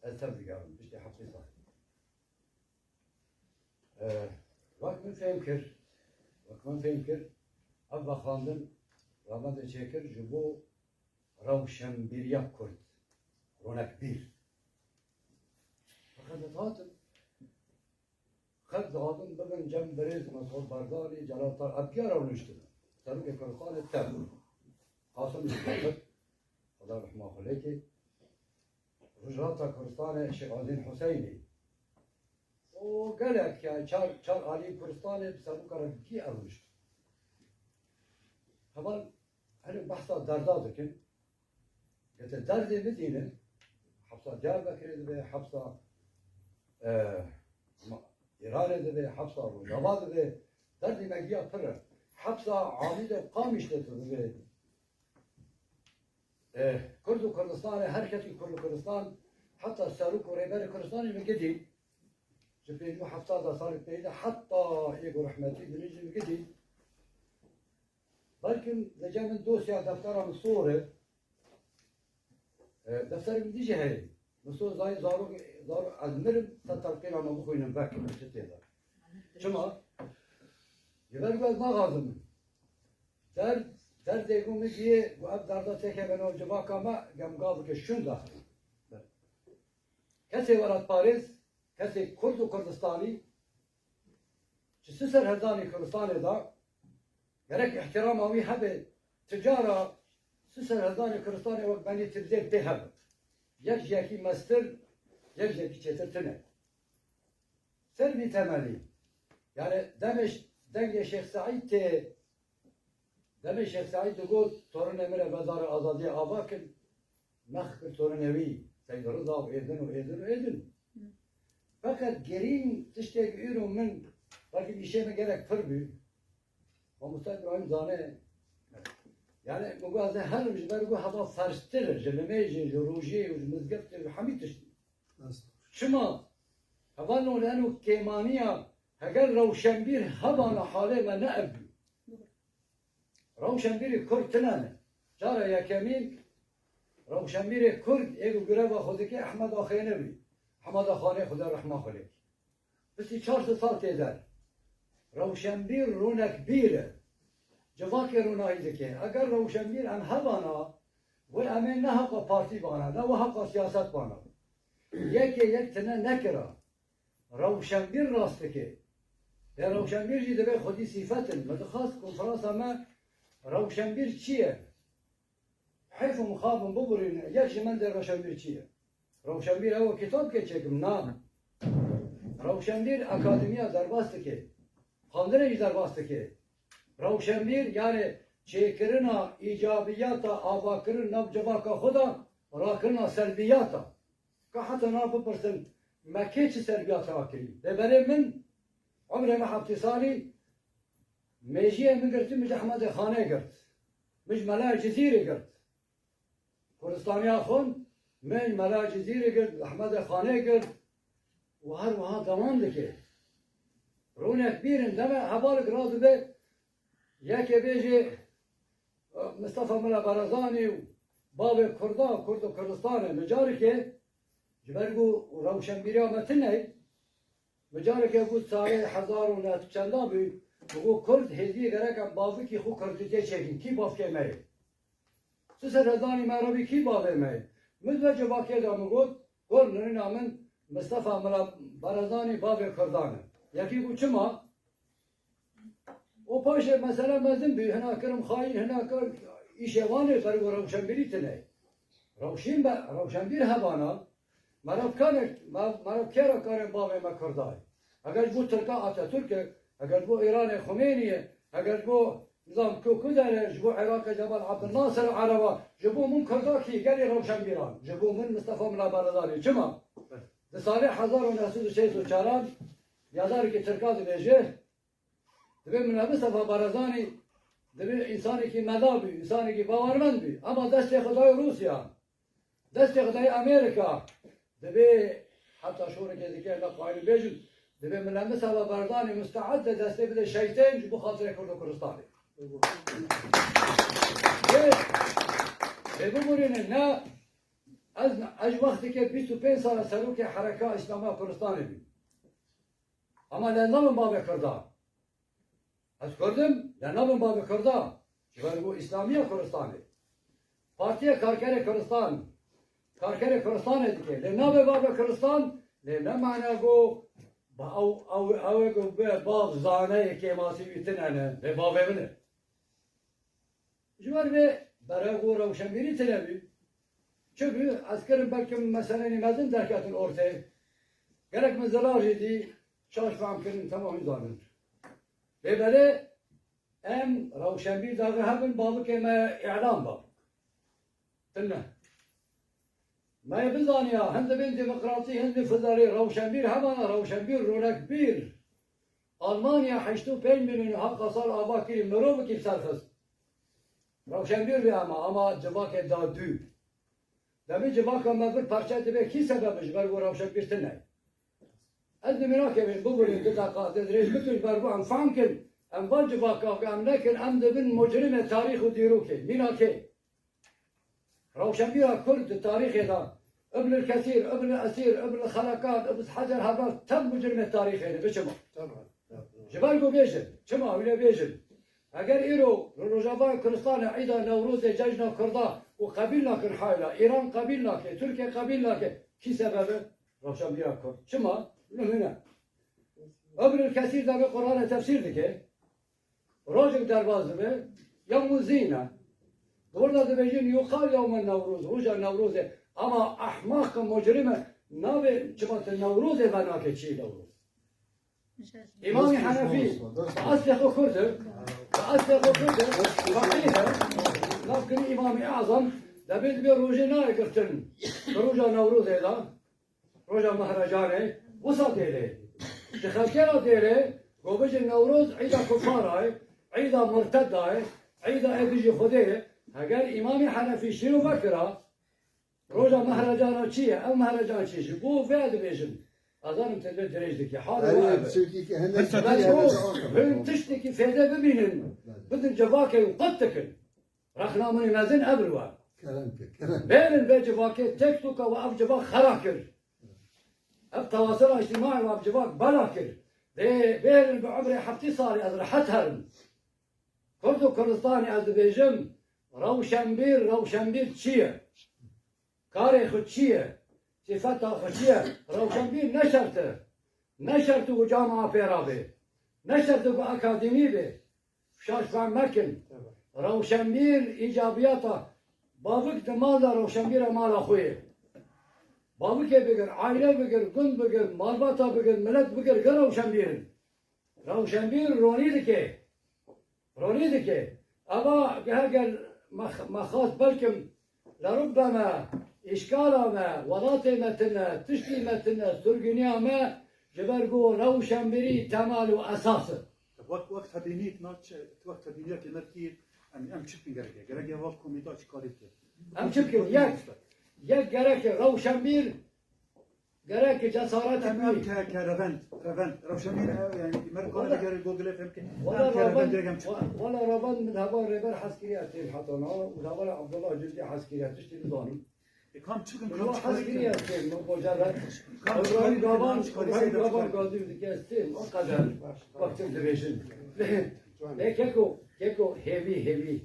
ez tev digerim, piştî heftê salî. Eh, wek min fêm kir, wek min fêm kir, ev vexwendin ravendê çêkir ji bo rewşenbîriya Kurd, ronekbîr. Feqet ez hatim, xelk dihatin bibin cem birêz Mesûd Barzanî, Celal Tar-, ev giya rewiştine. Serokê Kurdistanê tev. Qasim Mustafa, Xweda rehma xwe lê ke. Rojhilata Kurdistanê Şêx Azîn Huseynî û gelek, yani çar, çar alî Kurdistanê bi serokê re gî ev rûnişt. Heval hinek behsa derda dikin. Ke te derdê bidîne, hepsa Diyarbekirê dibe, hepsa, e, ma-, Îranê dibe, hepsa Rojava dibe, derdê me giya pir e. Hepsa Amîd û Qamişlê tu dibe. Eh, Kurd û Kurdistanê, her kesî Kurd û Kurdistan, heta serok û rêberê Kurdistanê min gidî. Ji pêncî û hefta de salê peyde heta ê ku rehmetî dinê jî min gidî. Belkim li cem min dosya deftera min sor e. Eh, defterê min dî jî heye. Min sor zayê zarok, zarok ez mirim, te telqîna min bixwînin vekim, çi tê de. Çima? Ji ber ku ez naxwazim. Derd, derdê ku min diyê ku ev derda têkeve nav civaka me, gemga bike şûnda. Kesê welatparêz, kesê Kurd û Kurdistanî, ji si serhezdanê Kurdistanê de gerek îhtîrama wî hebe, ti cara si serhezdanê Kurdistanê wek benî ti dizê pê hebe. Yek ji yekî mestir, yek ji yekî çêtir tune. Ser vî temelî, yani demê ş-, dengê Şêx Seîd tê, demê Şêx Seîd digot, "Torinê min re vedarê azadiyê ava kin", nex kir torinê wî, Seîd Riza û êdin û êdin û êdin. Feqet gerîn tiştê ku îro min, belkî îşê min gelek pir bû, Mamosta Îbrahîm zane, Yani, min got, ez ê herim ji ber ku heva ferztir e, ji nimêjê, ji rojê û ji mizgeftê û ji hemî tiştî. Rast. Çima? Heva noleno kêmaniya, heger rewşenbîr hebana halê me ne ev bû. Rewşenbîrê Kurd tune ne. Cara yekemîn, rewşenbîrê Kurd ê ku greva xwe dike Ehmed Axê nebî. Ehmed Axanê Xuda rehma xwe lê. Bistî çar sed sal tê der. Rewşenbîr rûnekbîr e. Civakê rûnayî dike. Eger rewşenbîr em hebana, wê em ê ne heqa partî bana, ne wê heqa siyaset bana. Yekê yek tine nekira. Rewşenbîr rast dike. Lê rewşenbîr jî divê xwedî sîfet in. Me dixwest konferansa me rewşenbîr çi ye? Heyf û mixabin bibûrîne, yek ji min dê rewşenbîr çi ye? Rewşenbîr ew kitap ke çêkim, na. Rewşenbîr akademiya derbas dike. Xwendinê jî derbas dike. Rewşenbîr, yani çêkirina îcabiyata avakirin nav civaka xwe de, rakirina selbiyata. Ka heta na bipirsin, me kê çi serbiyat rakirî? Lê berê min, umrê me heftê salî, mêjiyê min girtin, min ji Ehmedê Xanê girt. Min ji Mela Cizîrê girt. Kurdistaniya xwe, min ji Mela Cizîrê girt, Ehmedê Xanê girt. Û her wiha dewam dike. Rûnekbîr in, deme hevalek radibe, yekê bêje, Mistefa Mela Barazanî û bavê Kurda, Kurd û Kurdistan e. Min careke, ji ber ku rewşenbîriya me tune ye, min careke got salê hezar û neh sed çenda bû, min got Kurd hêdî gerek em bavikî xwe Kurdîtê çêkin. Kî bavkê me ye? Tu ser hezanî me re bî kî bavê me ye? Min ve civakê de min got, got nirîna min Mistefa Mela Barazanî bavê Kurdan e. Yekî got çima? Û paşê mesele mezin bî, hina kirim xayîn, hina kir îşê wan ê, ber ku rewşenbîrî tune ye. Rewşîn be, rewşenbîr hebana, merav kanek, me-, merav kê re karin bavê me Kurda ye? Eger ji bo Tirka Atatürk e, eger ji bo Îranê Xumênî ye, eger ji bo nizam ku ku dere, ji bo Iraqê Cemal Abdulnasir Ereba, ji bo min Kurda kî gelê rewşenbîran, ji bo min Mistefa Mila Barazanî. Çima? Di salê hezar û neh sed û şêst û çaran yazarekî Tirka dibêje, Divê min Mistefa Barazanî, divê însanekî mela bî, însanekî bawermend bî. Ema destê xwe dayê Rûsya, destê xwe dayê Amerîka. Divê heta şorekê dike ne xwayî bêjin, divê min Mistefa Barzanî musteed de destê bide şeytên ji bo xatirê Kurd û Kurdistanê. Lê, lê bibûrînin, ne, ez, ez ji wexteke bîst û pênc sala serokê Hereka Îslamiya Kurdistanê bîm. Ama lê nabim bavê Kurda. Ez Kurd im, lê nabim bavê Kurda. Ji ber ku Îslamiya Kurdistanê. Partiya Karkerê Kurdistan, Karkerê Kurdistanê dike. Lê nabe bavê Kurdistan, lê ne mana ku ba ew, ew, ew ê ku be bav zane yê kêmasî wî tine ne. Lê bavê min e. Ji ber vê berê û rewşenbîrî tune bû. Çi bû? Ez kirim belkim meseleyê mezin derketin ortê. Gerek min zelal jî dî, şaş fehm kirin, temam zanin. Lê belê em rewşenbîr daxî hebin, bavukê me îdam ba. Tune. Me yê bizaniya, hin dibên demokratî, hin dibên federalî, rewşenbîr hebana, rewşenbîr, rûnekbîr. Almanya heştê û pênc milyon heqa sal ava kirî, mirovekî bi ser xist. Rewşenbîr bê ama, ama civakê dadû. Demê civaka me bir parçe dibe, kî sebeb e, ji ber ku rewşenbîr tune. Ez nimînakê bê, bibûrî du deqa, ez dirêj bikim, ji ber ku em fehm kin, em van civaka ku em nekin, em dibin mucrimê tarîx û dîrokê. Mînakê. Rewşenbîra Kurd di tarîxê de, Ibn el Kesîr, Ibn el Esîr, Ibn el Xelekan, Ibn Hecer, hevra tev mucrimê tarîxê ne, biçima. Tamam. Ji ber ku bêjin, çima wî ne bêjin? Eger îro li Rojavayê Kurdistanê îda Newrozê cejna Kurda û qebîl nakin hayla, Îran qebîl nake, Tirkiye qebîl nake, kî sebeb e? Rewşenbîra Kurd. Çima? Nimûne. Ibn el Kesîr de bi Quranê tefsîr dike. Rojek derbas dibe, yewmû zîne. Di wir de dibêjin, yuqal yewme Newroz, roja Newrozê. Ama ehmaq e, mucrim e, nabê çima tu Newrozê venake çi Newroz? Îmamê Henefî, bi eslê xwe Kurd e, bi eslê xwe Kurd e, feqîh e, navkirî Îmamê Ezam, debê dibe rojê nayê girtin, di roja Newrozê de. Roja Mehrecanê, wisa dêrê. Ji xelkê re dêrê, ku bijî Newroz îda kufara ye, îda murteda ye, îda ê dijî Xwedê ye. Heger Îmamê Henefî şîro vekira, roja mehrecana çi ye? Ew mehrecan çi? Ji bo vê dibêjin. Ez zanim te vê dirêj dikî. Halê Erê, wa ev e. Çimkî ki hinek Heta Hûn tiştekî fêde bibînin, bidin civakê û qet dikin. Rexna min ê mezin ev li we. Kerem ke, kerem. Bêrin vê civakê tek tûka we ev civak xera kir. Ev tewasila îctîmaî we ev civak bela kir. Dê bêrin bi umrê heftê salî ez rehet herim. Kurd û Kurdistanê ez dibêjim, rewşenbîr, rewşenbîr çi ye? Karê xwe çi ye? Sifeta xwe çi ye? Rewşenbîr ne şert e. Ne şert û cama pê rabê. Ne şert û akademî bê. Şaş fehm mekin. Rewşenbîr îcabiyata. Bavik di mal de rewşenbîra mala xwe ye. Bavikê bigir, aîle bigir, gund bigir, malbata bigir, milet bigir, gir rewşenbîr in. Rewşenbîr ronî dike. Ronî dike. Eva heger me, me xwest belkim lerubbeme îşkala me, welatê me tune, tiştî me tune, surginiya me ji ber ku rewşenbîrî temal û esas e. Wek, wek tebînî, na çi, wek tebîniyekê me dikî, em, em çi bikin gerek e? Gerek e wek komîta çi karî bike? Em çi bikin? Yek, yek gerek e rewşenbîr Gerek cesaret Em, em bû. ke, ke revend, revend. Rewşenbîr, e, yani, Merîkana Wala, de gerek Google fem ke. Wala Em ke revend revend, gerek em çi? Wa-, wala revend min heva rêber heskirî ez têm heta na, û heva Abdullah Cizî heskirî ez tiştî nizanim. E, kam çikin, Min kam wa çikin? Heskirî ez têm, min mucerred. Kam Ebrahîm çikin, Gaban, kam çikin, Ebrahîm Seyda Gaban çikin? Gazî dike ez têm, o qeder. Wextê dibêjin. Lê keko, keko hêvî, hêvî.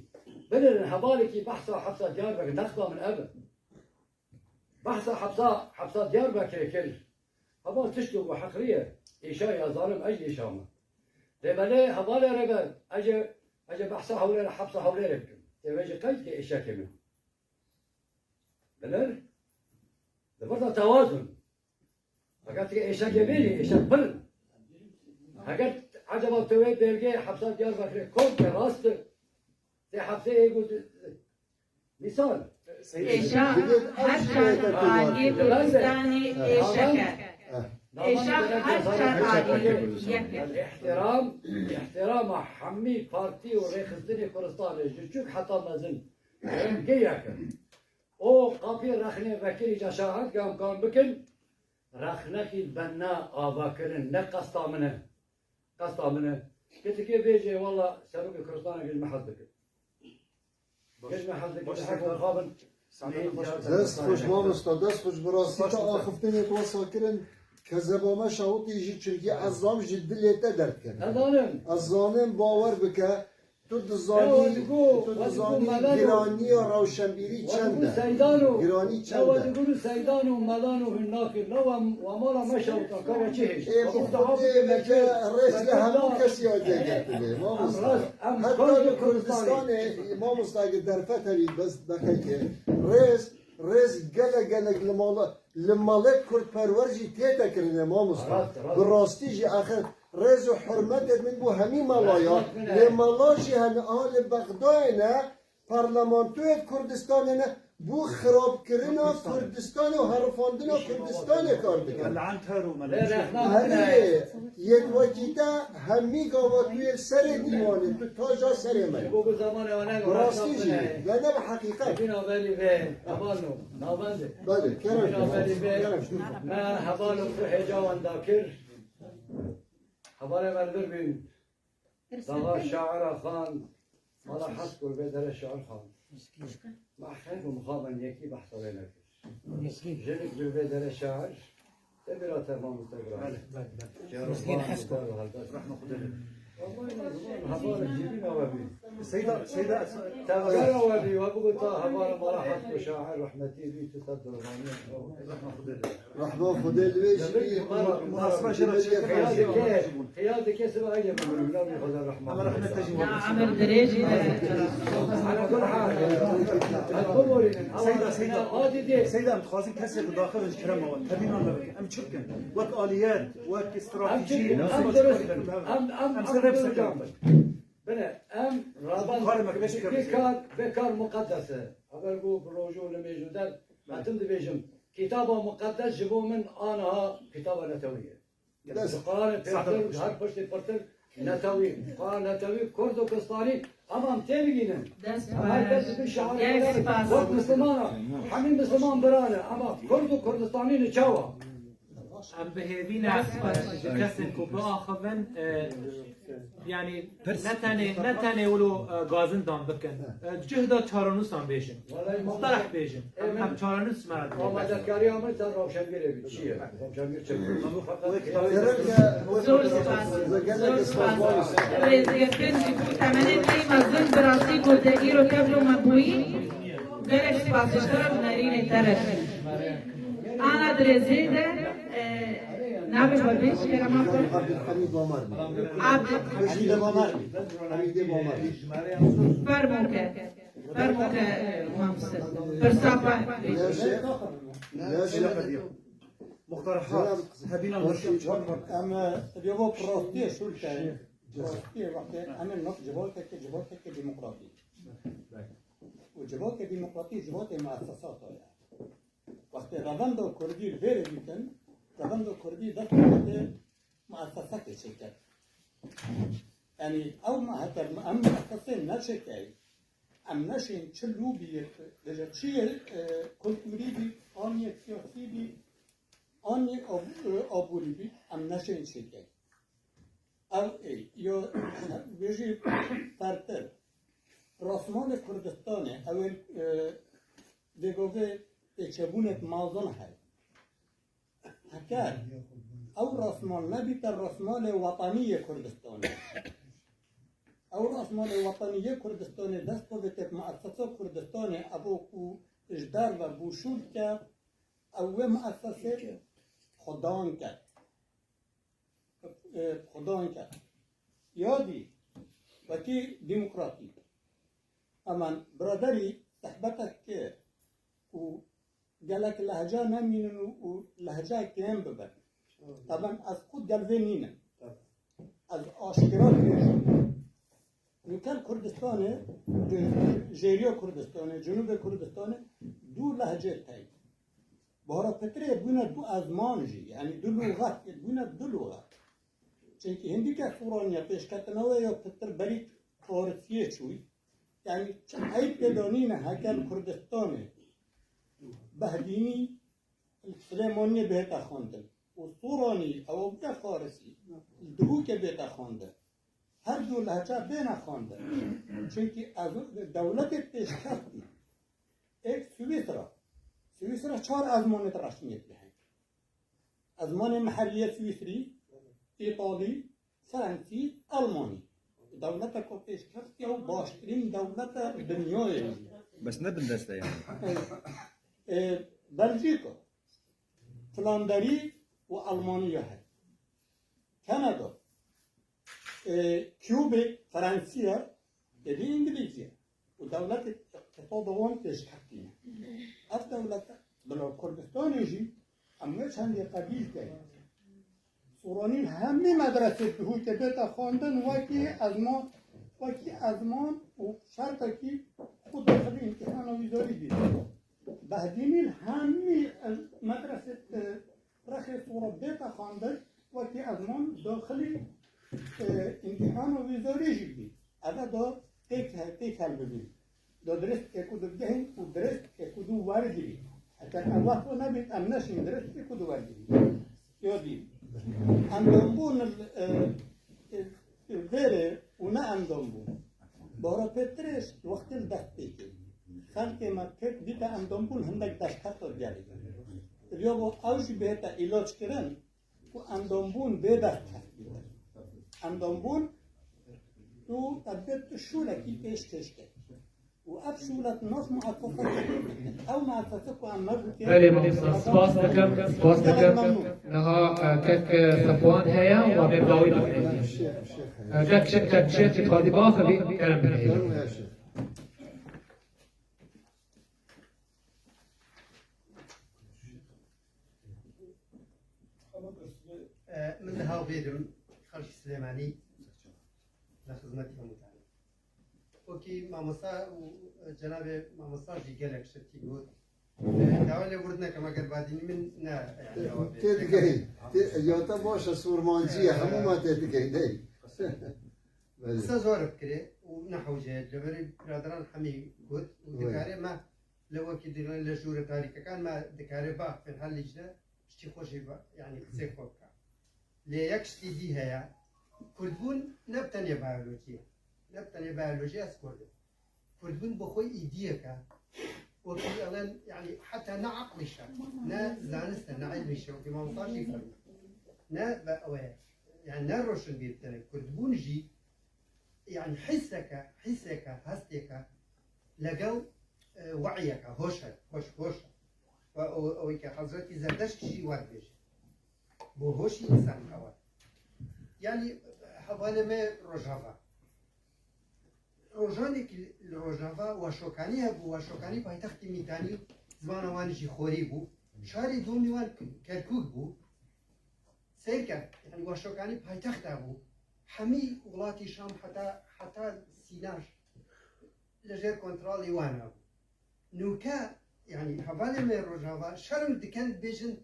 Bilirin hevalekî behsa hepsa Diyarbekir, nexta min ev e. Behsa hepsa, hepsa Diyarbekirê kir. Heval tişt û heqrî ye. Êşa ya zalim, ez êşa me. Dê belê hevalê rêber, ez ê, ez ê behsa Hewlêrê, hepsa Hewlêrê bikim. Dê vê jî qey dike êşekê min. Bilir? Di vir de tewazun. Heger tu êşekê bêjî, êşek pir. Heger ecaba tu wê belgeyê hepsa Diyarbekirê kom ke rast e. Tê hepsê ê got, Mîsal. Êşa her çar aliyê Kurdistanê êşek e. Êşa her çar aliyê yek e. Îhtiram, îhtirama hemî partî û rêxistinê Kurdistanê ji çûk heta mezin rengê yek e. O qapiyê rexnê vekirî caşahet gam gam bikin, rexnekî benna ava kirin, ne qesta min e. Qesta min e. Ketikê vêjê walla serokê Kurdistanê gel me hez dike. Gel me hez dike, Baş hek Seyda. Xabin. Sade Neyê baş ticaret Dest xweş Kurdistanê. Mamosta, dest xweş, bi rastî Baş te Seyda. Axiftinê wesa kirin, kezeba me şawitî jî çirkî ez zam ji dilê te derdikeve. Ez zanim. Ez zanim, bawer bike, tu dizanî, Ya, wedigo, tu wedigo dizanî melano. Giraniya rewşenbîrî çend e? Wedigo Seydano. Giranî Ya, çend e? Wedigo Seydano, melano hûn nakir. Na wa, wa mala me şawita, ka wa çi hêj? Ê, Wa bi xwe Xwedê dahafê veke mekir, rêz li mekir hemû da. Kesî ya dê girtibê, Em mamosta. Rast, em Heta kar li li Kurdistanê. Kurdistanê, mamosta, eger derfet hebî, bes deqeyke. Rêz, rêz gelek gelek li mala, li malê kurdperwer jî tête kirine, mamosta. Rast, rast. Bi rastî jî axir rêz û hurmetê min bo hemî mala ya. Rehmet min e. Lê mala jî hene, aha li Bexdayê ne, parlamentoyê Kurdistanê ne, bo xirabkirina Kurdistanê û herifandina Kurdistanê kar dikin. Lê rehna Erê, yek wekî te hemî gava tu yê serê dîwanê, tu taja serê me. Bo ku zamanê wana Bi rastî jî, ne ne bi heqîqet. Bîna berî vê, hevalno, navendê. Belê, kerem Bîna berî vê, kerem me hevalê xwe hêca wan dakir. Hevalê me li vir bîn. Daxa şaira xand, mala heft ku vê dere şair xand. Me xeyr û mixabin yekî behsa wê nekir. Jinik bi vê dere şair, te bira te mamoste bira. Bele, bele, bele. Cero xand, daro helbet. Rahme Xwedê. Wallahi ne ziman, heval cîbîna we bî. Seyda, Seyda. Te vera we bî, we bigot ta heval mala heft ku şair rahmetî bî, tu ser durvanî. Rahme Xwedê. Rehma Xwedê li wê jî bî. Munasiba jê re çêkir. Xiya dike, xiya dike siba heye bimrim, la min Xwedê rehma. Ama rehmet te jî. Ya emir dirêjî de. Ala kul hal. Ez biborînim. Seyda, Seyda. Adî dê. Seyda, em dixwazin kesê bi daxil in ji kerema we. Tebîna me bikin. Em çi bikin? Wek aliyet, wek stratejî, em çi, em çi dirist, karî em, em, em ser em rep ser hocam. Bine, em raban Karê me, vê kar, vê kar muqeddes e. Heber ku bi rojo li mêjo der, ez tim dibêjim. Kitaba Muqeddes ji bo min aniha kitaba netewî ye. Dest. Ji Quranê pêştir, her piştî pirtir netewî. Quran netewî, Kurd û Kurdistanî, Ama em têbigînin. Dest xweş. Gelek spas. Wek Mislimana, hemî Misliman birane, ama Kurd û Kurdistanî ne çawa? Em bi hêvî ne ji kesên ku biaxivin, e, yanî ne tenê, ne tenê wilo, e, gazindan bikin. E, cihda çarenûsan bêjin. Muqtereh bêjin. Em, em çarenûs me re dibin. Amadetkariya min ser rewşengirê bî. Çi ye? Rewşengir çi? Zor spas. Zor spas. Rêzgirtin ji bo temenê me mezin bi rastî ku te îro tevlo me bûyî. Gelek spas ji te re bi nerînê te re. Ana dirêzê de, e, navê xwe bêj, kerema xwe. Abdulhamîd Bamar. Abd- Hemîdê Bamar. Hemîdê Bamar. Fermo ke. Fermo ke, e, mamoste. Pirsa xwe bêj. Muqterehat. Hebîna. Em, e, bi rastiyê şûl ke. Rastiyê wextê em ê nok civakeke, civakeke demokratîk. Û civakê demokratî civakê muessesata ye. Wextê revenda kurdî li vêrê dîtin, revenda kurdî dest pê muessesekê çêkir. Yanî ew me-, heger em muessesê neçêkey, em neşên çi lûbiyê, bêje çi yê, e, kulturî bî, an yê siyasî bî, an yê ab-, e, aborî bî, em neşên çêkey. Ev ê, yo, bêjî pertir. Rasmalê Kurdistanê, ew ê, e, dêgovê pêçebûnek mezin heye. Heker ew rasmal nebîte rasmalê wetanî yê Kurdistanê. Ew rasmalê wetanî yê Kurdistanê dest xwe bike muessesa Kurdistanê, evo ku ji derve bû şûl ke, ew wê muessesê xwedan ke. e, xudan ke. Ya dî, wekî demokratîk. Heman biraderî sehbetek kir û gelek lehca nemînin û, û lehca kêm bibin. Taban ez xwe gel vê nînim. Ez aşkera dibêjim. Nûke li Kurdistanê, jêriya Kurdistanê, Cinûbê Kurdistanê du lehcê tey. Bahra pitirê bûne du ezman jî, yanî du lûxet, bûne du lûxet. Çimkî hindî ke Sûraniya pêşketina wê ya pitir berî Farisiyê çûyî. Yanî çi eyb tê de nîne heke li Kurdistanê Behdînî li Silêmaniyê bihête xwendin. Û Sûranî ew bike Farisî, li Dihokê bête xwendin. Her du lehçe bêne xwendin. Çimkî ez dewletê pêşkeft bî. Êk Swîsra. Swîsra çar ezmanê di resmiyetê heye. Ezmanê mehellî ye Swîsrî, Îtalî, Frensî, Elmanî. Dewleteke pêşkeft ya û baştirîn dewlete dinyayê. Bes ne bindest e yani. E, e, Belcîka, Flanderî û Elmanî ya heye. Kanada, e, Quebec, Fransî ye, êdî Îngilîzî ye. Û dewletê îqtîsada wan pêşkevtî ne. Ev dewlete bila Kurdistanê jî em wê çendê qebîl keyin. Sûranî hemî medresê Dihokê bête xwendin wekî ezman, wekî ezman û şertekî xwe daxilî îmtîhana wîzarî bîne. Behdînî li hemî medresê, e, Rexê Sûra bête xwendin, wekî ezman daxilî, e, îmtîhana wîzarî jî bî. Eve da têk, têkel bibî. Da dirêstikê ku dibigehîn û dirêstikê ku du wergirî. Heger ev wexto nebît, em neşîn dirêstikê ku du wergirî. Ya dî. Endambûn, e, e, vêrê û ne endambûn. Bara pêtirêş wextê li dest pê kê. Xelkê me pêk dîte endambûn hindek deşkefta gelê. Diviya bo ew jî bihête îlac kirin û endambûn bê dest keft bîte. Endambûn tu qedbê tu şûlekî pêşkêş kir. Û ev şûlet nas muesseseke, ew muessese ku em me gotê. Belê, mamosta, spas dikim, spas dikim. Niha, e, kek, e, Sefwan heye û ma bê dawî bikin. E, kek, kek, kek, kek, kek, xadî baxivî, kerem bihêjin. E, min niha bêdim, xelkî Silêmanî, li xizmetî hemû tane. Wekî mamosta û, e, cenabê mamosta jî gelek şirtî got. E, dawa lê wird nekim, eger badînî min ne, yani, dawa bê. Tê digehî. Tê, ya te baş e, Sûrmancî ye, hemû me tê digehî, ney? Belê. Qisa zor bikirê. û ne hewce ye, li berê biraderan hemî got û Wê. dikare me li wekî dîlan li jûre tarîkekan me dikare baxifin her lîcne piştî xwe jî ba-, yanî qisê xwe bike. Lê yek ştî dî heye, kurdbûn ne bi tenê biyolojî ye. Ne bi tenê biyolojî ez kurd im. Kurdbûn bi xwe îdiyek e. Wekî elen, yanî heta ne eqlîş e, ne zanist e, ne ilmîş e, wekî mamosta jî fermî. Ne be ew e, yanî ne roşinbîr bi tenê. Kurdbûn jî yanî hîseke, hîseke, hesteke legel, e, we'yeke, hoş e, hoş, hoş e. Ve o, o ke Hezretî Zerdeşt jî wa dibêje. Bo hoşî însan ew e. Yanî hevalê me Rojava. Rojanekî li Rojava Waşokanî hebû, Waşokanî paytextî Mîtanî, zimana wan jî xorî bû. Şarê domî wan Kerkûk bû. Seyr ke, yanî Waşokanî paytexta bû. Hemî welatî Şam heta, heta Sînar li jêr kontrolê wan hebû. Nûke, yanî hevalê me Rojava şerm dikin dibêjin,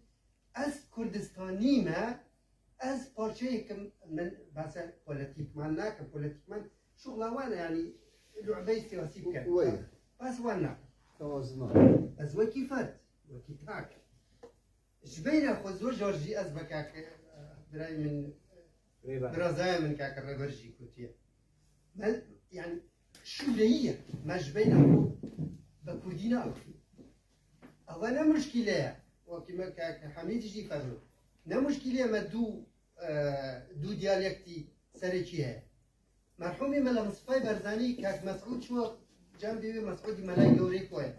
ez Kurdistanî me, ez parçeyek im, min behsa polîtîkman nakim, polîtîkman şuxla wan e, yanî lu'beyê siyasî bikin. Wê. Bes wan nakim. Ewa zina. Ez wekî ferd, wekî tak. Ji beyna xwe zor car jî ez bi kak, eh, birayê min, Rêber. Birazayê min kak Rêber jî gotiye. Me, yanî, şûleyî ye. Me ji beyna xwe bi kurdî neavêt. Ew ne muşkîle ye. Wekî me kak Hemîd jî fermî. Ne muşkîle ye me du, eh, du diyalektî serekî heye. Merhûmî Mela Mistefayê Barzanî, kak Mesûd çû cem bî wê Mesûdî Melayê Gewreyê ku ye.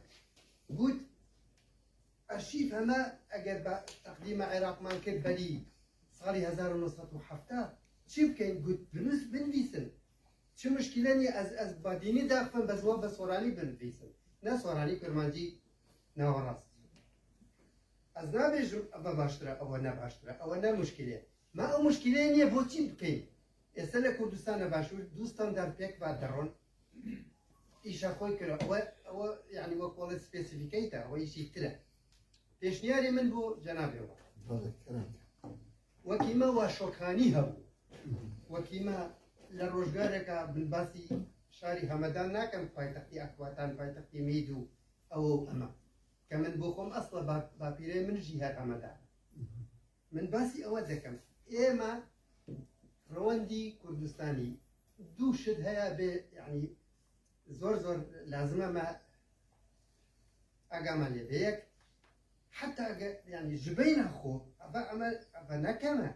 Got, arşîv heme eger be teqdîma Iraqman kir berî salî hezar û neh sed û hevdeh, çi bikeyn? Got, binus-, binivîsin. Çi muşkîle nîye, ez, ez badînî daxivim, bes we bi soranî binivîsin. Ne soranî, kurmancî ne rast. Ez nabêjim ev baştir e, ew ne baştir e, ew ne muşkîle ye. Me ew muşkîleyê nîye, bo çi bikeyn? Êse li Kurdistana Başûr du standard pêk ve deron. Îşa xwe kira. Ew, ew, yanî wek wele spesîfîkeyte, ew îşî tir e. Pêşniyarê min bo cenabê we. Belê, kerem. Wekî me Waşokanî hebû. Wekî me li rojgareka binbasî şarî Hemedan nakim, paytextî Ekbatan, paytextî Mîd û ew û ema. Ke min bo xwe esla ba-, bapîrê min jî her Hemedan. Min basî ewe dikim. Ême rewendî Kurdistanî du şid heye bê, yanî zor zor lazim e me agama lê bê yek. Heta ge-, yanî ji beyna xwe, eve eme, eve ne kem e.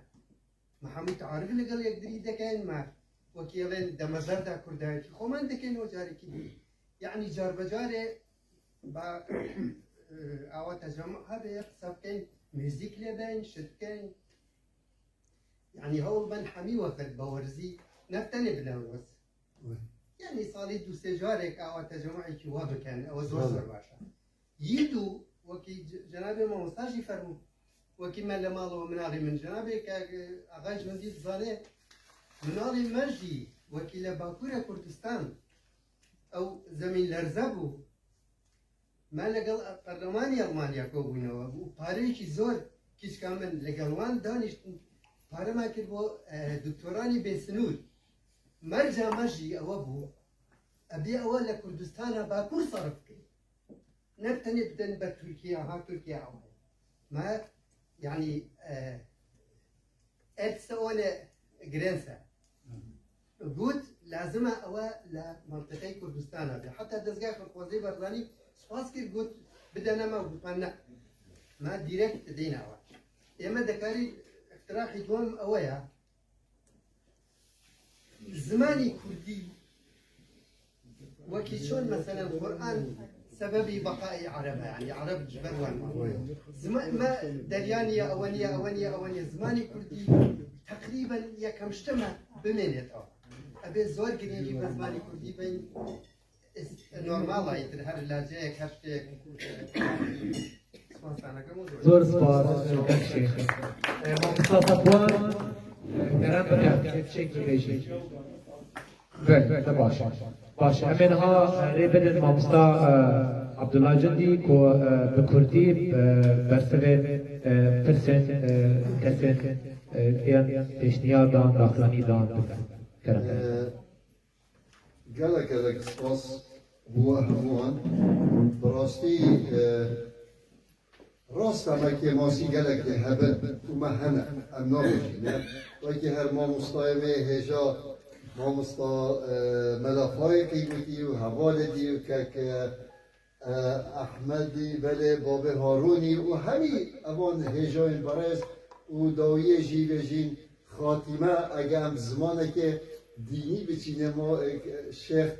Me hemû tearif li gel yekdirî dekeyn me. Wekî êlên demeberda kurdayetî xwe me dikeyn û carekî din. Yanî carbecarê ba, e, awa tecemû hebe qise bikeyn, muzîk lê beyn, şit bikeyn. Yanî hewl ben hemî wext be werzî, ne tenê bi nerwez. Yanî salî du sê carek awa tecemûekî wa bikin, ew zor zor baş e. Yî du, wekî c-, cenabê mamosta jî fermû, wekî me li mal û minalê min, cenabê ke, e, axay Cundî dizane, minalê me jî wekî li Bakurê Kurdistan ew zemînlerze bû. Me legel perlemanî Elmanya kobûnewe û pareyekî zor kîçka min legel wan danîştin. Pare me kir bo, e, doktoranî bêsinûr. Merca me jî ewe bû, ebê ewe li Kurdistana Bakur serf bikin. Ne bi tenê bidin ber Tirkiye, ha Tirkiye ew e. Me, yanî, e, etse ole girense. Got, lazim e ewe li mentiqeyê Kurdistana be. Heta dezgeha xwezê Barzanî spas kir, got, bidene me, got, me ne. Me dîrekt dideyne ewe. Ême dekarî îqtirahî duwem ewe ye. Zimanî kurdî, wekî çon meselen Quran sebebî beqayê Ereb e, yanî Ereb ji ber wan ma. Zima-, me derya niye, ewe niye, ewe niye, ewe niye. Zimanî kurdî teqrîben yekem şte me bimênêt ew. Ebê zor girêngî bi zimanî kurdî beyn. Normal e, îtir her lehçeyek, her şteyek. Spas. Zor spas, Şevket Şêx. E, Mamosta Safwan, e, kerem bike, çek bibêjî. Belê, te baş e. Baş e. Em ê niha, e, rê bidin mamosta, e, Abdullah Cundî ku, e, bi kurdî, e, bersivê, e, pirsên, e, kesên, e, yên pêşniyar dan, daxuyanî dan bike. Kerem. E, Gelek gelek spas bo we hemûyan. Bi rastî, e, rast e me kêmasî gelek dê hebin û me hene, em nabêjî ne. Wekî her mamostayê me hêja, mamosta, e, Mela Faîqî gotî û hevalê dî û kek, e, Ehmedî, belê, babê Harûnî û hemî evan hêjayên berêz û dawiyê jî bêjîn xatîme, ege em zimaneke dînî biçîne ma, e, Şêx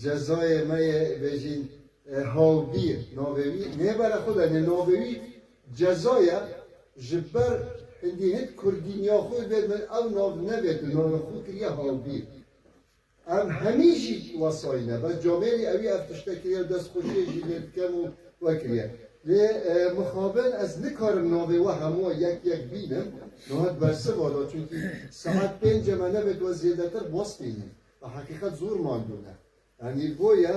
Cezayê me yê bêjîn, e, Hawbîr navê wî. Nê bere xwe de nê navê wî Ceza ye, ji ber hindî hind kurdîniya xwe bê min ew nav nevêt û navê xwe kiriye Hawbîr. Em hemî jî wesayî ne. Bes camêrî ewî ev tişte kiriye, destxweşiyê jî lê dikem û we kiriye. Lê, e, mixabin ez nikarim navê we hemû yek yek bînim. Niha di bersiva de, çunkî saet pênc e me nebêt we zêdetir bostînin. Bi heqîqet zor maldûne. Yanî boye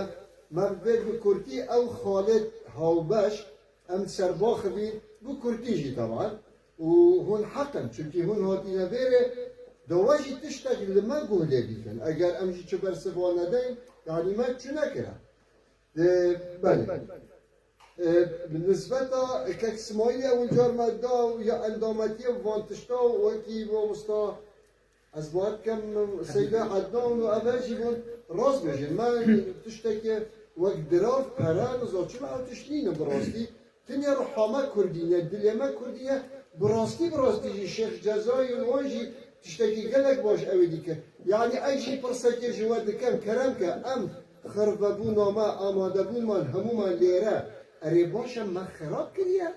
me bibêt bi kurtî ew Xalid Hawbeş, em ser baxivîn, bi kurtî jî teban. Û hûn heq in, çunkî hûn hatine vêrê, da we jî tiştek li me guh lê bikin. Eger em jî çi bersiva nedeyn, yanî me çi nekira. Dê, belê. E, bi nisbeta kek Smaîlê ew car me da û ya endametiyê van tişta û wekî mamosta Ez bawer dikim Seyda Ednan û ev jî bûn rast bêjin. Me tiştekê wek dirav, pere, niza çima ew tişt nîne bi rastî. Tinya ruha me kurdî ne, dilê me kurdî ye. Bi rastî, bi rastî jî Şêx Cezayî û wan jî tiştekî gelek baş ew ê dike. Yanî ez jî pirsekê ji we dikim, kerem ke em xirvebûna me, amadebûn me, hemû me lêre. Erê baş e, me xirab kiriye.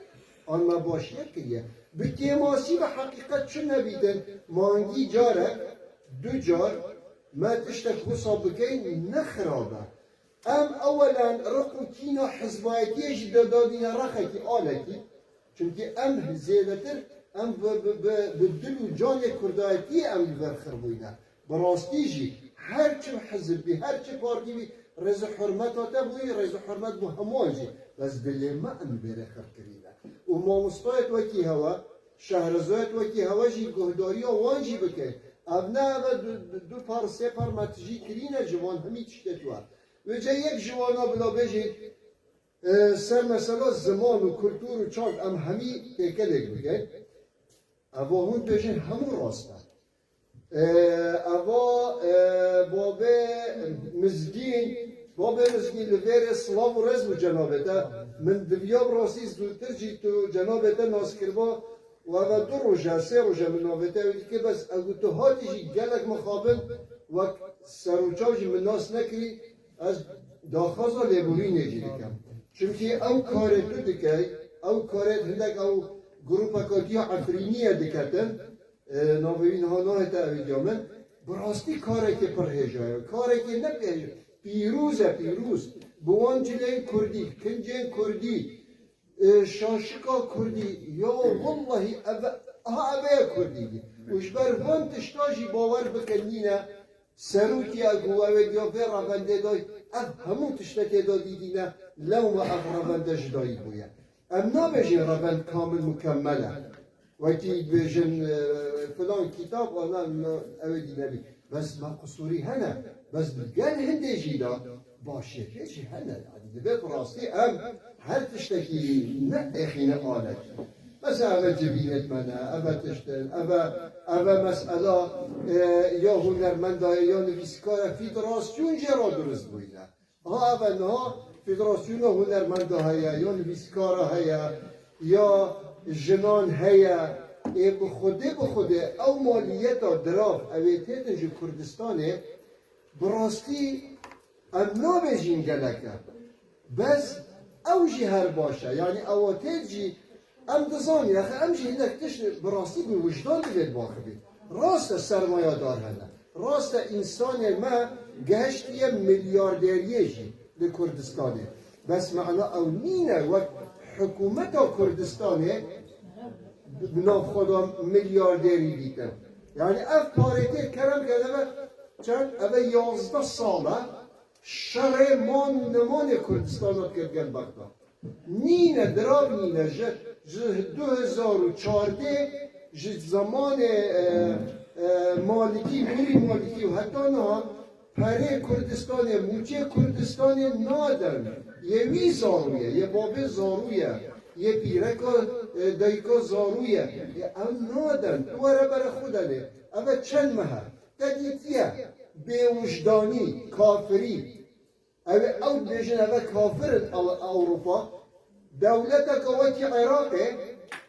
An me başiyê kiriye. Bi kêmasî ve heqîqet çi nebîtin, mangî carek, du car me tiştek wisa bikeyn ne xirab e. Em ewelen riq û kîna hizbayetiyê jî de dadîne rexekî alekî. Çimkî em zêdetir, em bi, bi, bi, bi dil û canê kurdayetiyê em li ber xir bûyne. Bi rastî jî her çi hizib bî, her çi partî bî, rêz û hurmeta te bûyî, rêz û hurmet bo hemûyan jî. Bes dilê me em bêrê xir kirîne. Û mamostayet wekî hewe, şehrezoyet wekî hewe jî guhdariya wan jî bike. Ev ne ev e du, du, du par, sê par me tijî kirîne ji wan hemî tiştê tu e. Wêce yek ji wana bila bêjî, e, ser mesela ziman û kultur û çand em hemî têkelek bike. Eva hûn dibêjin hemû rast e. E, eva, e, babê Mizgîn, babê Mizgîn li vêrê silav û rêz bû cenabê te. Min diviya bi rastî zûtir jî tu cenabê te nas kiriba û eva du roj e, sê roj e min navê te ew dike, bes ew tu hatî jî gelek mixabin wek serûçav jî min nas nekirî. Ez daxwaza lêborînê jî dikim. Çimkî ew karê tu dikey, ew karê hindek ew grûpeka diya Efrîniyê diketin, e, navê wî niha nahête evîdiya min, bi rastî karekê pir hêja ye. Karekê ne pê-, pîroz e, pîroz. Bi wan cilên kurdî, kincên kurdî, e, şaşika kurdî, ya wellahî ev, aha ev e kurdî. Û ji ber van tişta jî bawer bike nîne, serokî ya ku ew ê diya vê revendê dayî, ev hemû tiştekê da dîdîne, lewma ev revende ji dayî bûye. Em nabêjin revend kamil mukemmel e. Wekî dibêjin, e, filan kitab, ana, na, ew ê dî nebî. Bes me qusûrî hene. Bes bi gel hindê jî de başiyetê jî hene. Yanî divê bi rastî em her tiştekî ne êxîne alet. Mesela ev e civînêt me ne, ev e tiştin, ev e, ev e mesela, e, ya hunermenda ye, ya nivîskar e, fîderasyon jê re dirust bûyne. Ha, ev e niha federasyona hunermenda heye, ya nivîskara heye, ya jinan heye. Ê bi xwedê, bi xwedê ew maliyeta dirav ew ê têtin ji Kurdistanê, bi rastî em nabêjin gelek e. Bes ew jî her baş e. Yanî ewa têt jî Em dizanin, axir em jî hinek tişt bi rastî bi wijdan divê diaxivîn. Rast e sermayedar hene. Rast e însanê me gehiştiye milyarderiyê jî li Kurdistanê. Bes mana ew nîne wek hikûmeta Kurdistanê bi nav xwe de milyarderî dîtin. Yanî ev parê tê kerem kene ve çend, eve yazdeh sal e şerê man nemanê Kurdistana dike digel Bexda. Nîne, dirav nîne. Ji, ji du hezar û çardeh, ji zemanê, e, e, Malikî, Mîrî Malikî û heta niha Perê Kurdistanê, mûçê Kurdistanê nadin. Yê wî zarû ye, yê babê zarû ye, yê pîreka, e, dayika zarû ye. Yê ew nadin. Tu were bere xwe denê. Ev e çend meh e. Te dîtiye bêwijdanî, kafirî. Ew ê ew dibêjin ev e kafir in Ew-, Ewropa. Dewleteke wekî Iraqê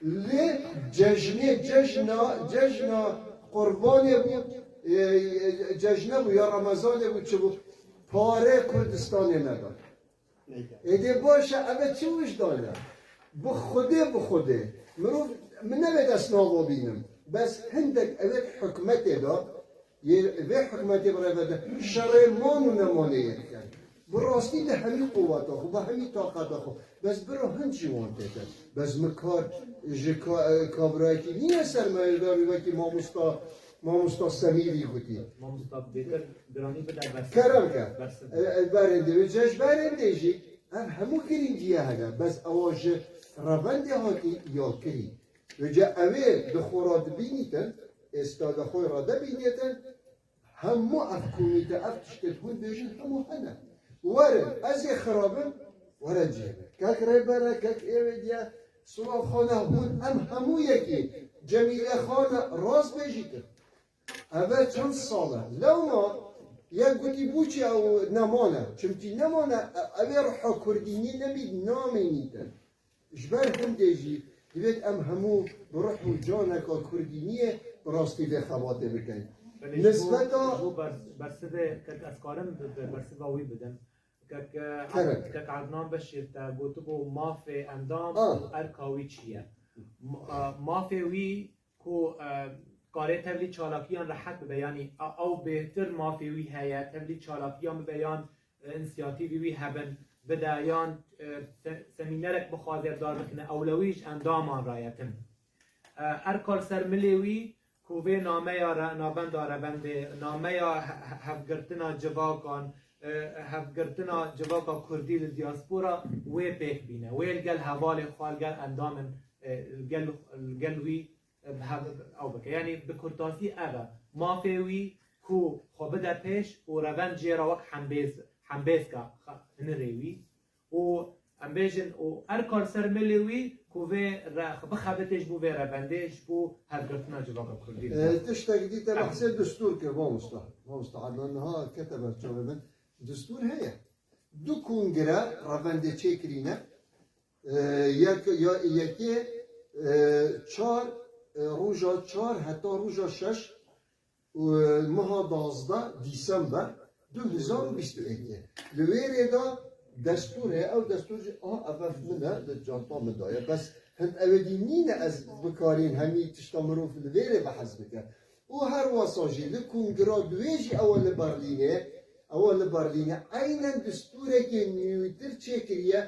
li cejnê, cejna, cejna Qurbanê bû, e, e, cejne bû ya Remezanê bû, çi bû? Pare Kurdistanê neda. Êdî baş e, ev e çi wijdan e? Bi Xwedê, bi Xwedê. Mirov, min nevê dest nava bînim. Bes hindek ew ê hikûmetê de, yê vê hikûmetê bi rêve de, şerê man û nemanê yê dikin. Bi rastî di hemî quweta xwe, bi hemî taqeta xwe. Bes biro hin jî wan tête. Bes min kar ji ka-, e, kabirayekî nîne sermayedar wekî mamosta, mamosta Semîrî gotî. Mamosta bêtir giranî bide bersiv. Kerem ke. Bersiv. E, e, berên de, ji berên de jî ev hemû girîngiye hene. Bes ewa ji revendê hatî ya kirî. Vêca ew ê di xwe re dibînîtin, êsta li xwe re dibînîtin, hemû ev komîte, ev tiştê hûn dibêjin, hemû hene. Werin, ez ê xirab im, were cihê min. Kek Rêber e, kek Êvediye, Silav Xan e, hûn em hemû yekî, Cemîle Xan e, rast bêjîtin. Ev e çend sal e. Lewma yek gotî, bû çi ew nemane? Çimkî nemane, e-, ew ê ruha kurdînî nemî namînîtin. Ji ber hindê jî divêt em hemû bi ruh û caneka kurdîniyê bi rastî vê xebatê bikin. Belê, ji bo, Nisbeta ji bo bers-, bersivê, kek ez karim bi, bi bersiva wî bidim. Kek, e, Kerem. Kek Adnan Beşîr te gotibû mafê endam Ah. û erka wî çi ye? Ma-, e, mafê wî ku, e, karê tevlî çalakiyan rehet bibe, yanî e-, ew bêhtir mafê wî heye, tevlî çalakiyan bibe yan, e, însiyatîvî wî hebin, bide yan, e, se-, semînerek bixwaze dar bikine, ewlewî ji endaman re ye tim. E, erka li ser milê wî ku vê nameya re-, navenda revendê, nameya he-, he-, hevgirtina civakan, e, hevgirtina civaka kurdî li diaspora wê pêk bîne. Wê li gel hevalê xwe, li gel endamên, e, li gel, li gel wî, e, bi hev-, ew bike. Yanî bi kurtasî ev e. Mafê wî ku xwe bide pêş û revend jê re wek hembêz, hembêz ke xe-, hinirê wî. Û em bêjin, û erka li ser milê wî ku vê re-, bixebitê ji bo vê revendê, ji bo hevgirtina civaka kurdî. E, tiştek dî te behsê destûr kir, mamosta. Mamosta Adnan niha kete ber çavê min. Destûr heye. Du kongre revendê çêkirîne. E, yek, ya, yekê, e, çar, e, roja çar heta roja şeş û meha duwazdeh Dîsember du hezar û bîst û yekê. Li wê rê de destûr heye, ew destûr jî, aha, ev, ev min e, di canta min de ye. Bes hin ew ê dî nîne ez bikarîn hemî tişta mirov li vê rê behs bike. Û her wesa jî li kongira duwê jî ew li Berlînê, ew li Berlînê eynen destûrekê nûtir çêkiriye,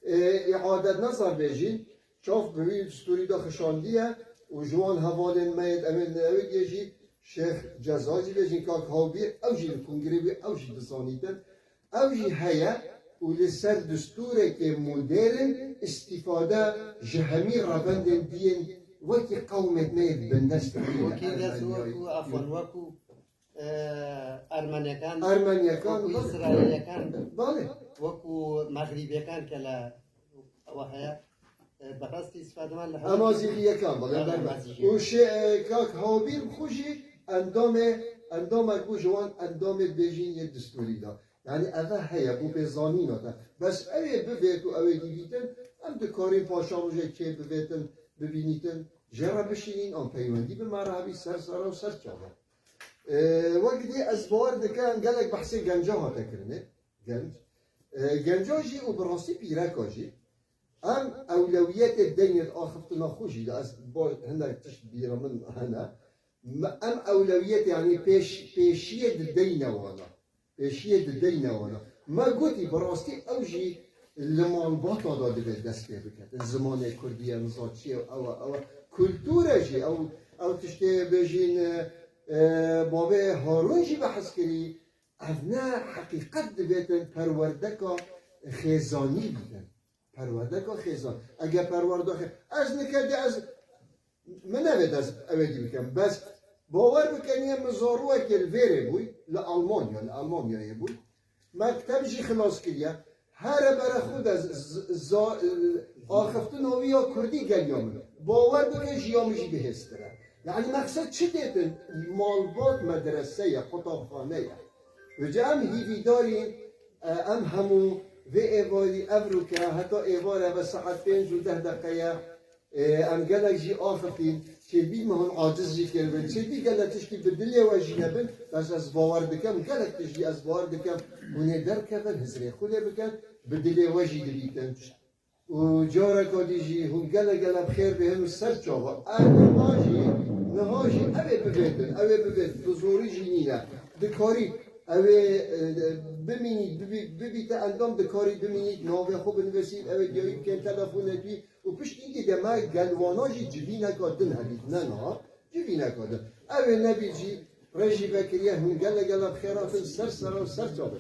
e, îadet nezar bêjîn, çav bi wî destûrî de xişandiye û ji wan hevalên me yê, em ê, ew ê jî Şêx Ceza jî bêjin, Kak Hawbîr, ew jî li kongrê bû, ew jî dizanîtin. Ew jî heye û li ser destûrekê modern îstîfade ji hemî revendên diyên wekî qewmên me yê bindest Wekî dest, Ermeniyayê. Wekû, efwan, wekû, e, Ermeniyekan, Ermeniyekan, wekû bale. Îsraîliyekan, Bale. Wekû Mexrîbiyekan ke le ewa heye. E, bi rastî îstîfade me li Em azîrî yekan, bale, Em berber. azîrî. Û şê, e, Kak Hawbîr bi xwe jî endamê, endamek bû ji wan endamê dibêjin yê destûrî de. Yanî ev heye, bû pê zanîna te. Bes ew ê bivêt û ew ê dîvîtin, em dikarîn paşarojê kê bivêtin, bibînîtin, jê re bişînîn, an peywendî bi me re hebî ser sera û ser çava. E, wek dî ez bawer dikim, gelek behsê genca hate kirinê. Genc. E, genca jî û bi rastî pîreka jî. Em ewlewiyetê deyne axiftina xwe jî de ez bo hinek tişt bîra min hene. Me, em ewlewiyetê, yanî pêş-, pêşiyê dideyne wana. Pêşiyê dideyne wana. Me gotî bi rastî ew jî li malbata de divê dest pê bike. Zimanê kurdî ye, niza çi ye, ew e, ew e. Kulture jî, ew, ew tiştê bêjîn, e, e, bavê Harûn jî behs kirî. Ev ne heqîqet divêtin perwerdeka xêzanî bîtin. Perwerdeka xêzan. Eger perwerda xê-, ez nike de ez, min nevêt ez ew ê dî bikim. Bes Bawer bike niye min zarokekê li vêrê bûy, li Almanya, li Almanyayê bûy. Mekteb jî xilas kiriye. Here bere xwe de z-, z-, za-, axiftina wî ya kurdî geliya min. Bawer bike ji ya min jî bihêztir e. Yani mexsed çi têtin? Malbat medrese ye, qutabxane ye. Vêca em hîvîdarîn, e, em hemû vê êvarî evroke heta êvare ve saet pênc û deh deqe ye. E, em gelek jî axifîn, çêbî me hûn aciz jî kiribin. Çêbî gelek tiştî bi dilê we jî nebin, bes ez bawer dikim, gelek tişt jî ez bawer dikim, hûn ê derkevin, hizrê xwe lê bikin, bi dilê we jî dibîtin. Û careka dî jî hûn gelek gelek bi xêr bihên û ser çava. E, niha jî, niha jî ew ê bivêtin, ew ê bivêt, bi zorî jî nîne. Dikarî, ew ê, e, bimînî, bibî-, bibîte endam, dikarî bimînî, navê xwe binivîsî, ew ê diyayî bikên telefonê dî. Û piştî îdî de me gel wana jî civîneka din hebît, ne niha, civîneka din. Ew ê nebît jî, Rejî vekiriye, hûn gelek gelek bi xêr hatin, ser sera û ser çavê.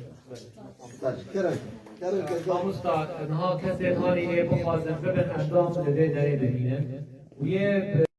Belê, kerem, kerem ke. Mamosta, niha kesên hanî ê bixwazin bibin endam li vê derê bimînin. Û yê bi